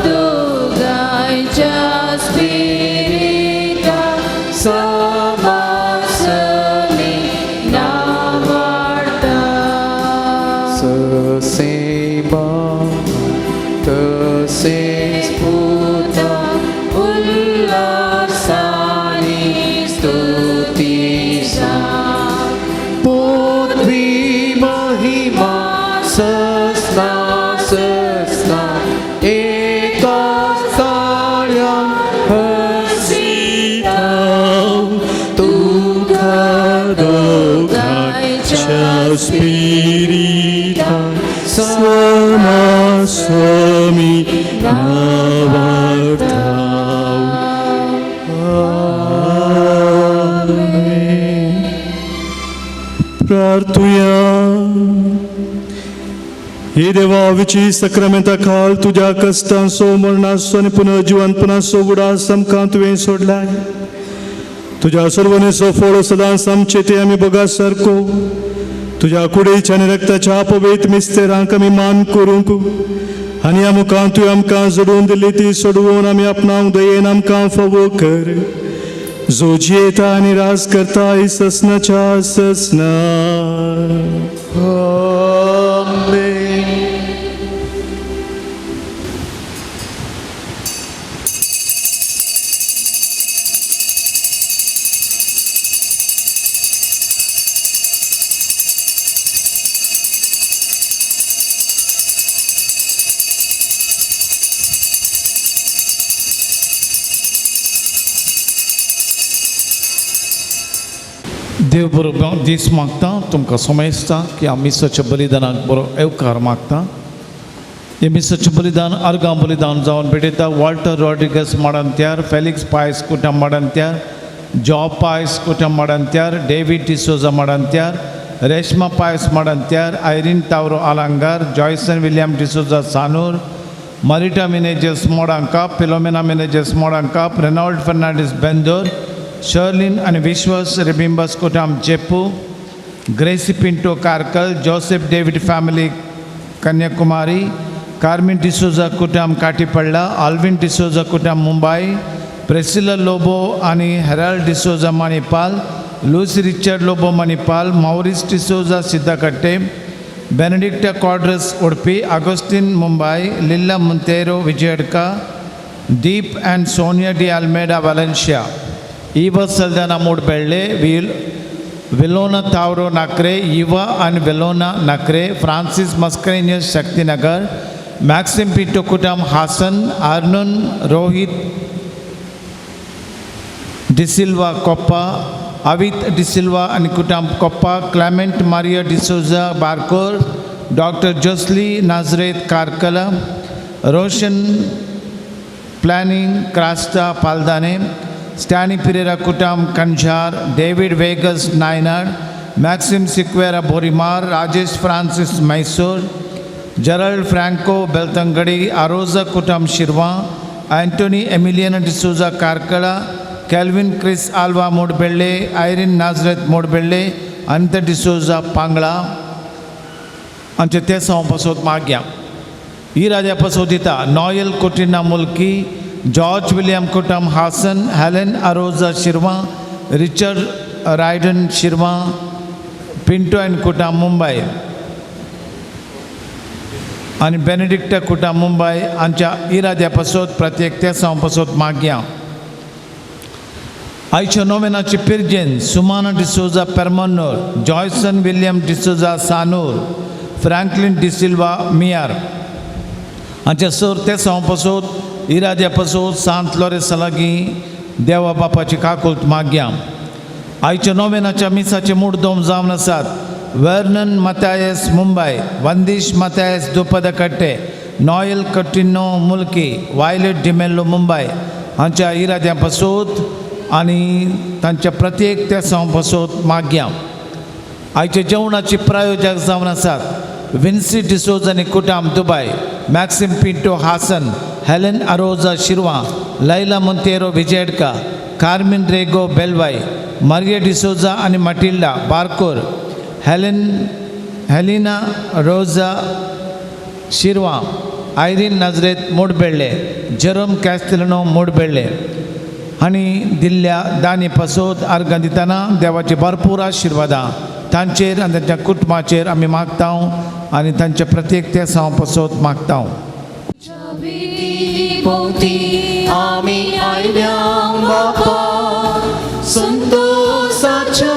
दोगांयच्या स्पिरिता समासमी नावाडता. ससेबा तसेच पुता उल्हासानी स्तुती जावं. पृथ्वी महिमा सस्ना सस्ना एका साळ्या हसीता तुका दोगांयच्या स्पिरिता समासमी नावार्थाव. आमेन. प्रार्थुया. हे देवा, विची सक्रामेंता खाल तुज्या कश्टांचो, मरणाचो आनी पुनर्जिवनपणाचो उडास आमकां तुवें सोडलाय. तुज्या सर्वनेचो फळ सदांच आमचे ते आमी बगा सारको तुज्या कुडीच्या आनी रक्ताच्या पवित्र मिस्तेरांक आमी मान करूंक आनी ह्या मुखार तुवें आमकां जोडून दिल्ली ती सोडवून आमी आपणाक दयेन आमकां फावो कर, जो जियेता आनी राज करता ससनाच्या ससना. आमेन. देव बरो दीस मागता, तुमकां समजता की आमी मिसाच्या बलिदानाक बरो येवकार मागता. हें मिसाचें बलिदान अर्गां बलिदान जावन भेटयता वॉल्टर रॉड्रिगस माडांत्यार, फेलिक्स पायस कुटम माडांत्यार, जॉब पायस कुटम माडांत्यार, डेवीड डिसोजा माडांत्यार, रेश्मा पायस माडांत्यार, आयरीन तावरो आलांगार, जॉयसन विलियम डिसोजा सानूर, मरिटा मिनेजस मोडांकाप, फिलोमेना मिनेजस मोडांकाप, रेनॉल्ड फर्नांडीस बेंदोर, शर्लिन आनी Vishwas Rebimbus कुटाम Jeppu, Gracy Pinto Karkal, Joseph David family Kanyakumari, Carmen D'Souza Kutam Katipalla, Alvin D'Souza Kutam Mumbai, Priscilla Lobo आनी Harold D'Souza Manipal, Lucy Richard Lobo Manipal, Maurice D'Souza Siddakatte, Benedicta Quadras Udupi, Augustine Mumbai, Lilla Monteiro Vijayadka, Deep and Sonia D Almeida Valencia, Eva Saldanha Moodbelle, will Vilona Tauro Nakre, Eva and Vilona Nakre, Francis Mascarenhas Shaktinagar, Maxim Pinto Kutam Hasan, Arnun Rohit D'Silva Koppa, Avit D'Silva आनी कुटाम Koppa, Clement Maria D'Souza Barkor, doctor Josely Nazareth Karkala, Roshan planning Crasta Paldane, Stany Pereira Kutam Kanjar, David Vegas Nayanar, Maxim Sequeira Borimar, Rajesh Francis Mysore, Gerald Franco Belthangady, Aroza Kutam Shirva, Antony Emilian D'Souza Karkala, Calvin Chris Alva Moodbelle, Irene Nazareth Moodbelle, Anita D'Souza Pangla आमचे ते साव पासत मागया. ही राजा पासत दिता Noel Coutinho Mulki, George William Kutam Hassan, Helen Aroza Shirva, Richard Raiden Shirva, Pinto and Kutam Mumbai आनी बेनेडिक्टा कुटाम मुंबय हांच्या इराद्या पासत प्रत्येक तेसांव पासत मागया. आयच्या नोवेनाची पिरजेन Sumana D'Souza Permanur, Joyson William D'Souza Sanur, Franklin D'Silva Miyar हांच्या सर तेसांव पासत इराद्या पासत सांत लॉरेसा लागीं देवा बापाची काकुल्त मागया. आयच्या नोवेनाच्या मिसाचे मुडदोम जावन आसात Vernon Mathias Mumbai, Vandish Mathias Dupadakatte, Noel Coutinho Mulki, Violet D'Mello Mumbai हांच्या इराद्या पासत आनी तांच्या प्रत्येक तेसांव पासत मागया. आयच्या जेवणाची प्रायोजक जावन आसात विन्सी डिसोज आनी Kutam Dubai, Maxim Pinto Hassan, Helen Aroza Shirva, Laila Monteiro Vijayadka, Carmen Rego Belvai, Maria D'Souza आनी Matilda Barkur, Helen Helena Rosa Shirva, Irene Nazareth Moodbelle, Jerome Castelino Moodbelle आनी दिल्ल्या दानी पासत आर्गां दितना देवाची भरपूर आशिर्वादां तांचेर आनी तांच्या कुटुंबाचेर आमी मागता आनी तांच्या प्रत्येक तेसांव पासत मागता. भोवती आमी आयल्या बापा संतोषाच्या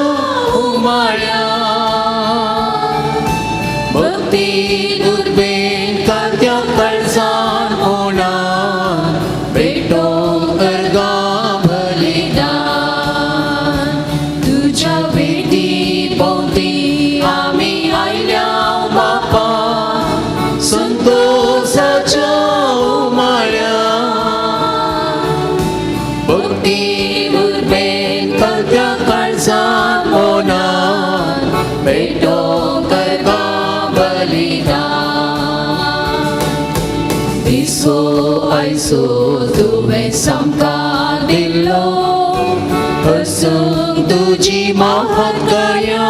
उमाळ्या, भक्ती दुर्बेन कार्या काळजान होणार भेटो अर्गा बलिदान. तुझ्या भेटी भोवती आमी आयल्या बापा संतोषाच्या उमाळ्या, भक्ती उर्बेन कर्त्या काळजान मोनान भेटो आमचो आयसो तुवें सामकां दिल्लो हसूंक तुजी महत्कार्या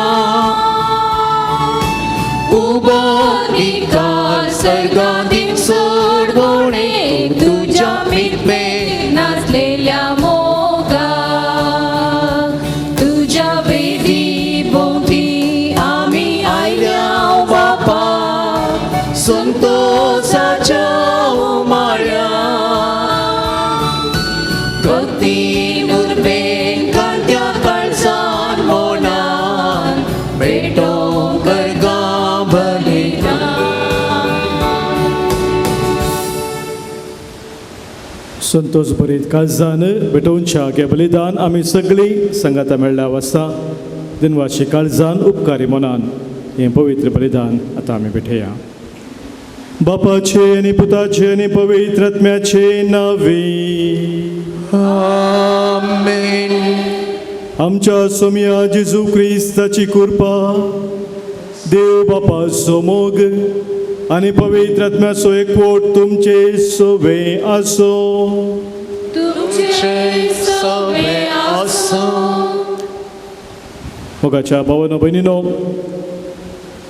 उबो निकाल सर्गांत सोडवणे तुज्या मितमे नासलेल्या मोगाक तुज्या वेदी भोंवती आमी आयल्या बापा संतोषाच्या उमाळ्या भक्ती उर्बेन कांत्या काळजान मोनान भेटोवंक गर्गां बलिदान. संतोष भरीत काळजान भेटोवच्या हे बलिदान आमी सगळीं संगाता मेळ्ळ्या वास्ता दिनवाशी काळजान उपकारी मनान हें पवित्र बलिदान आतां आमी भेटया. बापाचे आनी पुताचे आनी पवित्र आत्म्याचे नावे आमेन. आमच्या सोमया जेजू क्रिस्ताची कृपा, देव बापाचो मोग आनी पवित्र आत्म्याचो एकवट तुमचे सोबे आसो. तुमचे सवे आसूं. मोगाच्या भावानो भयणीनो,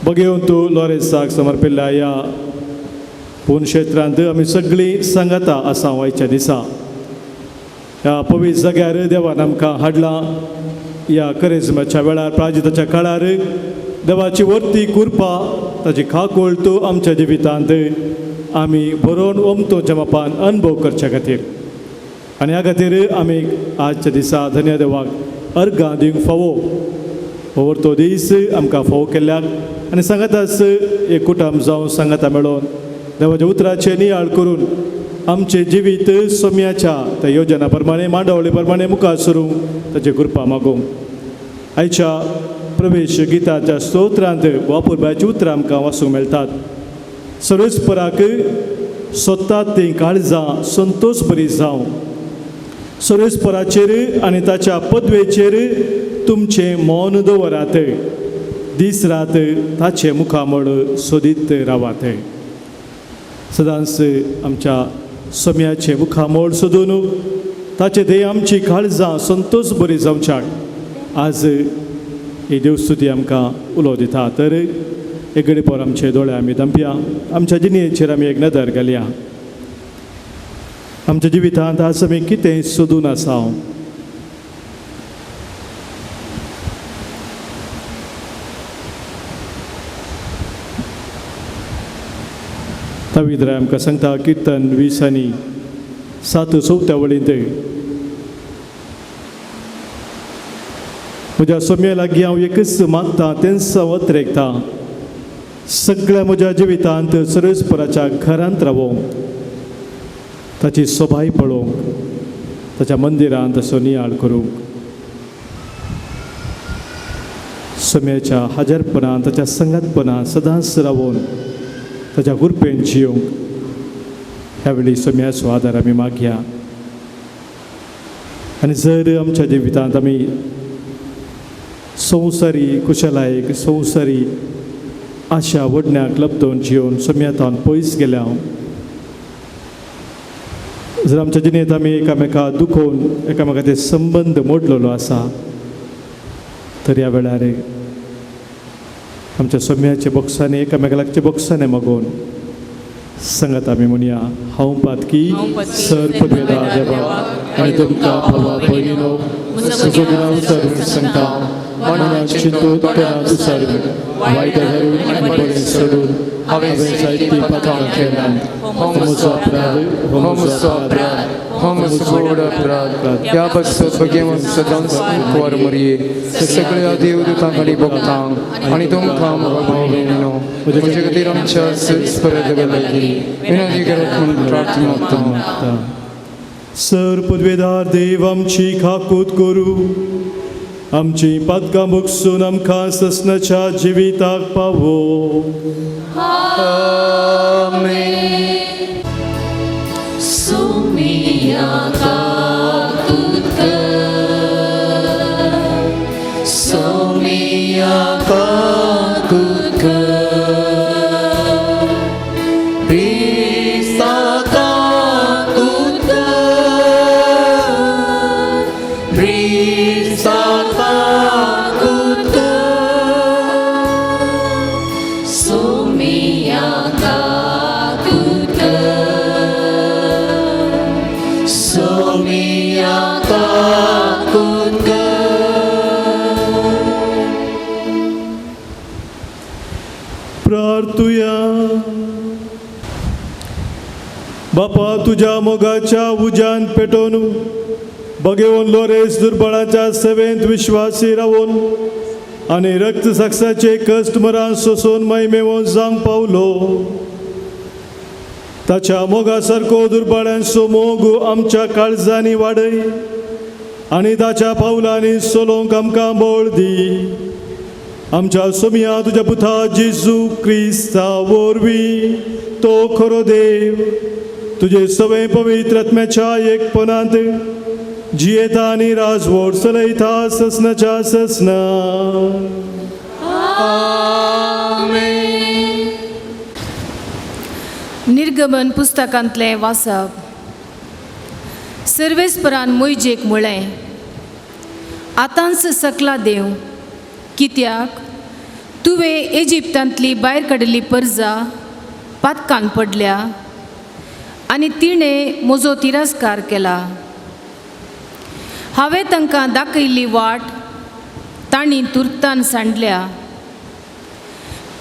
बगेवन तूं लॉरेन्साक समर्पिल्ल्या ह्या पूर्ण क्षेत्रांत आमी सगळीं सांगाता आसा. आयच्या दिसा ह्या पवित्र जाग्यार देवान आमकां हाडलां. ह्या करेजमाच्या वेळार, प्राजिताच्या काळार देवाची वर्ती कृपा, ताची खाकोळ तूं आमच्या जिवितांत आमी बरोवन ओमतोच्या मापान अनुभव करच्या खातीर आनी ह्या खातीर आमी आजच्या दिसा धन्य देवाक अर्घां दिवंक फावो. हो तो दीस आमकां फावो केल्ल्याक आनी सांगाताच एक कुटुंब जावन सांगाता मेळोवन देवाच्या उतराचें नियाळ करून आमचें जिवीत सोम्याच्या त्या योजना प्रमाणे, मांडावळी प्रमाणे मुखार सरूंक ताची कृपा मागूंक. आयच्या प्रवेश गिताच्या स्तोत्रांत वापुरबायची उतरां आमकां वाचूंक मेळटात. सर्वेस्पराक सोदतात तीं काळजां संतोष बरी जावं. सर्वेस्पराचेर आनी ताच्या पदवेचेर तुमचें मौन दवरात. दीस रात ताचें मुखामळ सोदीत रावात. सदांच आमच्या सम्याचें मुखामळ सोदून ताचे ध्येय आमची काळजां संतोष बरी जावच्याक आज ही देवस्तुती आमकां उलो दिता. तर एक घडी पोर आमचे दोळे आमी धांपया. आमच्या जिणेचेर आमी एक नदर घालया. आमच्या जिवितांत आज आमी कितें सोदून आसा? दावीद राय आमकां सांगता किर्तन 20 आनी 7 चवथ्या वळींत, म्हज्या सोम्या लागीं हांव एकच मागता, तेंच हांव अत्रेकता, सगळ्या म्हज्या जिवितांत सर्वेस्पराच्या घरांत रावोंक, ताची सोबाय पळोवंक, ताच्या मंदिरांत असो नियाळ करूंक. सम्याच्या हाजरपणान, ताच्या संगातपणान सदांच रावोन ताच्या कृपेन जियोंक ह्या वेळी सम्याचो आदार आमी मागया. आनी जर आमच्या जिवितांत आमी संवसारी कुशलायक, संवसारी आशा वडण्याक लपतोवन जियोवन सम्यातान पयस गेल्या, जर आमच्या जिणेंत आमी एकामेका दुखोवन एकामेकाचे संबंद मोडलेलो आसा, तर ह्या वेळार आमच्या सोम्याच्या बोक्सांनी, एकामेका लागच्या बोक्सांनी मागोवन सांगात आमी म्हणया, हांव पातकी सर पदवेदार देवा आनी तुमकां भावा भयणीनो म्हजो गुन्यांव विचारून सांगता, मनात चिंतून तोंडात उचारून वायट धरून आनी बरें सोडून हांवें जायतीं पातकां केल्यांत. हो म्हजो अपराध, हो म्हजो अपराध, हो म्हजो व्हड अपराध. ह्या पासत भगेवन सदांच कुंवर मरये सगळ्या देवदूतांक आनी भक्तांक आनी तुमकां भाव भयणीनो म्हजे खातीर आमच्या परत लागीं विनंती करात म्हूण प्रार्थना मागता. सर पदवेदार देव आमची खाकूत करूं, आमची पातकां भोगसून आमकां ससनाच्या जिविताक पावो. आमेन. सुमिया काकूत कर, सोमिया काकूत कर, क्रिस्ता काकूत कर, सोमिया काकूत कर. प्रार्थुया. बापा तुज्या मोगाच्या उज्यान पेटोवन बगेवन लोरेस दुर्बळाच्या सेवेंत विश्वासी रावून आनी रक्त साक्षाचे कश्ट मरान सोसून महिमेवन जावंक पावलो. ताच्या मोगा सारको दुर्बळ्यांचो मोग आमच्या काळजांनी वाडय आनी ताच्या पावलांनी चलोवंक आमकां बळ दी. आमच्या सोमिया तुज्या पुता जेजू क्रिस्ता वरवीं तो खरो देव तुजे सवे पवित्र आत्म्याच्या एकपणांत जियेता आनी राजवट चलयता ससनाच्या ससना. निर्गमन पुस्तकांतलें वाचप. सर्वेस्परान मोयजेक म्हळें, आतांच सकला देव, कित्याक तुवें इजिप्तांतली भायर काडिल्ली परजा पातकान पडल्या आनी तिणें म्हजो तिरस्कार केला. हांवें तांकां दाखयल्ली वाट तांणी तुर्तान सांडल्या.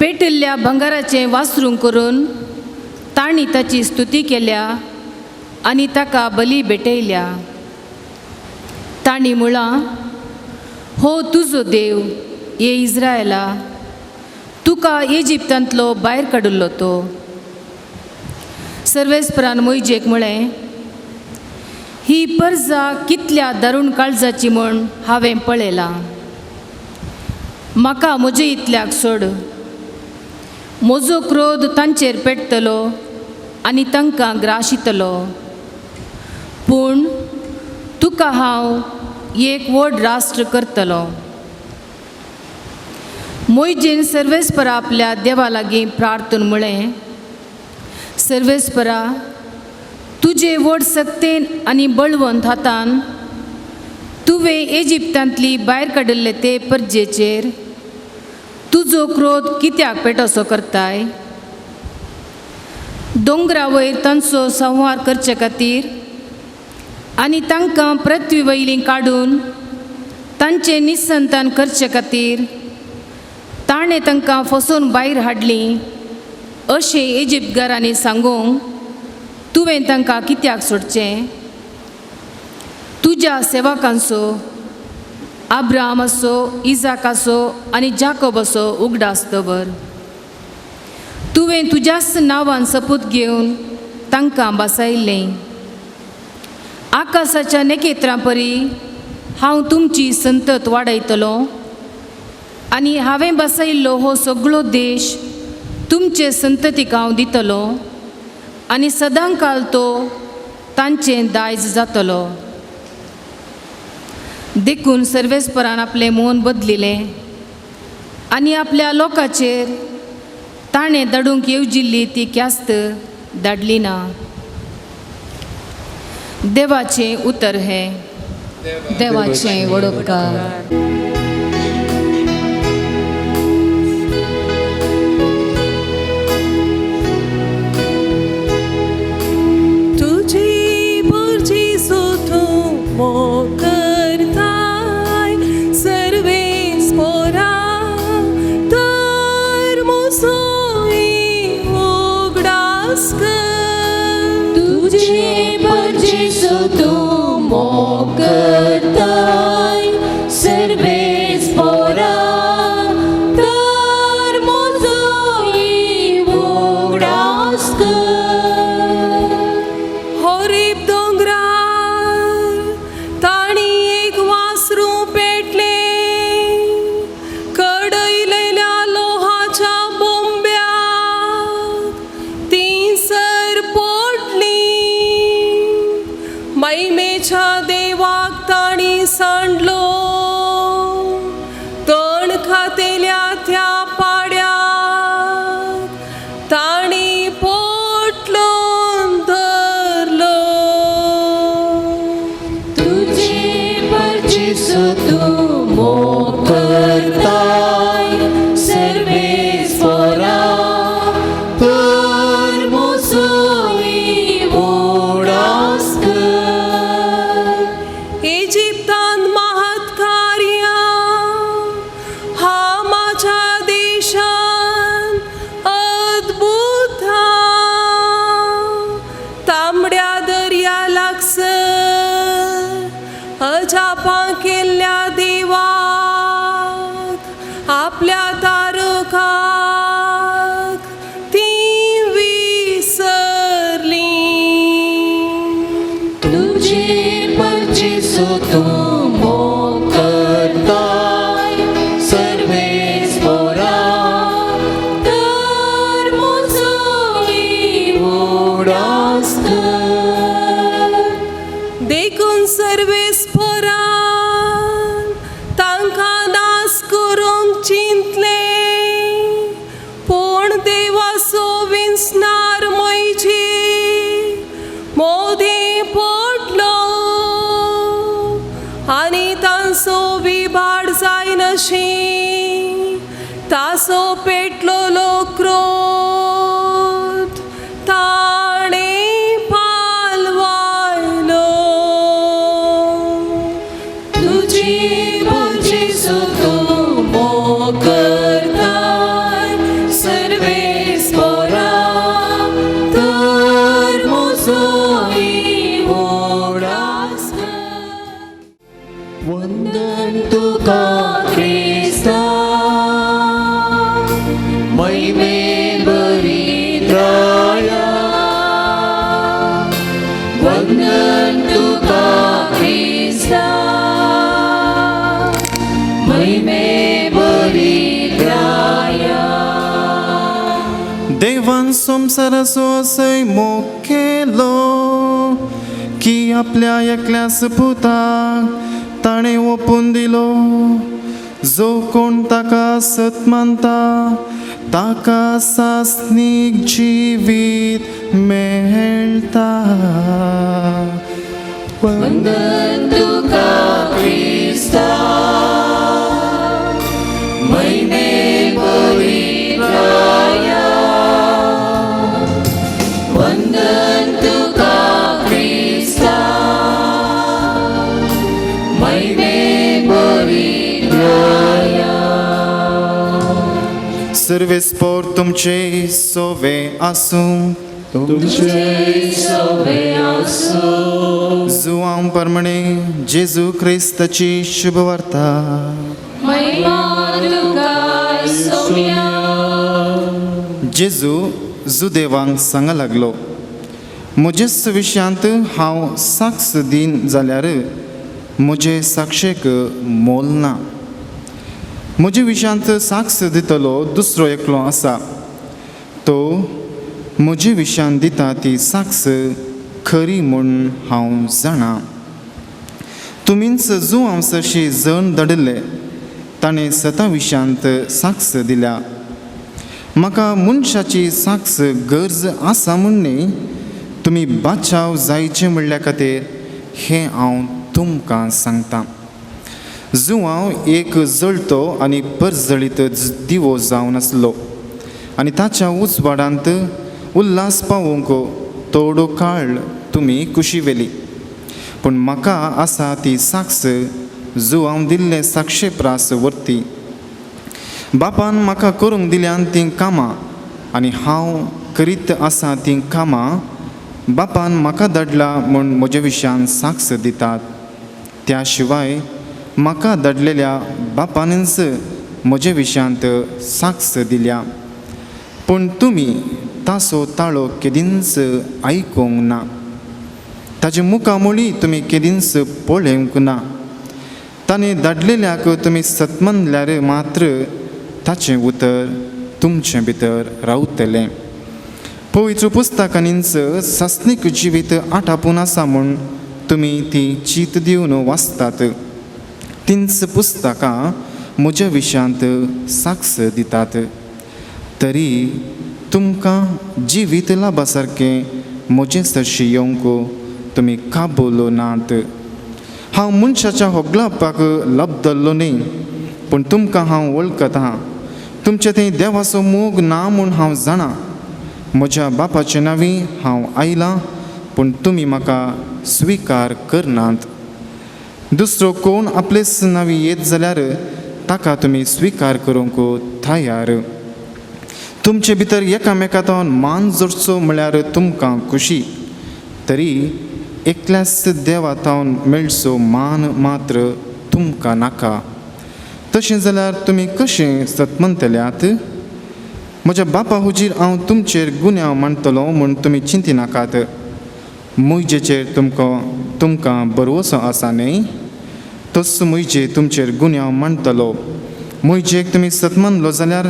पेटिल्ल्या भंगाराचें वासरूंक करून तांणी ताची स्तुती केल्या आनी ताका बली भेटयल्या. तांणी म्हळां, हो तुजो देव ये इस्रायला, तुका इजिप्तांतलो भायर काडिल्लो तो. सर्वेस्परान मोयजेक म्हळें, ही परजा कितल्या दारूण काळजाची म्हूण हांवें पळयलां. म्हाका म्हजे इतल्याक सोड, म्हजो क्रोध तांचेर पेटतलो आनी तांकां ग्राशितलो. पूण तुका हांव एक व्हड राष्ट्र करतलो. मोयजेन सर्वेस्परा आपल्या देवा लागीं प्रार्थून म्हळें, सर्वेस्परा, तुजे व्हड सक्तेन आनी बळवंत हातान तुवें इजिप्तांतली भायर काडिल्ले ते परजेचेर तुजो क्रोध कित्याक पेटोसो करताय? दोंगरा वयर तांचो संहार करचे खातीर आनी तांकां पृथ्वी वयली काडून तांचें निसंतान करचे खातीर ताणें तांकां फसोवन भायर हाडलीं अशें इजिप्तकारांनी सांगूंक तुवें तांकां कित्याक सोडचें? तुज्या सेवकांचो आब्राहामाचो, इजाकाचो आनी जाकोबाचो उगडास दवर. तुवें तुज्याच नांवान सपूत घेवन तांकां बसायल्लें. आकाशाच्या नखेत्रां परी हांव तुमची संतत वाडयतलो आनी हांवें बसयल्लो हो सगळो देश तुमचे संततीक हांव दितलो आनी सदांकाल तो तांचें दायज जातलो. देखून सर्वेस्परान आपलें मौन बदलिलें आनी आपल्या लोकांचेर ताणें धाडूंक येवजिल्ली ती ख्यास्त धाडली ना. देवाचें उतर हें. देवाचें वडोपकार. तुझी मर्जी सो तूं मोग करताय सर्वेस पोरा, तर मोसोई उगडास कर. तुझे मर्जी सो तूं मोग करताय सर्वेस पोरा, तर मोसोई उगडास कर. होरीब दोंगरार ताणी एक वासरू पेटले, कडयलेल्या लोहाच्या बोंब्याक ती सर पोडली. मैमेच्या देवाक ताणी सांडलो, तण खातेल्या त्या पाड्याक ताणी पोटलोन धरलो. तुझे मर्जी सो तूं मोग करताय सर्वेस पोरा, तूं मोग करताय सर्वेस्पोरा तर म्हजो उडास कर. देखून सर्वेस्पोरान तांकां नाश करूंक चिंतलें, पूण देवाचो विंचणार म्हजी मोदी पडलो आनी तांचो विभाड जायनाशी ताचो पेटलोलो क्रोध ताणें पालवायलो. तुजी जेजू तूं मोग करताय सर्वेस्पोरा तर म्हजो उडास कर. वंदन तुका क्रिस्ता महिमे बरी त्राया, वंदन तुका क्रिस्ता महिमे बरी त्राया. देवान संवसाराचो असोय मोग केलो की आपल्या एकल्याच पुताक ताणें ओपून दिलो. जो कोण ताका सत मानता ताका सासणीक जिवीत मेळटा. वंदन तुका क्रिस्ता महिमे बरी त्राया, वंदन तुका क्रिस्ता महिमे बरी त्राया. सर्वेस्पोर तुमचे सोवे आसूं. तुमचे सोवे आसूं. जुवां परमणे जेजू क्रिस्ताची शुभवार्ता. महिमा तुका सोम्या. जेजू जुदेवांक सांगा लागलो, म्हजेच विशयांत हांव साक्ष दीन जाल्यार म्हजे साक्षेक मोल ना. म्हजे विशयांत साक्ष दितलो दुसरो एकलो आसा, तो म्हजे विशयान दिता ती साक्ष खरी म्हूण हांव जाणा. तुमीच जुवांव सरशी जण धाडिल्ले ताणें सता विशयांत साक्ष दिल्या. म्हाका मनशाची साक्ष गरज आसा म्हूण न्ही, तुमी बाचाव जायचे म्हणल्या खातीर हें हांव तुमकां सांगता. जुवांव एक जळतो आनी परजळीत दिवो जावन आसलो आनी ताच्या उजवाडांत उल्हास पावोवंक थोडो काळ तुमी कुशी व्हेली. पूण म्हाका आसा ती साक्ष जुवांव दिल्ले साक्षे प्रास वरती. बापान म्हाका करूंक दिल्यान तीं कामां आनी हांव करीत आसा तीं कामां बापान म्हाका धाडला म्हूण म्हज्या विशयान साक्ष दितात. त्या शिवाय म्हाका धाडलेल्या बापानच म्हज्या विशयांत साक्ष दिल्या. पूण तुमी ताचो ताळो केदींच आयकूंक ना, ताजे मुखामोळी तुमी केदींच पळोवंक ना. ताणें धाडलेल्याक तुमी सतमनल्यार मात्र ताचें उतर तुमचे भितर रावतलें. पवित्र पुस्तकांनीच सासणीक जिवीत आटापून आसा म्हूण तुमी ती चीत दिवन वाचतात. तींच पुस्तकां म्हज्या विशयांत साक्ष दितात. तरी तुमकां जिवीत लाबा सारकें म्हजें सरशी येवंक तुमी काबूल नात. हांव मनशाच्या होगलापाक लब्दल्लो न्ही, पूण तुमकां हांव वळखता. तुमचे थंय देवाचो मोग ना म्हूण हांव जाणा. म्हज्या बापाचे नांवी हांव आयलां, पूण तुमी म्हाका स्विकार करनात. दुसरो कोण आपलेच नांवी येत जाल्यार ताका तुमी स्विकार करूंक तयार. तुमचे भितर एकामेकांत मान जोडचो म्हळ्यार तुमकां खुशी, तरी एकल्याच देवा तावन मेळचो मान मात्र तुमकां नाका. तशें जाल्यार तुमी कशें सतमनतल्यात? म्हज्या बापा हुजीर हांव तुमचेर गुन्यांव मांडटलो म्हूण तुमी चिंतिनाकात. मुयजेचेर तुमकां तुमकां बरवसो आसा न्हय? तस मुयजे तुमचेर गुन्यांव मांडटलो. मुयजेक तुमी सत मानलो जाल्यार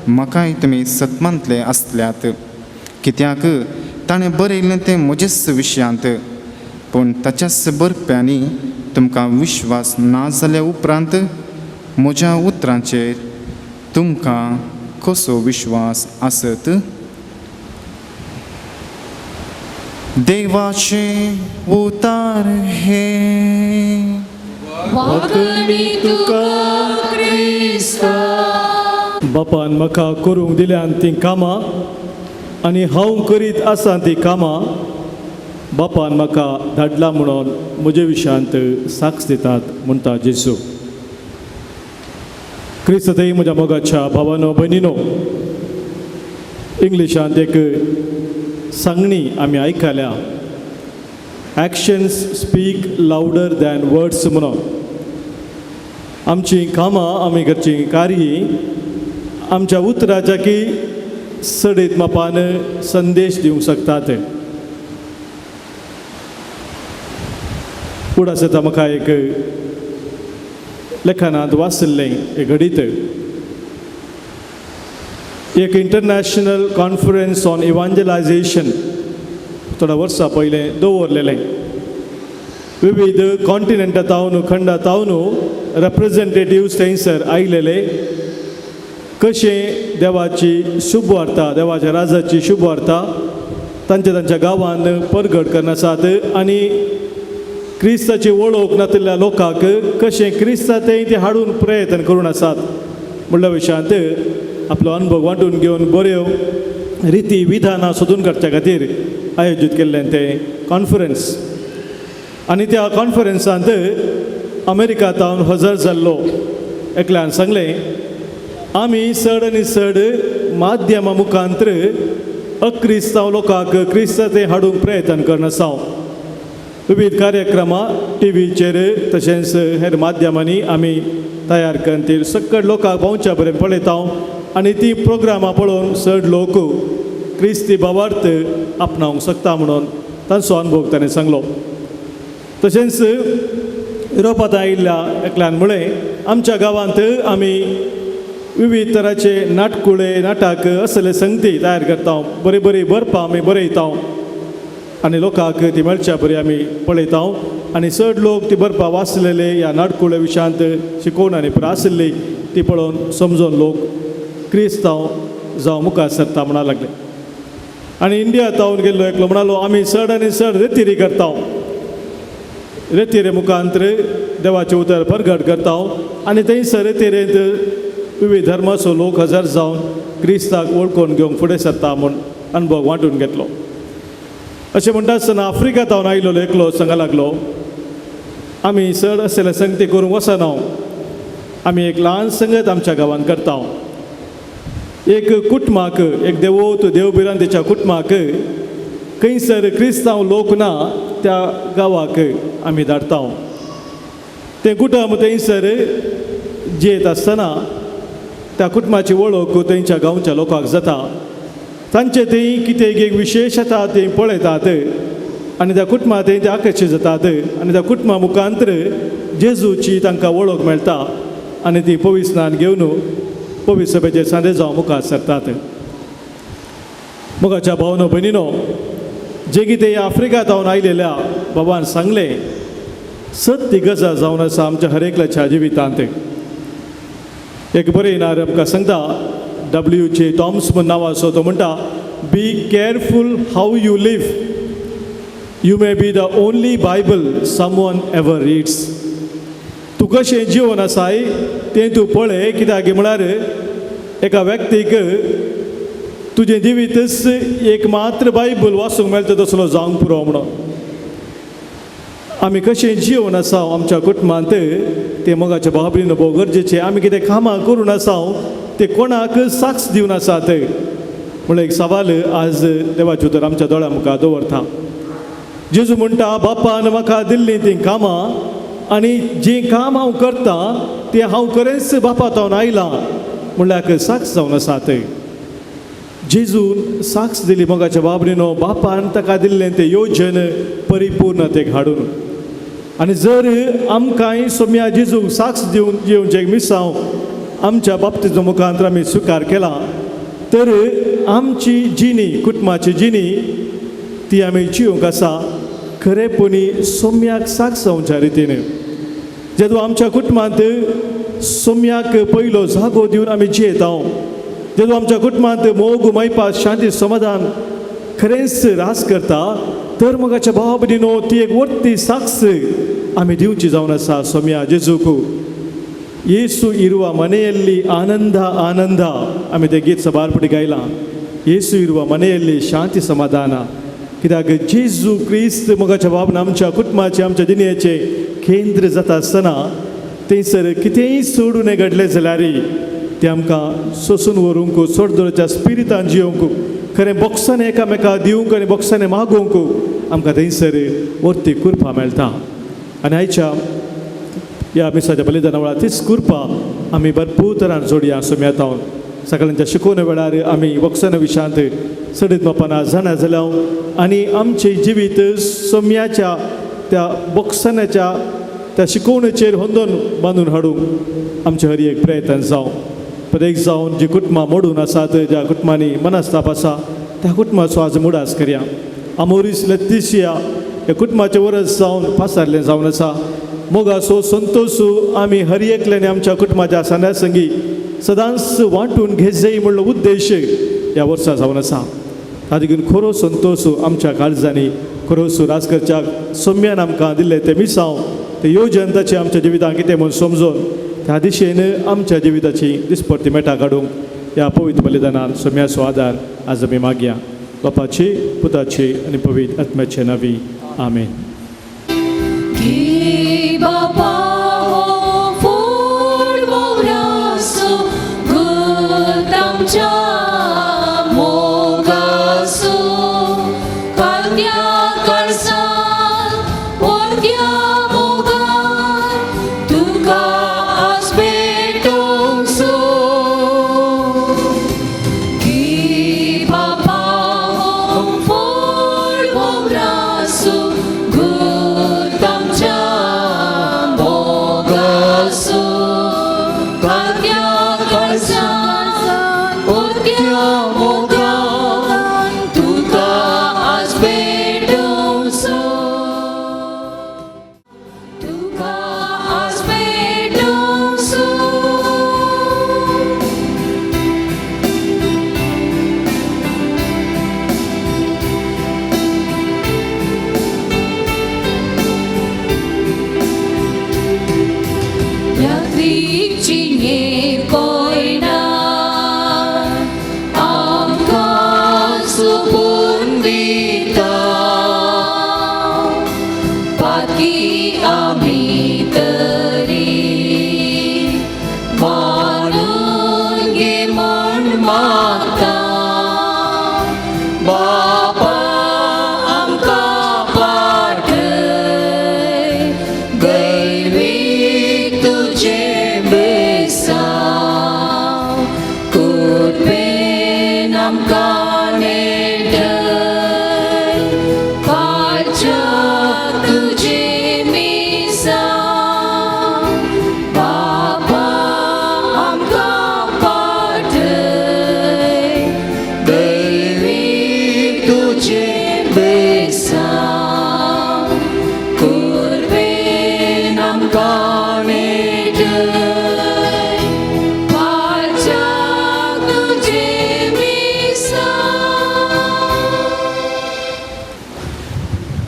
म्हाकाय तुमी सत मानतले आसल्यात. कित्याक ताणें बरयल्लें तें म्हजेच विशयांत. पूण ताच्याच बरप्यांनी तुमकां विश्वास ना जाल्या उपरांत म्हज्या उतरांचेर तुमकां कसो विश्वास आसत? देवाचें उतार हें. बापान म्हाका करूंक दिल्यान तीं कामां आनी हांव करीत आसा तीं कामां बापान म्हाका धाडला म्हणून म्हजे विशयांत साक्ष दितात म्हणटा जेजू. क्रिस्तय म्हज्या मोगाच्या भावानो भयणीनो, इंग्लिशांत एक सांगणी आमी आयकल्या, actions speak louder than words म्हणून. आमचीं कामां, आमी करचीं कार्य आमच्या उतराच्या की चडीत मापान संदेश दिवंक शकतात. उडास येता म्हाका एक लेखनांत वाचिल्लें एक घडीत, एक इंटरनॅशनल कॉन्फरन्स ऑन इवांजलायझेशन थोड्या वर्सां पयलें दवरलेलें. विविध कॉन्टिनेंटा तावन, खंडा तावन रेप्रेजेंटेटिव्स थंयसर आयलेले. कशें देवाची शुभवार्ता, देवाच्या राजाची शुभवार्ता तांच्या तांच्या गांवांत परगट करनासात आनी क्रिस्ताची वळख नातिल्ल्या लोकांक कशें क्रिस्ता तें ते हाडून प्रयत्न करून आसात म्हणल्या विशयांत आपलो अनुभव वांटून घेवन बऱ्यो रिती विधानां सोदून काडच्या खातीर आयोजीत केल्लें तें कॉन्फरन्स. आनी त्या कॉन्फरन्सांत अमेरिका तावन हजर जाल्लो एकल्यान सांगलें, आमी चड आनी चड माध्यमा मुखांत्र अक्रिस्तांव लोकांक क्रिस्त तें हाडूंक प्रयत्न करनासा. विविध कार्यक्रमां टी व्हीचेर तशेंच हेर माध्यमांनी आमी तयार करून ती सकट लोकांक पावच्या पर्यंत पळयता आनी ती प्रोग्रामां पळोवन चड लोक क्रिस्ती भावार्थ आपणावंक शकता म्हणून तांचो अनुभव ताणें सांगलो. तशेंच युरोपांत आयिल्ल्या एकल्यान म्हळें, आमच्या गांवांत आमी विविध तराचे नाटकुळे, नाटक असले संगती तयार करता, बरी बरी बरपां आमी बरयता आनी लोकांक ती मेळच्या बरी आमी पळयता आनी चड लोक ती बरपां वाचलेले ह्या नाटकुळे विशयांत शिकोवन आनी आशिल्ली ती पळोवन समजून लोक क्रिस्तांव जावं मुखार सरता म्हणा लागले. आनी इंडिया तावन गेल्लो एकलो म्हणालो, आमी चड आनी चड रेतिरी करता, रेतिरे मुखांत्र देवाचें उतर परगट करता आनी थंयसर रेतिरेंत विविध धर्माचो लोक हजर जावन क्रिस्ताक वळखून घेवंक फुडें सरता म्हूण अनुभव वांटून घेतलो. अशें म्हणटा आसतना आफ्रिका तावन आयिल्लो एकलो सांगा लागलो, आमी चड असले संगती करूंक वचना, आमी एक ल्हान संगत आमच्या गांवांत करता. एक कुटुंबाक, एक देवोत देवभिरांतेच्या कुटुंबाक खंयसर क्रिस्तांव लोक ना त्या गांवाक आमी धाडटा. तें कुटुंब थंयसर जियेत आसतना त्या कुटुंबाची वळख थंयच्या गांवच्या लोकांक जाता. तांचे थंय कितें एक विशेशता थंय पळयतात आनी त्या कुटुंबा थंय ते आकर्शीत जातात आनी त्या कुटुंबा मुखांत्र जेजूची तांकां वळख मेळटा आनी ती पविस्नान घेवन पवित्र सभेचे सांदे जावं मुखार सरतात. मोगाच्या भावनो भयणीनो, जे कितें आफ्रिका तावन आयलेल्या बाबान सांगलें सत्य गजाल जावन आसा आमच्या हर एकल्याच्या जिवितांत. एक बरयणार आमकां सांगता, डब्ल्यू जे टॉम्स म्हूण नांव आसा, तो म्हणटा, be careful how you live, you may be the only Bible someone ever reads. तूं कशें जिवन आसाय तें तूं पळय, कित्याक म्हळ्यार एका व्यक्तीक तुजें जिवीतच एक मात्र बायबल वाचूंक मेळटा तसलो जावंक पुरो म्हणून. आमी कशें जिवन आसा आमच्या कुटुंबांत तें मोगाच्या भाव भोव गरजेचें. आमी कितें कामां करून आसा ते कोणाक साक्ष दिवन आसात म्हणल्यार एक सवाल आज देवाचें उतर आमच्या दोळ्या मुखार दवरता. जेजू म्हणटा, बापान म्हाका दिल्लीं तीं कामां आनी जीं काम हांव करतां तें हांव खरेंच बापा तावन आयलां म्हणल्यार साक्ष जावन आसात. जेजून साक्ष दिली मोगाच्या बाबरीनो बापान ताका दिल्लें तें योजन परिपूर्णतेक हाडून. आनी जर आमकांय सोम्या जेजूक साक्ष दिवन जेवचें मिसांव आमच्या बाप्तिजो मुखांत आमी स्विकार केला तर आमची जिणी कुटुंबाची जिणी ती आमी जिवंक आसा खरेपणी सोम्याक साक्ष जावच्या रितीन. जेदो आमच्या कुटुंबांत सोम्याक पयलो जागो दिवन आमी जियेता, जेदो आमच्या कुटुंबांत मोग मैपास शांती समाधान खरेंच रास करता तर मोगाच्या भाव भयणीनो ती एक वर्ती साक्ष आमी दिवची जावन आसा सोम्या जेजूक. येसू इರುವ मನೆಯಲ್ಲಿ आनंद आनंद आमी तें गीत सबारपटी गायलां. येसू इರುವ मनेಯಲ್ಲಿ शांती समाधान. कित्याक जेजू क्रिस्त मोगाच्या बाबन आमच्या कुटुंबाचें आमच्या जिणेचें केंद्र जाता आसतना थंयसर कितेंय सोडून घडलें जाल्यार तें आमकां सोसून व्हरूंक सोडदोळच्या स्पिरितान जियोवंक खरें बोक्सांनी एकामेका दिवंक आनी बोक्सांनी मागोवंक आमकां थंयसर वर्ती कृपा मेळटा. आनी आयच्या ह्या मिसाच्या बलिदाना वेळार तीच कृपा आमी भरपूर तरान जोडया सोम्यातावन. सगळ्यांच्या शिकोवणे वेळार आमी वक्साना विशांत सडीत बापाना जाणा जाल्या आनी आमचें जिवीत सोम्याच्या त्या बोक्सानाच्या त्या शिकोवणेचेर होंदोन बांदून हाडूंक आमचें हर एक प्रयत्न जावं. प्रत्येक जावन जी कुटुंबां मोडून आसात ज्या कुटुंबांनी मनस्ताप आसा त्या कुटुंबाचो आज मुडास करया. आमोरीस लत्तिसिया ह्या कुटुंबाचें वरस जावन पासारलें जावन आसा. मोगाचो संतोशू आमी हर एकल्यान आमच्या कुटुंबाच्या सांद्या संगी सदांच वांटून घेजय म्हणलो उद्देश ह्या वर्सा जावन आसा. ताका खरो संतोश आमच्या काळजांनी खरोसो राज करच्या सोम्यान आमकां दिल्लें तें मिसांव तें योजन ताचें आमच्या जिवितांत कितें म्हूण समजून त्या दिशेन आमच्या जिविताची दिसपट्टी मेटां काडूंक ह्या पवित्र बलिदानान सोम्याचो आदार आज आमी मागया. बापाची पुताची आनी पवित्र आत्म्याचे नांवी आमेन.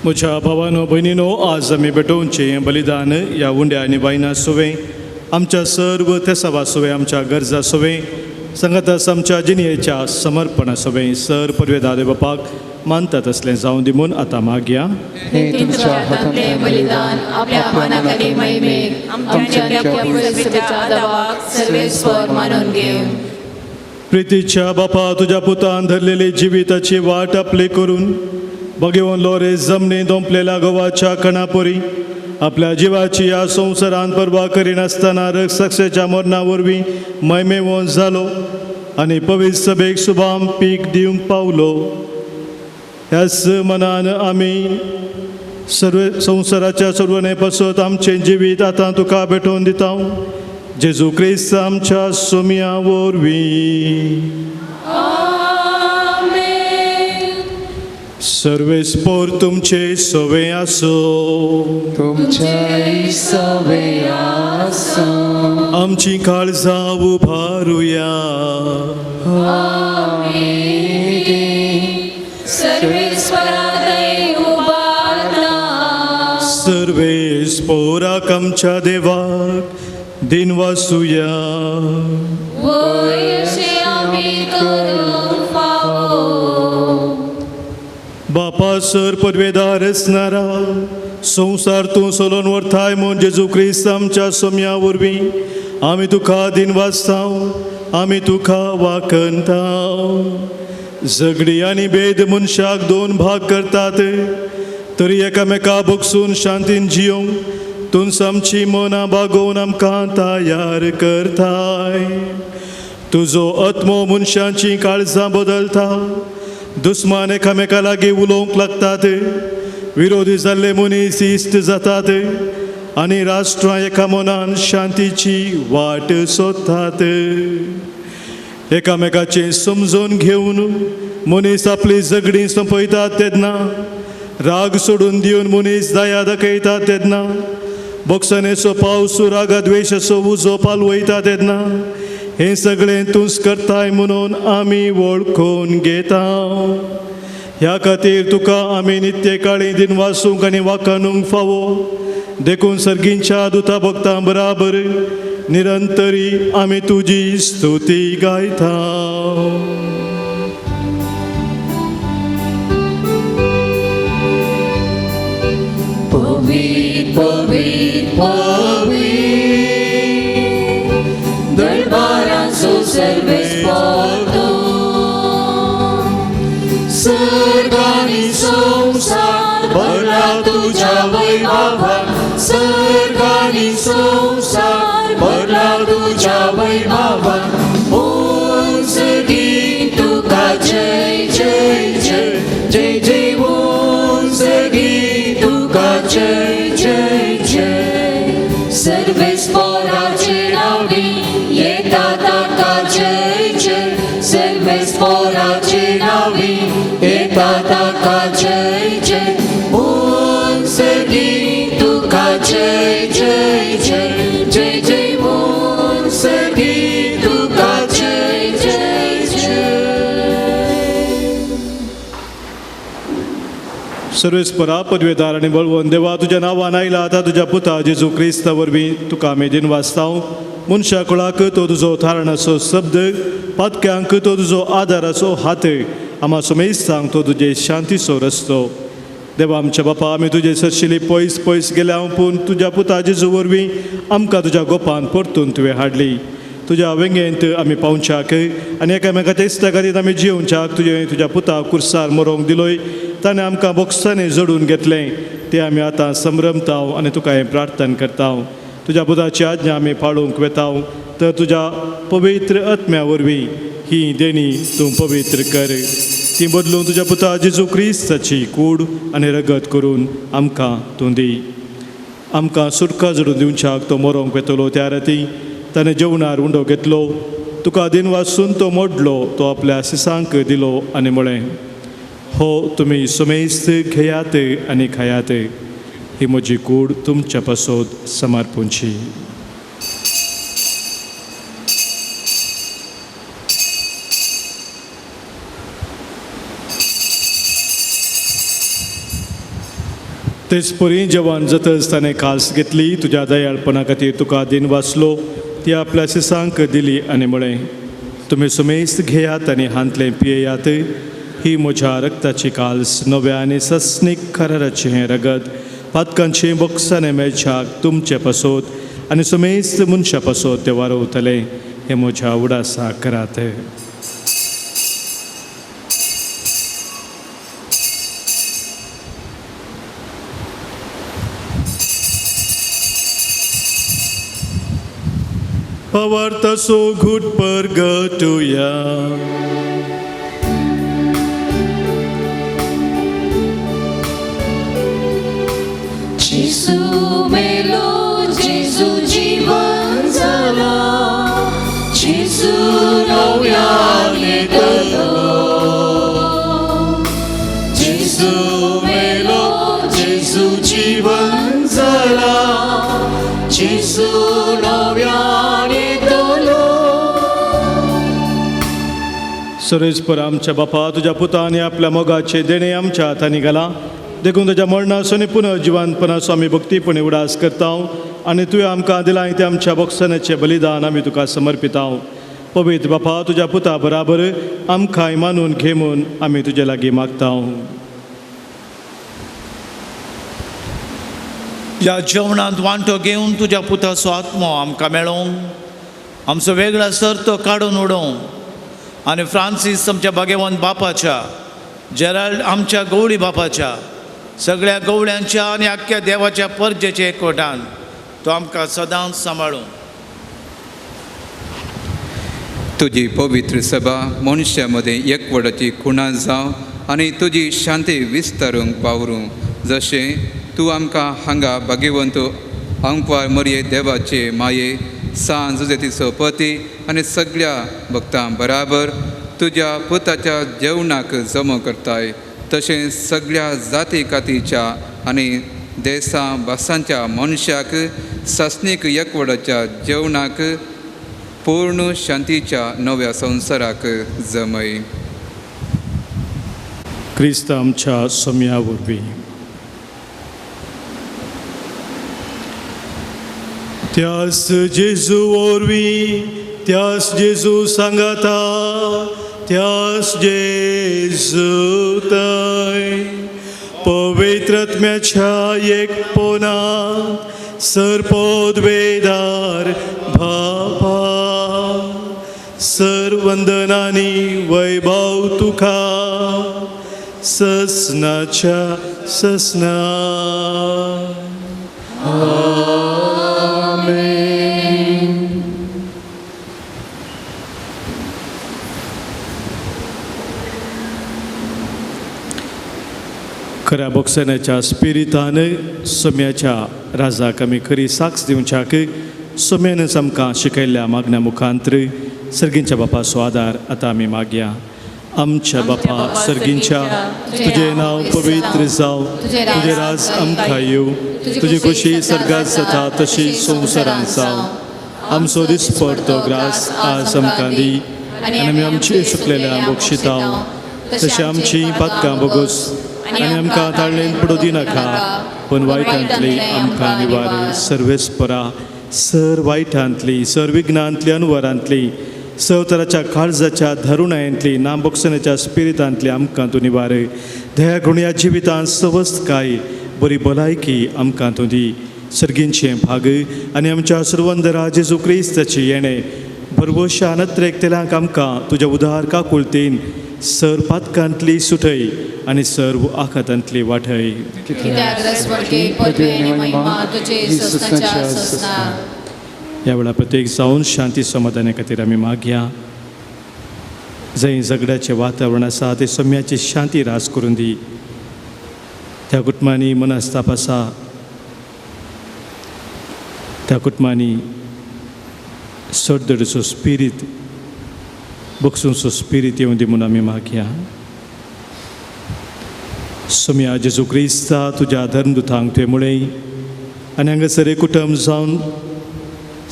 म्हज्या भावानो भयणीनो आज आमी भेटोवचें बलिदान ह्या उंड्या आनी बायना सुवें आमच्या सर्व तेसावा सुवें आमच्या गरजा सुवें संगतास आमच्या जिणयेच्या समर्पणा सुवें सर परवेदा देव बापाक मानतात असलें जावं दी म्हूण आतां मागया. हे तुमच्या हातांतलें बलिदान आपल्या मानाखाली महिमेक आमच्या दावाक सर्वेस्वर मानून घेवन. प्रितीच्या बापा तुज्या पुतान धरलेली जिविताची वाट आपली करून बगेवन लोरे जमनी दोंपलेल्या गोवाच्या कणापुरी आपल्या जिवाची ह्या संवसारान पर्वा करिनासतना रक्षाच्या मरणा वरवीं मैमेवन जालो. आनी पवित्र सभेक सुबाम पीक दिवंक पावलो. ह्याच मनान आमी सर्व संवसाराच्या सर्वने पासत आमचें जिवीत आतां तुका भेटोवन दिता, जेजू क्रिस्त आमच्या सोम्या वरवीं. सर्वेस्पोर तुमचे सवे आसो, तुमचे सवे आसो. आमची काळजां उभारुया. सर्वेस्पोराक आमच्या देवाक दिनवासुया. बापा सर पदवेदार आसणारा संवसार तूं सोलोन व्हरताय म्हूण जेजू क्रिस्त आमच्या सोम्या वरवीं आमी तुका दिनवासताव, आमी तुका वाखणताव. झगडी आनी भेद मनशाक दोन भाग करतात, तरी एकामेका भोगसून शांतीन जियोंक तूंच आमची मनां बागोवन आमकां तयार करताय. तुजो आत्मो मनशांची काळजां बदलता, दुस्मान एकामेका लागीं उलोवंक लागतात, विरोधी जाल्ले मनीस इश्ट जातात आनी राष्ट्रां एका मनान शांतीची वाट सोदतात. एकामेकाचें समजून घेवन मनीस आपली झगडीं सोंपयतात तेन्ना, राग सोडून दिवन मनीस दया दाखयता तेन्ना, बोक्सानेचो पावस रागा द्वेशाचो उजो पालवयता तेन्ना, हें सगळें तूंच करताय म्हणून आमी वळखून घेता. ह्या खातीर तुका आमी नित्य काळी दिनवासूंक आनी वाखाणूंक फावो. देखून सर्गींच्या दुता भक्तां बराबर निरंतरी आमी तुजी स्तुती गायता. पवित्र पवित्र पवित्र दरबारांचो सर्वेस्पोर सर्ग आनी संवसार भरला तुज्या वैभवान, सर्ग आनी संवसार भरला तुज्या वैभवान. उंच गी तुका जय जय जय जय जय, उंच गी तुका जय जय जय. सर्वेस्पोराचे नांवी येता ताका जय जय, सर्वेस्पोराचे नांवी येता ताका जय जय. उंच गी तुका जय जय जय जय जय, उंच गी तुका जय जय जय. सर्वेस्परा पदवेदार आनी बळवंत देवा, तुज्या नांवान आयला आतां तुज्या पुता जेजू क्रिस्ता वरवीं तुका आमी दिनवासताव. मनशा कुळाक तो तुजो थारणाचो शब्द, पातक्यांक तो तुजो आदाराचो हात, आमा सुमेस्तांक तो तुजे शांतीचो रस्तो. देवा आमच्या बापा, आमी तुजे सरशिली पयस पयस गेल्या, पूण तुज्या पुता जेजू वरवीं आमकां तुज्या गोपान परतून तुवें हाडली. तुज्या वेंगेंत आमी पावच्याक आनी एकामेकाच्या इश्टा खातीर आमी जियोवच्याक तुजें तुज्या पुता कुर्सार मरोंक दिलोय. ताणें आमकां बोक्सांनी जोडून घेतलें, तें आमी आतां संभ्रमताव आनी तुका हें प्रार्थना करताव. तुज्या पुताची आज्ञा आमी पाळूंक वेताव, तर तुज्या पवित्र आत्म्या वरवीं ही देणी तूं पवित्र कर. ती बदलून तुज्या पुता जेजू क्रिस्ताची कूड आनी रगत करून आमकां तूं दी. आमकां सुटका जोडून दिवच्याक तो मरोंक वेतलो त्या राती ताणें जेवणार उंडो घेतलो, तुका दिनवासून तो मोडलो, तो आपल्या सिसांक दिलो आनी म्हळें, हो तुमी सुमेस्त घेयात आनी खायात, ही म्हजी कूड तुमच्या पासत समर्पूंची. तेच परी जेवण जातच ताणें कास घेतली, तुज्या दयाळपणा खातीर तुका दिनवासलो, ती आपल्या सिसांक दिली आनी म्हळें, तुमी सुमेस्त घेयात आनी हांतलें पियेयात, ही म्हज्या रक्ताची काल्स, नव्या आनी सस्नीक कराराचें हें रगत, पातकांचें बोक्साने मेळच्याक तुमचे पासत आनी सुमेस्त मनशा पासत तें वारवतलें, हें म्हज्या उडासा करात. भावार्थाचो घूट परगटुया. जेजू मेलो, जेजू जीवन जाला, जेजू नव्यान येतलो. जेजू मेलो, जेजू जीवन जाला, जेजू नव्यान येतलो. सरेस्पर आमच्या बापा, तुज्या पुता आनी आपल्या मोगाचे देणे आमच्या हातांनी घालां, देखून तुज्या मरणाचो आनी पुनर्जिवनपणाचो आमी भक्तीपणी उडास करता आनी तुवें आमकां दिलां तें आमच्या बोक्सनाचें बलिदान आमी तुका समर्पिता. पवित्र बापा, तुज्या पुता बराबर आमकांय मानून घे म्हूण आमी तुजे लागीं मागता. ह्या जेवणांत वांटो घेवन तुज्या पुताचो आत्मो आमकां मेळोवंक, आमचो वेगळा सर्त काडून उडोवंक आनी फ्रांसीस आमच्या भाग्यवंत बापाच्या, जेराल्ड आमच्या गवळी बापाच्या, सगळ्या गवळ्यांच्या आनी आख्ख्या देवाच्या परजेच्या एकवटान तो आमकां सदांच सांबाळूं. तुजी पवित्र सभा मनशां मदें एकवटाची खुणा जावं आनी तुजी शांती विस्तारूंक वावरूं, जशें तूं आमकां हांगा भाग्यवंत आंकवार मरये देवाचे माये सांज जुजेतीचो पती आनी सगळ्या भक्तां बराबर तुज्या पुताच्या जेवणाक जमो करताय, तशें सगळ्या जाती कातीच्या आनी देसां भासांच्या मनशाक सासणीक एकवटाच्या जेवणाक पूर्ण शांतीच्या नव्या संवसाराक जमय. क्रिस्त आमच्या सम्या वरवीं. त्यास जेजू वरवीं, त्यास जेजू सांगाता, त्यास जेजू थंय पवित्रत्म्याच्या एकपणा सर्पोद्वेदार बापा, सर्वंदनानी वैभव तुका ससनाच्या ससना. आमेन. खऱ्या बोक्सनाच्या स्पिरितान सम्याच्या राजाक आमी खरी साक्ष दिवच्याक सम्यानच आमकां शिकयल्ल्या मागण्या मुखांत्र सर्गींच्या बापाचो आदार आतां आमी मागया. आमच्या बापा सर्गींच्या, तुजें नांव पवित्र जावं, तुजें राज आमकां येवं, तुजी खुशी सर्गात जाता तशी संवसारांत जावं. आमचो दिसपडतो ग्रास आज आमकां दी आनी आमी आमची सुकलेल्या बक्षिताव तशें आमची पातकां बोगोस आनी आमकां ताळ्ळेन पडूं दिनाका, पूण वायटांतली आमकां निवार. सर्वेस्परा सर वायटांतली, सर विघ्नांतली, अनवरांतली, सवतराच्या काळजाच्या धरुणायंतली, नांबोक्सनाच्या स्पिरितांतली आमकां तूं निवार. दया गुणया जिवितांत सवस्तकाय बरी भलायकी आमकां तूं दी. सर्गींचें भाग आनी आमच्या सर्वंदरा जेजू क्रिस्ताची येणें भरवशान अत्रेकतेल्यांक आमकां तुज्या उदार काकुळतीन सर पातकांतली सुटय आनी सर्व आखातांतली वाटय. ह्या वेळार प्रत्येक जावन शांती समाधाना खातीर आमी मागया. जंय झगड्याचें वातावरण आसा ते सम्याची शांती रास करून दी. त्या कुटुंबांनी मनस्ताप आसा त्या कुटुंबांनी सडदडीचो स्पिरीत, बक्षूंचो स्पिरीत येवन दी म्हूण आमी मागया. सोम्या जेजू क्रिस्ता तुज्या धर्मदुतांक तुवें मुळें आनी हांगासर एक कुटुंब जावन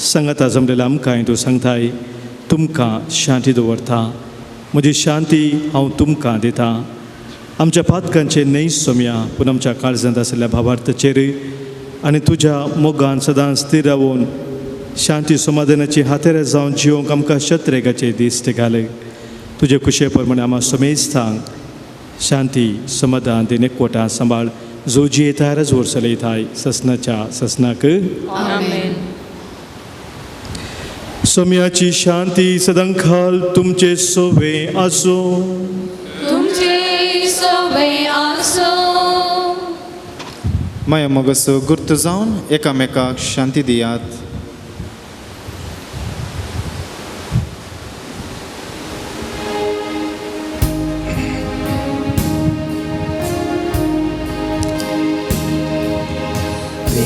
सांगाता जमलेल्या आमकांय तूं सांगताय, तुमकां शांती दवरता, म्हजी शांती हांव तुमकां दिता. आमच्या पातकांचेर न्हय सोम्या, पूण आमच्या काळजांत आशिल्ल्या भावार्थाचेर आनी तुज्या मोगान सदांच स्थिर रावून शांती समाधानाची हातेर जावन जिवंक आमकां शत्रेगाचे दीस घाले. तुजे खुशे प्रमाणे आमा समेस्तांक शांती समाधान दिन एकवटा सांबाळ, जो जियेताय रजवोर चलयताय ससनाच्या ससनाक. आमेन. सोम्याची शांती सदांकाल तुमचे सोवे आसूं. तुमचे सोवे आसूं. माया मोगाचो गुर्त जावन एकामेकाक शांती दियात.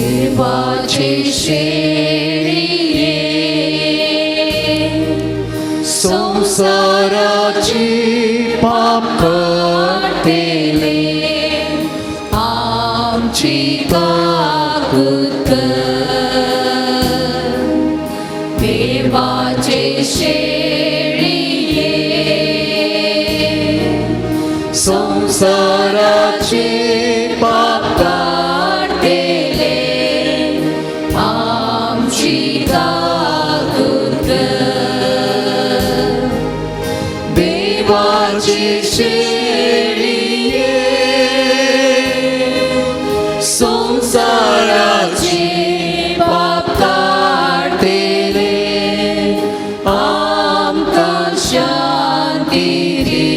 देवाचे शेळये संसाराची पाप काडटले आमची काकूत कर देवाचे शेळये संसाराची पाप काडटले आमची काकूत कर देवाची शेळये संसाराची पाप काडटले आमकां शांती दी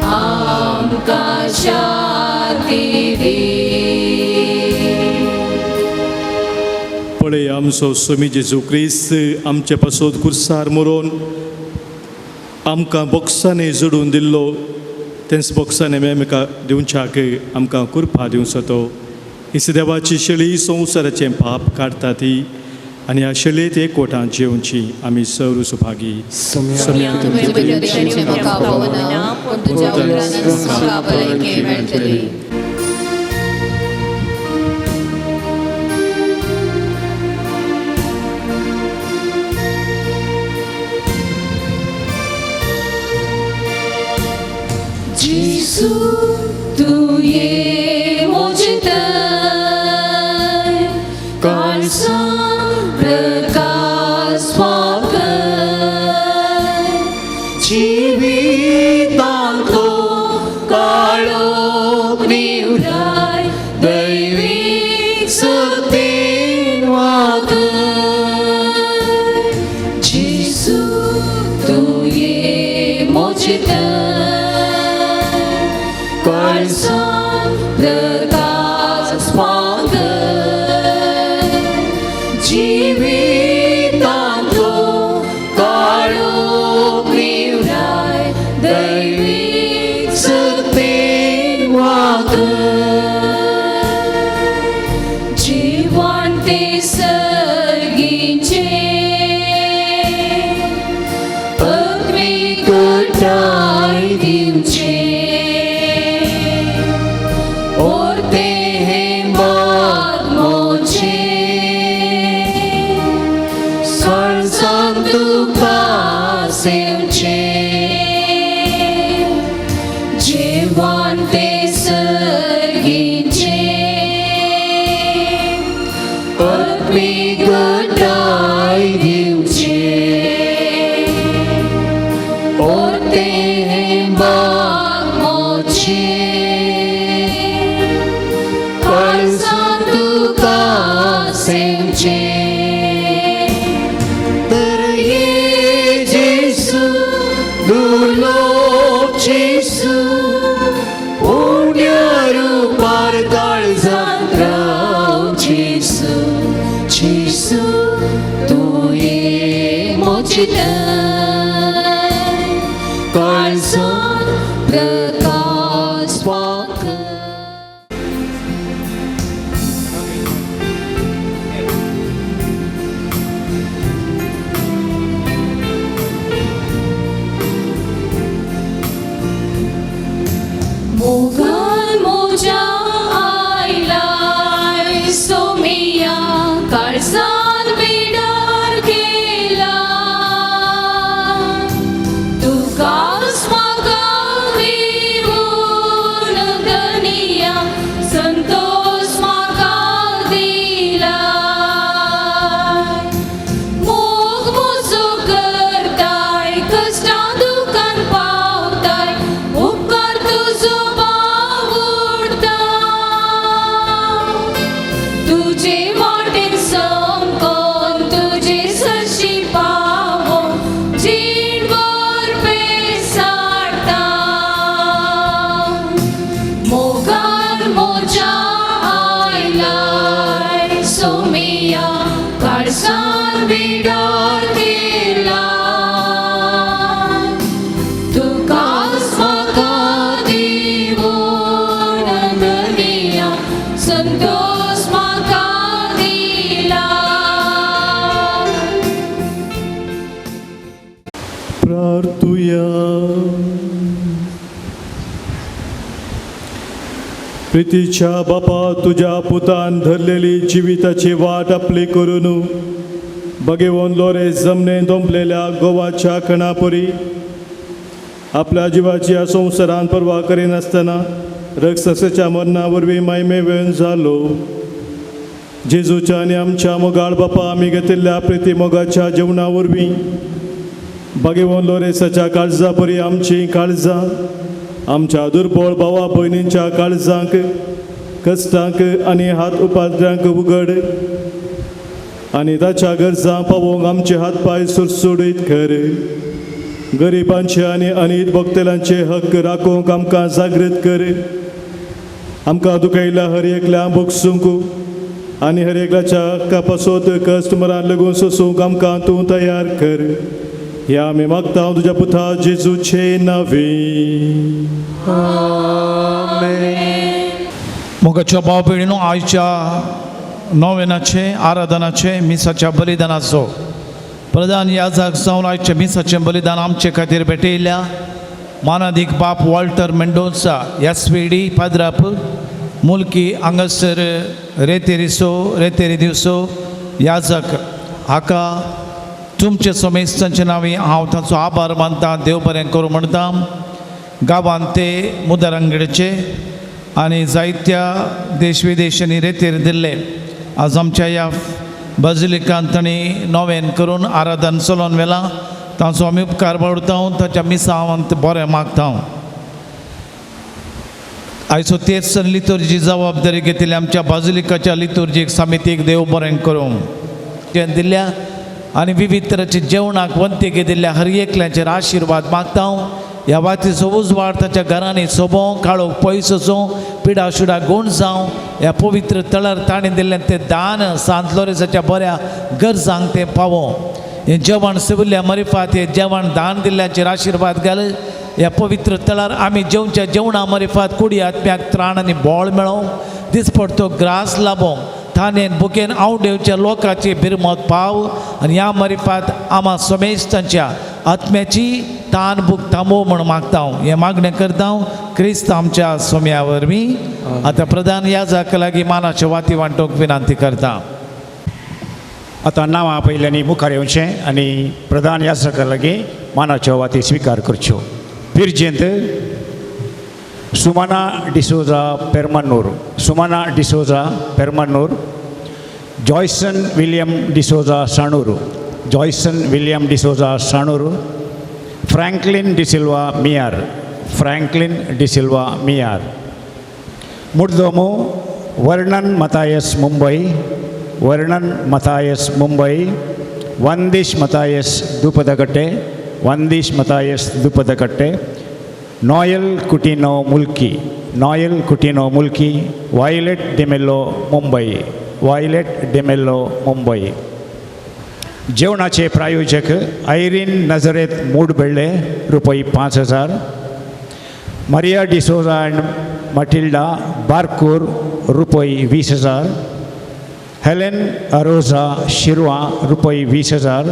आमकां शांती दी. पळय आमचो स्वामी जेजू क्रिस्त आमचे पासत कुर्सार मरोन आमकां बोक्सांनी जोडून दिल्लो तेंच बोक्सांनी आमी दिवच्याक आमकां कृपा दिवचो तो ही देवाची शेळी संवसाराचें पाप काडटा ती आनी ह्या शेळयेत एकवटान जेवची आमी सर्व सुभागी. सोम्या तुवें म्हज्या म्हाका पावना पूण तुज्या उपरांतच म्हाका भलायकी मेळटली. जेसू तूं ये म्हजे थंय काळसां प्रकाश फांकय जिवितांतलो काळोख निवराय दैवीक शक्तीन वागय. जेसू तूं ये म्हजे थंय काळसां प्रकाश फांकय जिवितांतलो काळोख निवराय दैवीक शक्तीन वागय. जिवन ते सर्गीचे आत्मिकताय दिवचे ओर्ते हें बागमोचे काळजांत तुका सेवचे जिवन ते सर्गीचे आत्मिकताय दिवचे ओर्ते हें बागमोचे काळजांत तुका सेवचे. तर ये जेसू दुर्लोभ जेसू उण्या रुपार काळजांत राव जेसू जेसू तूं ये म्हजे थंय काळजांत प्रकाश फांकय. मोगान म्हज्या आयलाय सोमिया काळजान बिडार केलाय. प्रितीच्या बापा तुज्या पुतान धरलेली जिविताची वाट आपली करून बगेवन लोरे जमने दोंपलेल्या गोवाच्या कणापुरी आपल्या जिवाची ह्या संवसारान पर्वा करिनासतना रक्षसाच्या मरणा वरवीं मायमे वेळ जालो. जेजूच्या आनी आमच्या मोगाळ बापा आमी घेतिल्ल्या प्रिती मोगाच्या जेवणा वरवीं बागेवन लोरेसाच्या काळजा परी आमची काळजां आमच्या दुर्बळ भावा भयणींच्या काळजांक कश्टांक आनी हात उपाद्र्यांक उगड आनी ताच्या गरजां पावोवंक आमचे हात पांय सुडसुडीत कर. गरिबांचे आनी अनीत भोगतेल्यांचे हक्क राखूंक आमकां जागृत कर. आमकां दुखयल्या हर एकल्या भोगसूंक आनी हर एकल्याच्या हक्का पासत कश्ट मरान लगून सोसूंक आमकां तूं तयार कर. ह्या आमी मागता तुज्या पुता जेजूचे नांवे. मोगाच्या भाव भयणीनो, आयच्या नोवेनाचे आराधनाचे मिसाच्या बलिदानाचो प्रधान याजक जावन आयच्या मिसाचें बलिदान आमचे खातीर भेटयल्या मानादीक बाप वॉल्टर मेंडोन्सा एस.वी.डी. पाद्राप मुलकी हांगासर रेतेरिसो रेतेरी दिवसो याजक हाका तुमचे समेस्तांचे नांवी हांव ताचो आभार मानता. देव बरें करूं म्हणटा. गांवांत ते मुदरांगडचे आनी जायत्या देश विदेशांनी रेतेर दिल्ले. आज आमच्या ह्या बाजिलिकांत तांणी नोवेन करून आराधन चलोवन व्हेलां. तांचो आमी उपकार बाळगता. ताच्या मिसांवांत बरें मागता. आयचो तेच लितुर्जी जबाबदारी घेतिल्ली आमच्या बाजिलिकाच्या लितुर्जीक समितीक देव बरें करूं तें दिल्ल्या आनी विविध तरेच्या जेवणाक वंती घेतिल्ल्या हर एकल्याचेर आशिर्वाद मागता. ह्या वातीचो उजवाड ताच्या घरांनी सोबों, काळोख पयस वचूं, पिडा शुडा गूण जावं. ह्या पवित्र तळार ताणें दिल्लें तें दान सांत लोरेसाच्या बऱ्या गरजांक तें पावों. हें जेवण सेविल्ल्या मरिफात हें जेवण दान दिल्ल्याचेर आशिर्वाद घाल. ह्या पवित्र तळार आमी जेवच्या जेवणा मरिफात कुडी आत्म्याक त्राण आनी बळ मेळों, दिसपडतो ग्रास लाबों, थानेन बुकेन आवडेवच्या लोकांची बिरमत पाव आनी ह्या मरिफात आमा समेस्तांच्या आत्म्याची तान भूक थांबो म्हूण मागता. हें मागणें करता क्रिस्त आमच्या सोम्या वरवीं. आतां प्रधान याजका लागीं मानाच्यो वाती वांटूंक विनंती करता. आतां नांवां पयल्यांनी मुखार येवचें आनी प्रधान याजका लागीं मानाच्यो वाती स्विकार करच्यो. पिरजेंत Sumana D'Souza Permanur, Sumana D'Souza Permanur, Joyson William D'Souza Sanur, Joyson William D'Souza Sanur, Franklin D'Silva Miyar, Franklin D'Silva Miyar. Murdomo Vernon Mathias Mumbai, Vernon Mathias Mumbai, Vandish Mathias Doopadakatte, Vandish Mathias Doopadakatte, Noel Coutinho Mulki, Noel Coutinho Mulki, Violet D'Mello Mumbai, Violet D'Mello Mumbai. जेवणाचे प्रायोजक Irene नजरेत मूडबेल्ले रुपये 5000, Maria D'Souza and Matilda Barkur रुपये 20000, Helen Aroja शिरवा रुपये 20000,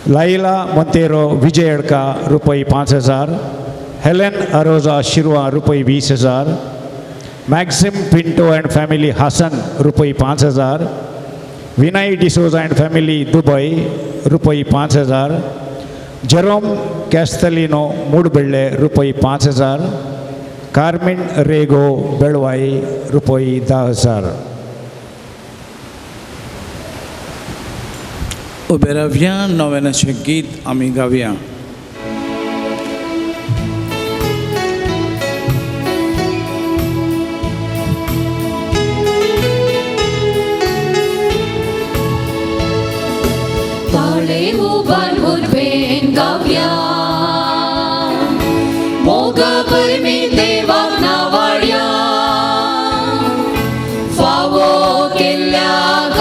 लायला मोंतेरो विजय अडका रुपये 5000, Helen Aroja शिरवा रुपये 20000, Maxim Pinto and family Hassan रुपये 5000, Vinay D'Souza and family Dubai रुपये 5000, जेरोम कॅस्टलिनो मूडबेल्ले रुपये 5000, कार्मिन रेगो बेळवाई रुपये 10000. उबे रावया, नव्यानाचें गीत आमी गावया. ताळे उबार उर्बेन गावया, मोगा परमी देवाक नावाड्या, फावो केल्ल्या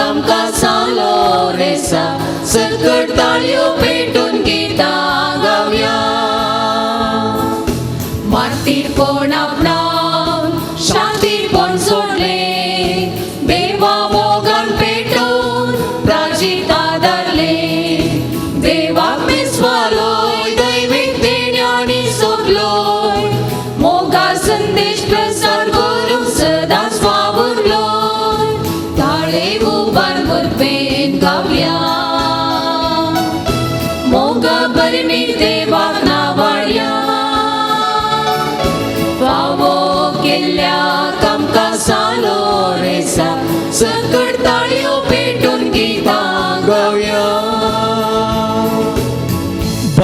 आमकां सांलो रेसा, सकट ताळयो पेटून गितां गावया. मार्तीरपण आपणावन शांतीपण सोडलें, देवा मोगान पेटून प्राजीत आदारलें, देवाक मिसवालोय दैवीक देण्यांनी सोबलोय, मोगा संदेश प्रसार करून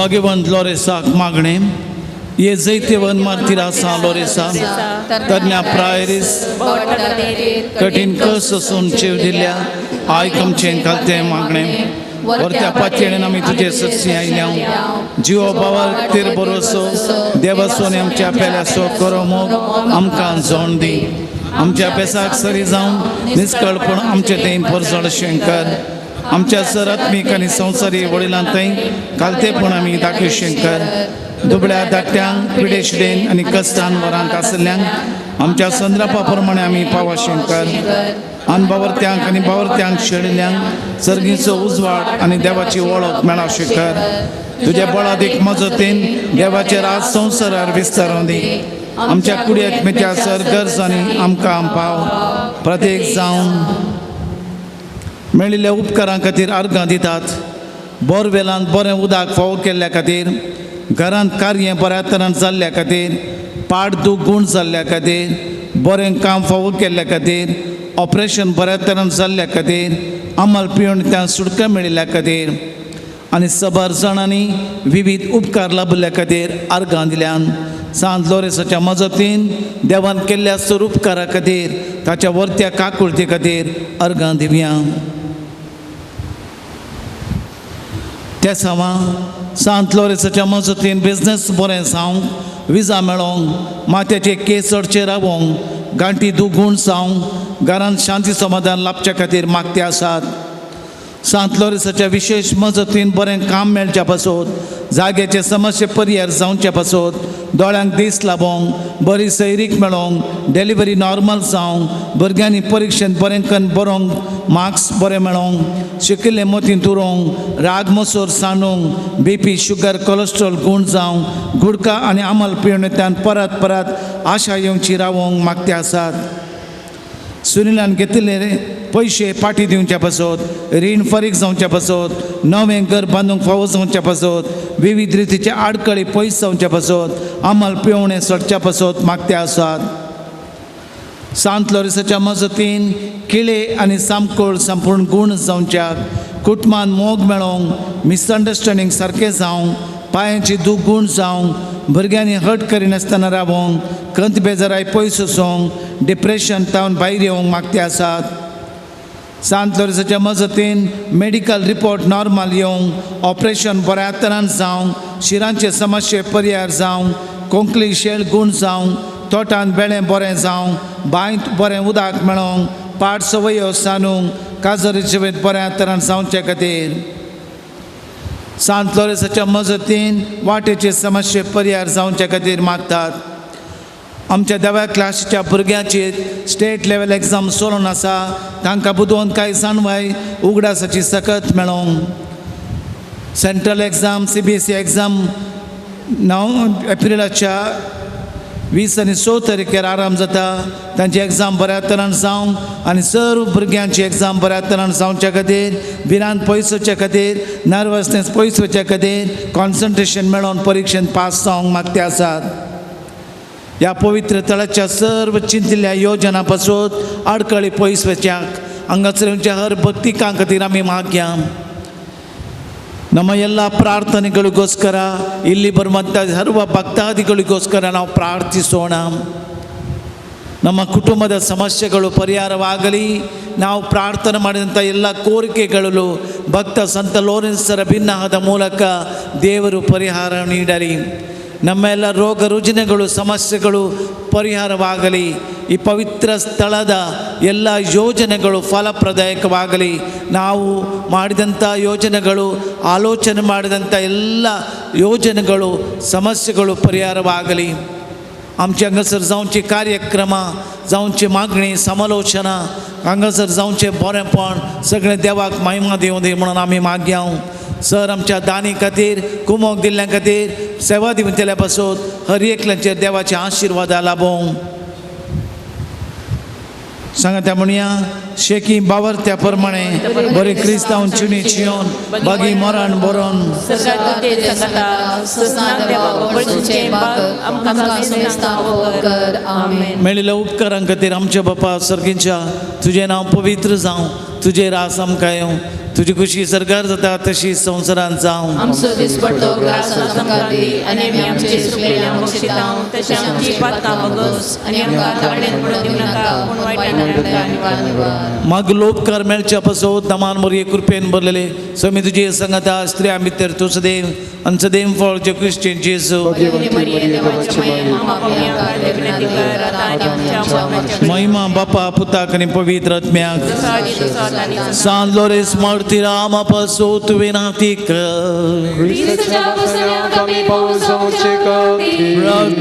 भाग्यवंत लोरेसाक मागणें ये जैतेवन मार्तीरा सां लोरेसा तरण्या प्रायरीस कठीण कस आसून चेव दिल्या आयक आमचें घालतें मागणें वरत्या पातयेन आमी तुजे सत्सी आयल्या जिवो बावर तेर बरोसो देवासोन आमच्या पेल्यासो करो मोग आमकां जोण दी आमच्या पेसाक सरी जावन निस्कळपण आमचे थंय परजळ शंकर आमच्या सर आत्मीक आनी संवसारी वडिलां थंय घालतेपण आमी दाखय शंकर दुबळ्या धाकट्यांक पिडेशिडेन आनी कश्टान वरांत आसल्ल्यांक आमच्या संद्रापा प्रमाणे आमी पावा शंकर आनी बावरत्यांक आनी बावरत्यांक शेळिल्ल्यांक सर्गीचो उजवाड आनी देवाची वळख मेळा शंकर तुज्या बळादीक मजतीन देवाचे राज संवसारार विस्तारून दी आमच्या कुडयेक मेच्या सर गरजांनी आमकां पाव प्रत्येक जावन मेळिल्ल्या उपकारां खातीर अर्गां दितात बोरवेलांत बरें उदक फावो केल्ल्या खातीर घरांत कार्य बऱ्या तरान जाल्ल्या खातीर पाड दूख गूण जाल्ल्या खातीर बरें काम फावो केल्ल्या खातीर ऑपरेशन बऱ्या तरान जाल्ल्या खातीर अमल पिवन त्या सुटका मेळिल्ल्या खातीर आनी सबर जाणांनी विविध उपकार लाभिल्ल्या खातीर अर्गां दिल्यान सांत लोरेसाच्या मजतीन देवान केल्ल्या सर उपकारा खातीर ताच्या वर्त्या काकुळते खातीर अर्गां दिवया. त्या सावा सांत लोरेसाच्या मजतीन बिजनेस बरें जावंक विजा मेळोंक माथ्याचे केस चडचे रावोंक गांठी दुगूण जावंक घरांत शांती समाधान लाभच्या खातीर मागते आसात. सांत लोरेसाच्या विशेश मजतीन बरें काम मेळच्या पासत जाग्याचे समस्ये परिहार जावचे पासत दोळ्यांक दीस लाबोंक बरी सैरीक मेळोंक डिलिव्हरी नॉर्मल जावंक भुरग्यांनी परिक्षेंत बरें कन्न बरोवंक मार्क्स बरें मेळोंक शिकिल्लें मतींत उरोवंक राग मसोर सांडूंक बीपी शुगर कोलेस्ट्रॉल गूण जावंक गुडका आनी अमल पिवण्यान परत परत आशा येवची रावोंक मागते आसात. सुनिलान घेतिल्ले पयशे पाटी दिवच्या पासत रीण फारीक जावच्या पासत नवें घर बांदूंक फावो जावच्या पासत विविध रितीचे आडखळी पयस जावच्या पासत अमल पिवणें सोडच्या पासत मागते आसात. सांत लोरेसाच्या मजतीन किळे आनी सामकोळ संपूर्ण गूण जावच्याक कुटुंबान मोग मेळोवंक मिसअंडरस्टँडींग सारकें जावंक पांयांची दूख गूण जावंक भुरग्यांनी हट करिनासतना रावोंक खंत बेजाराय पयस वचोंक डिप्रेशन तावन भायर येवंक मागते आसात. सांत लोरेसाच्या मजतीन मेडिकल रिपोर्ट नॉर्मल येवंक ऑपरेशन बऱ्या तरान जावंक शिरांचे समस्ये परिहार जावंक कोंकली शेळ गूण जावंक तोटांत बेळें बरें जावंक बांयत बरें उदक मेळोंक पाट सवयो सांडूंक काजरीचे वेत बऱ्या तरान जावचे खातीर सांत लोरेसाच्या मजतीन वाटेचे समस्ये परिहार जावचे खातीर मागतात. आमच्या देवा क्लासीच्या भुरग्यांची स्टेट लेवल एग्जाम सोडून आसा तांकां बुदवंत कांय जाणवाय उगडासाची सकत मेळोंक central exam CBSE exam 9 एप्रिलाच्या 20 आनी 6 तारखेर आराम जाता तांची एग्जाम बऱ्या तरान जावंक आनी सर्व भुरग्यांची एग्जाम बऱ्या तरान जावच्या खातीर भिरांत पयस वचच्या खातीर नर्वसनेस पयस वचच्या खातीर कॉन्सन्ट्रेशन मेळोवन परिक्षेंत पास जावंक मागते आसात. ह्या पवित्र तळाच्या सर्व चिंतिल्ल्या योजना पासून आडखळी पयस वचच्याक हांगासर येवच्या हर भक्तिकां खातीर आमी मागया. ನಮ್ಮ ಎಲ್ಲ ಪ್ರಾರ್ಥನೆಗಳಿಗೋಸ್ಕರ ಇಲ್ಲಿ ಬರುವಂಥ ಸರ್ವ ಭಕ್ತಾದಿಗಳಿಗೋಸ್ಕರ ನಾವು ಪ್ರಾರ್ಥಿಸೋಣ. ನಮ್ಮ ಕುಟುಂಬದ ಸಮಸ್ಯೆಗಳು ಪರಿಹಾರವಾಗಲಿ. ನಾವು ಪ್ರಾರ್ಥನೆ ಮಾಡಿದಂಥ ಎಲ್ಲ ಕೋರಿಕೆಗಳಲ್ಲೂ ಭಕ್ತ ಸಂತ ಲೋರೆನ್ಸರ ಭಿನ್ನಹದ ಮೂಲಕ ದೇವರು ಪರಿಹಾರ ನೀಡಲಿ. ನಮ್ಮ ಎಲ್ಲ ರೋಗ ರುಜಿನಗಳು ಸಮಸ್ಯೆಗಳು ಪರಿಹಾರವಾಗಲಿ. ಈ ಪವಿತ್ರ ಸ್ಥಳದ ಎಲ್ಲ ಯೋಜನೆಗಳು ಫಲಪ್ರದಾಯಕವಾಗಲಿ. ನಾವು ಮಾಡಿದಂಥ ಯೋಜನೆಗಳು, ಆಲೋಚನೆ ಮಾಡಿದಂಥ ಎಲ್ಲ ಯೋಜನೆಗಳು ಸಮಸ್ಯೆಗಳು ಪರಿಹಾರವಾಗಲಿ. आमचे हांगासर जावचे कार्यक्रम, जावची मागणी, समालोचना, हांगासर जावचें बरेंपण सगळें देवाक महिमा दिवं दी म्हणून आमी मागया. सर आमच्या दानी खातीर, कुमोक दिल्ल्या खातीर, सेवा दिवतल्या पासून हर एकल्याचेर देवाचे आशिर्वादा लाभों. सांगा म्हणया शेकी बावर त्या प्रमाणे बरे क्रिस्तांव चिणी चियोन बागी मरण बरोन मेळिल्ल्या उपकारां खातीर आमच्या बापा सर्गींच्या तुजें नांव पवित्र जावं, तुजें रास आमकां येवं, तुजी खुशी सरकार जाता तशी संवसारांत जावं. आमचो दिसपडतो ग्रास आज आमकां दी आनी आमी आमचे चुकलेल्यांक बक्षितांव तशें आमची पातकां भोगोस आनी आमकां ताळेन पडून दिवं नाका पूण वायटान निवार. मागलो उपकार मेळच्या पासत दमान मोरये कृपेन भरलेले स्वामी तुजे संगता स्त्रियां भितर तूं सदैव आनी सदैव फळ जे क्रिश्चन जेजू. महिमा बापा पुताक आनी पवित्र आत्म्याक. सान लोरेस मार्तीरा पासत विनाती कर.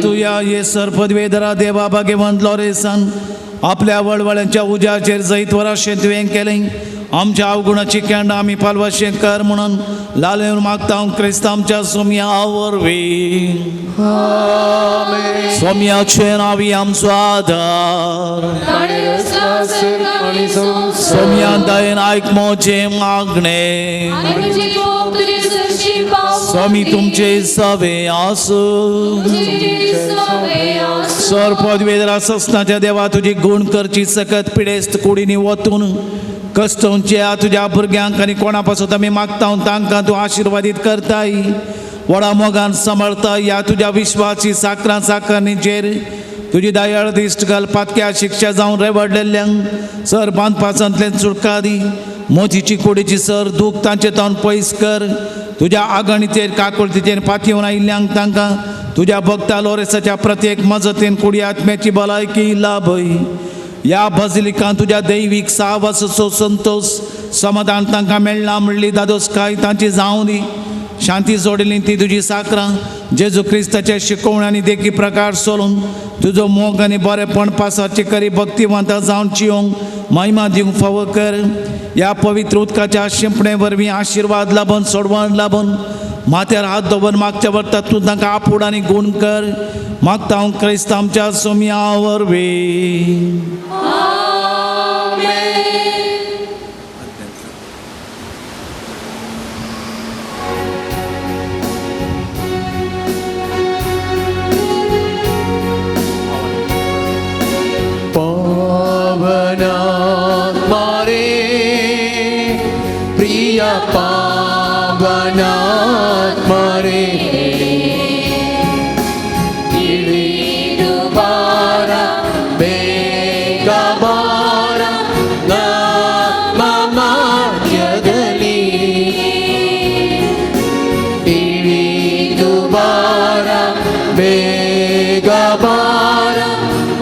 तुया ये सर पदवेधरा देवा भाग्यवंत लोरेसान आपल्या वळवळ्यांच्या उज्याचेर जैत वराशें तुवें केलें. आमच्या अवगुणाची केंडां आमी पालवाशें कर म्हणून लालेवन मागता हांव क्रिस्त आमच्या सोम्या वरवीं. सोम्याचें नांवी आमचो आदार. सोम्या दयेन आयक म्हजें मागणें. स्वामी तुमचे सवे आसूं. सर पदवेधरा ससनाच्या देवा तुजी गुण करची सकत पिडेस्त कुडींनी वतून कश्टवच्या तुज्या भुरग्यांक आनी कोणा पासत आमी मागता तांकां तूं आशिर्वादीत करताय. व्हडा मोगान सांबाळता ह्या तुज्या विश्वासी साकरां साकरणीचेर तुजी दयाळ दिश्ट घाल. पातक्या शिक्षा जावन रेवडलेल्यांक सर बांदपासांतल्यान सुटका दी. मोतीची कुडीची सर दूख तांचे तावन पयस कर. तुज्या आगणीचेर काकुळतीचेर पातयेवन आयिल्ल्यांक तांकां तुज्या भक्ता लोरेसाच्या प्रत्येक मजतीन कुडी आत्म्याची भलायकी लाभय. ह्या बजलिकान तुज्या दैवीक साहवासाचो संतोश समाधान तांकां मेळ्ळा म्हणली दादोसकाय तांची जावं दी. शांती जोडिल्ली ती तुजी साकरां जेजू क्रिस्ताच्या शिकवण आनी देखी प्रकार सोलून तुजो मोग आनी बरेपण पासाची करी भक्तिवंता जावन चियोंक महिमा दिवंक फावो कर. ह्या पवित्र उदकाच्या शिंपणे वरवीं आशिर्वाद लाबून सोडवण लाबून माथ्यार हात दवर मागच्या वरता तूं तांकां आपूड आनी गूण कर. मागता हांव क्रिस्त आमच्या सोम्या वरवीं. पावनात्मा रे प्रिय पावनात्मा रे इळिदुबारा ಬೇಗ ಬಾರ ನಮ್ಮ ಮಧ್ಯದಲ್ಲಿ ಇಳಿದು ಬಾರ ಬೇಗ ಬಾರ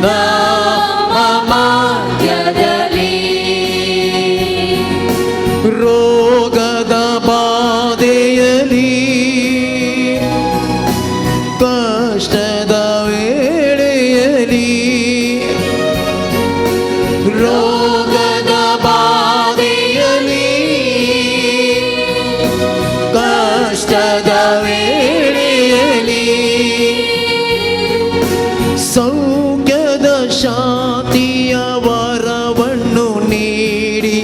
ನಮ್ಮ ಮಧ್ಯದಲ್ಲಿ ರೋಗದ ಬಾಧೆಯಲ್ಲಿ ಕಷ್ಟದ ವೇಳೆಯಲ್ಲಿ ರೋಗದ ಬಾಧೆಯಲ್ಲಿ ಕಷ್ಟದ ವೇಳೆಯಲ್ಲಿ ಸೌಖ್ಯದ ಶಾಂತಿಯ ವರವನ್ನು ನೀಡಿ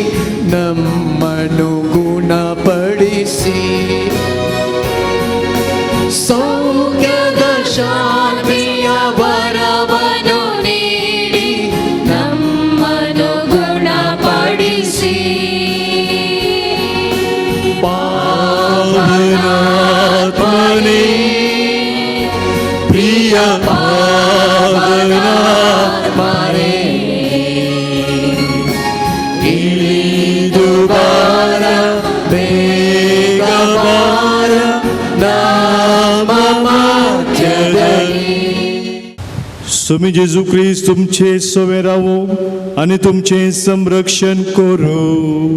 ನಮ್ಮನ್ನು ಗುಣಪಡಿಸಿ ಸೌಖ್ಯದ ಶಾಂತಿಯ ವರವನ್ನು ನೀಡಿ ನಮ್ಮನ್ನು ಗುಣಪಡಿಸಿ. ಪಾವನಾತ್ಮನೇ ಪ್ರಿಯ ಪಾವನಾತ್ಮನೇ ಇಳಿದು ಬಾರ ಬೇಗ ಬಾರ ನಮ್ಮ ಮಧ್ಯದಲ್ಲಿ. स्वामी जेजू क्रिस्त तुमचे सवे रावो आनी तुमचें संरक्षण करूं.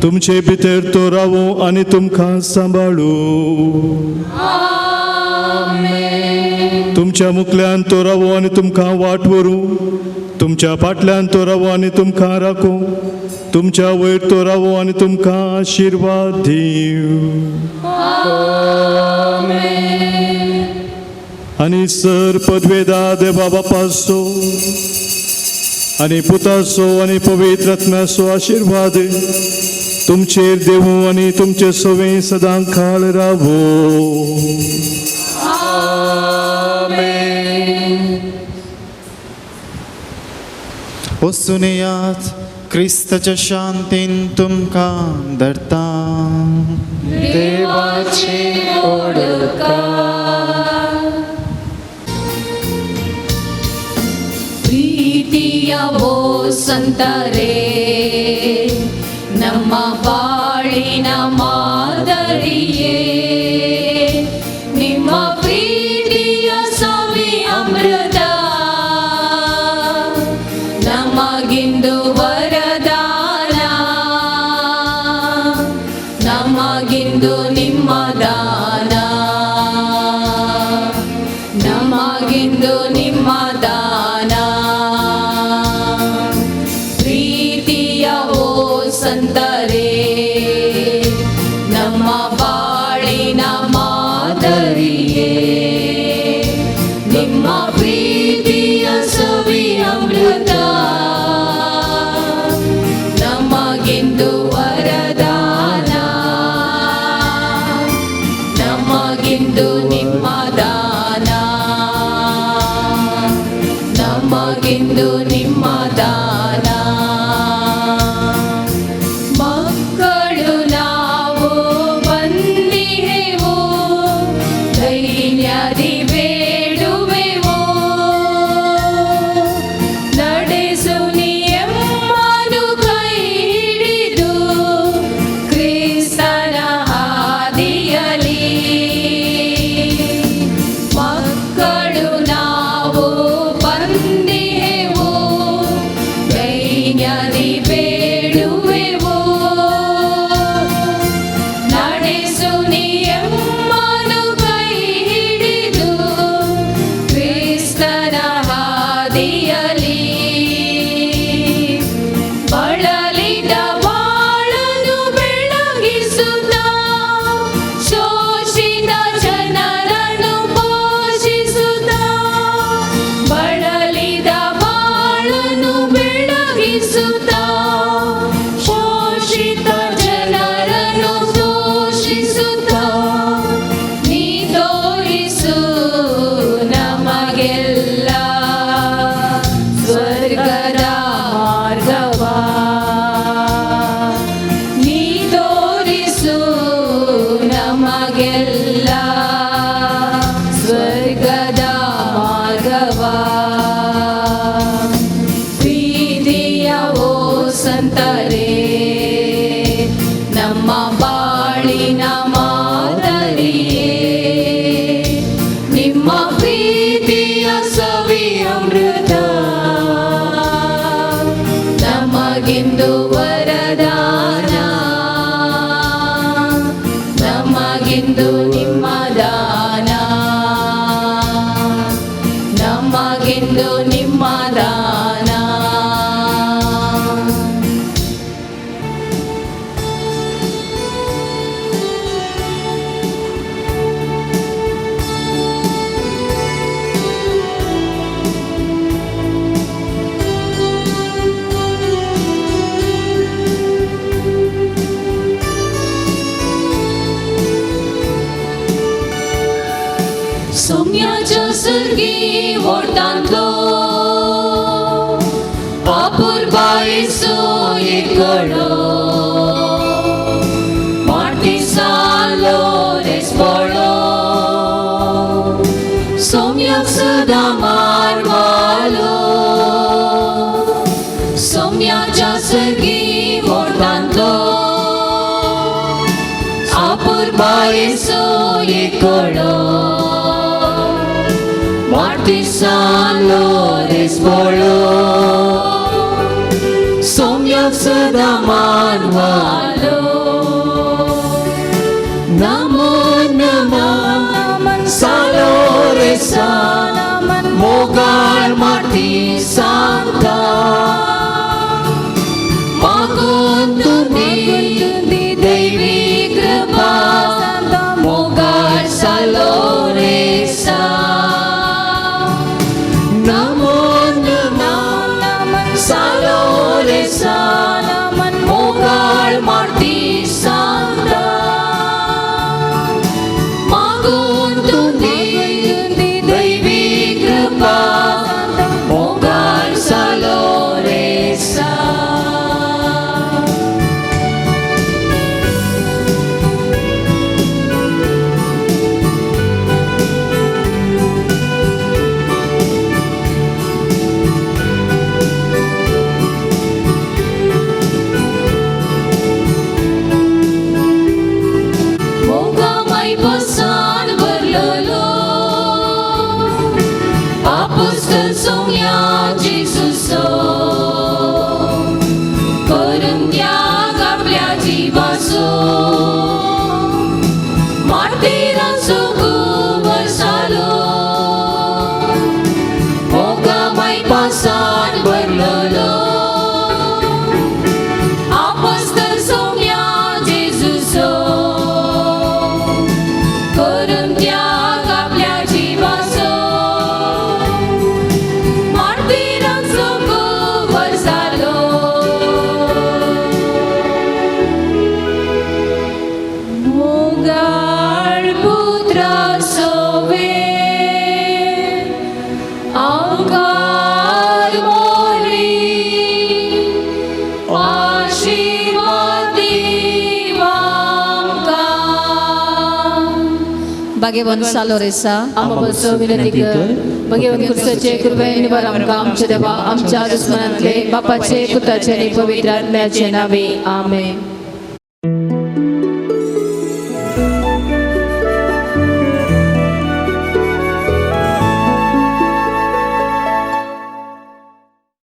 तुमचे भितर तो रावो आनी तुमकां सांबाळू. तुमच्या मुखल्यान तो रावो आनी तुमकां वाट व्हरूं. तुमच्या फाटल्यान तो रावो आनी तुमकां राखूं. तुमच्या वयर तो रावो आनी तुमकां आशिर्वाद दिवं. आनी सर पदवेदा देवा बापाचो आनी पुताचो आनी पवित्र आत्म्याचो आशिर्वाद तुमचेर देवूं आनी तुमचे सवे सदां काळ रावो. वचून येयात, क्रिस्ताच्या शांतीन तुमकां धरता. देवाचे ओडकार. ಪ್ರೀತಿಯ ಓ ಸಂತರೇ, ನಮ್ಮ ಬಾಳಿನ ಮಾದರಿಯೇ, ನಿಮ್ಮ ಪ್ರೀತಿಯ ಸವಿ ಅಮೃತ ನಮಗಿಂದು ವರದಾನ, ನಮಗಿಂದು ನಿಮ್ಮ ದಾನ, ನಮಗಿಂದು ನಿಮ್ಮ ದಾನ. ಪ್ರೀತಿಯ ಓ ಸಂತರೇ, ನಮ್ಮ ಬಾಳಿನ ಮಾದರಿಯೇ, ನಿಮ್ಮ ಪ್ರೀತಿಯ ಸವಿ ಅಮೃತ ನಮಗಿಂದು ವರದಾನ, ನಮಗಿಂದು ನಿಮ್ಮ ದಾನ, ನಮಗಿಂದು ನಿಮ್ಮ ದಾನ. ಮಕ್ಕಳು ನಾವು ಬಂದಿಹೆವು, ಧೈರ್ಯದಿ ಬೇಡುವೆವು, ನಡೆಸು ನಿಯಮ್ಮನು ಕೈ ಹಿಡಿದು ಕ್ರಿಸ್ತನ ಹಾದಿಯಲಿ. ಮಕ್ಕಳು ನಾವು ಬಂದಿಹೆವು, ಧೈರ್ಯದಿ ಬೇಡುವೆವು, ನಡೆಸು ನಿಯಮ್ಮನು ಕೈ ಹಿಡಿದು ಕ್ರಿಸ್ತನ ಹಾದಿಯಲಿ. ಬಳಲಿದ ಬಾಳನು ಬೆಳಗಿಸುತ್ತ, ಶೋಷಿತ ಜನರನ್ನು ಪೋಷಿಸುತ್ತ, ಬಳಲಿದ ಬಾಳನು ಬೆಳಗಿಸುತ್ತ, ಶೋಷಿತ ಜನರನ್ನು ಪೋಷಿಸುತ್ತ, ನೀ ತೋರಿಸು ನಮಗೆಲ್ಲ ಸ್ವರ್ಗದ ಮಾರ್ಗವ, ನೀ ತೋರಿಸು ನಮಗೆಲ್ಲ ಸ್ವರ್ಗದ ಮಾರ್ಗವ. ಪ್ರೀತಿಯ ಓ ಸಂತರೇ, ನಮ್ಮ ಬಾಳಿನ ಮಾದರಿಯೇ, ನಿಮ್ಮ ಪ್ರೀತಿಯ ಸವಿ ಅಮೃತ ನಮಗಿಂದು ವರದಾನ, ನಮಗಿಂದು ನಿಮ್ಮ ದಾನ, ನಮಗಿಂದು ನಿಮ್ಮ ದಾನ. सोम्याच्या सर्गी वोटांतलो अपुरबायेचो एकडो, मार्तीसालो रेस्पोडो, सोम्याक सदां मारवालो. सोम्याच्या सर्गी वोटांतलो अपुरबायेचो एकडो, मार्तीसालो रेस्पोडो, सोम्याक सदां मानवालो. नमो नमः सालोरेसा, मोगाळ माटी सांता, मागून तुमी दैवी कृपा, मोगाळ सालोरेसा. नमो नमः सालोरेसा, मोगाळ माटी सांता, मागून तुमी दैवी कृपा, मोगाळ सालोरेसा. भाग्यवंत सालोरेसा आमा बसो विनंती कर. भगवंत क्रिस्ताचे कृपेन निवार आमकां आमच्या देवा आमच्या दुस्मनांतले बापाचे पुताचे आनी पवित्र आत्म्याचे नावे. आमेन.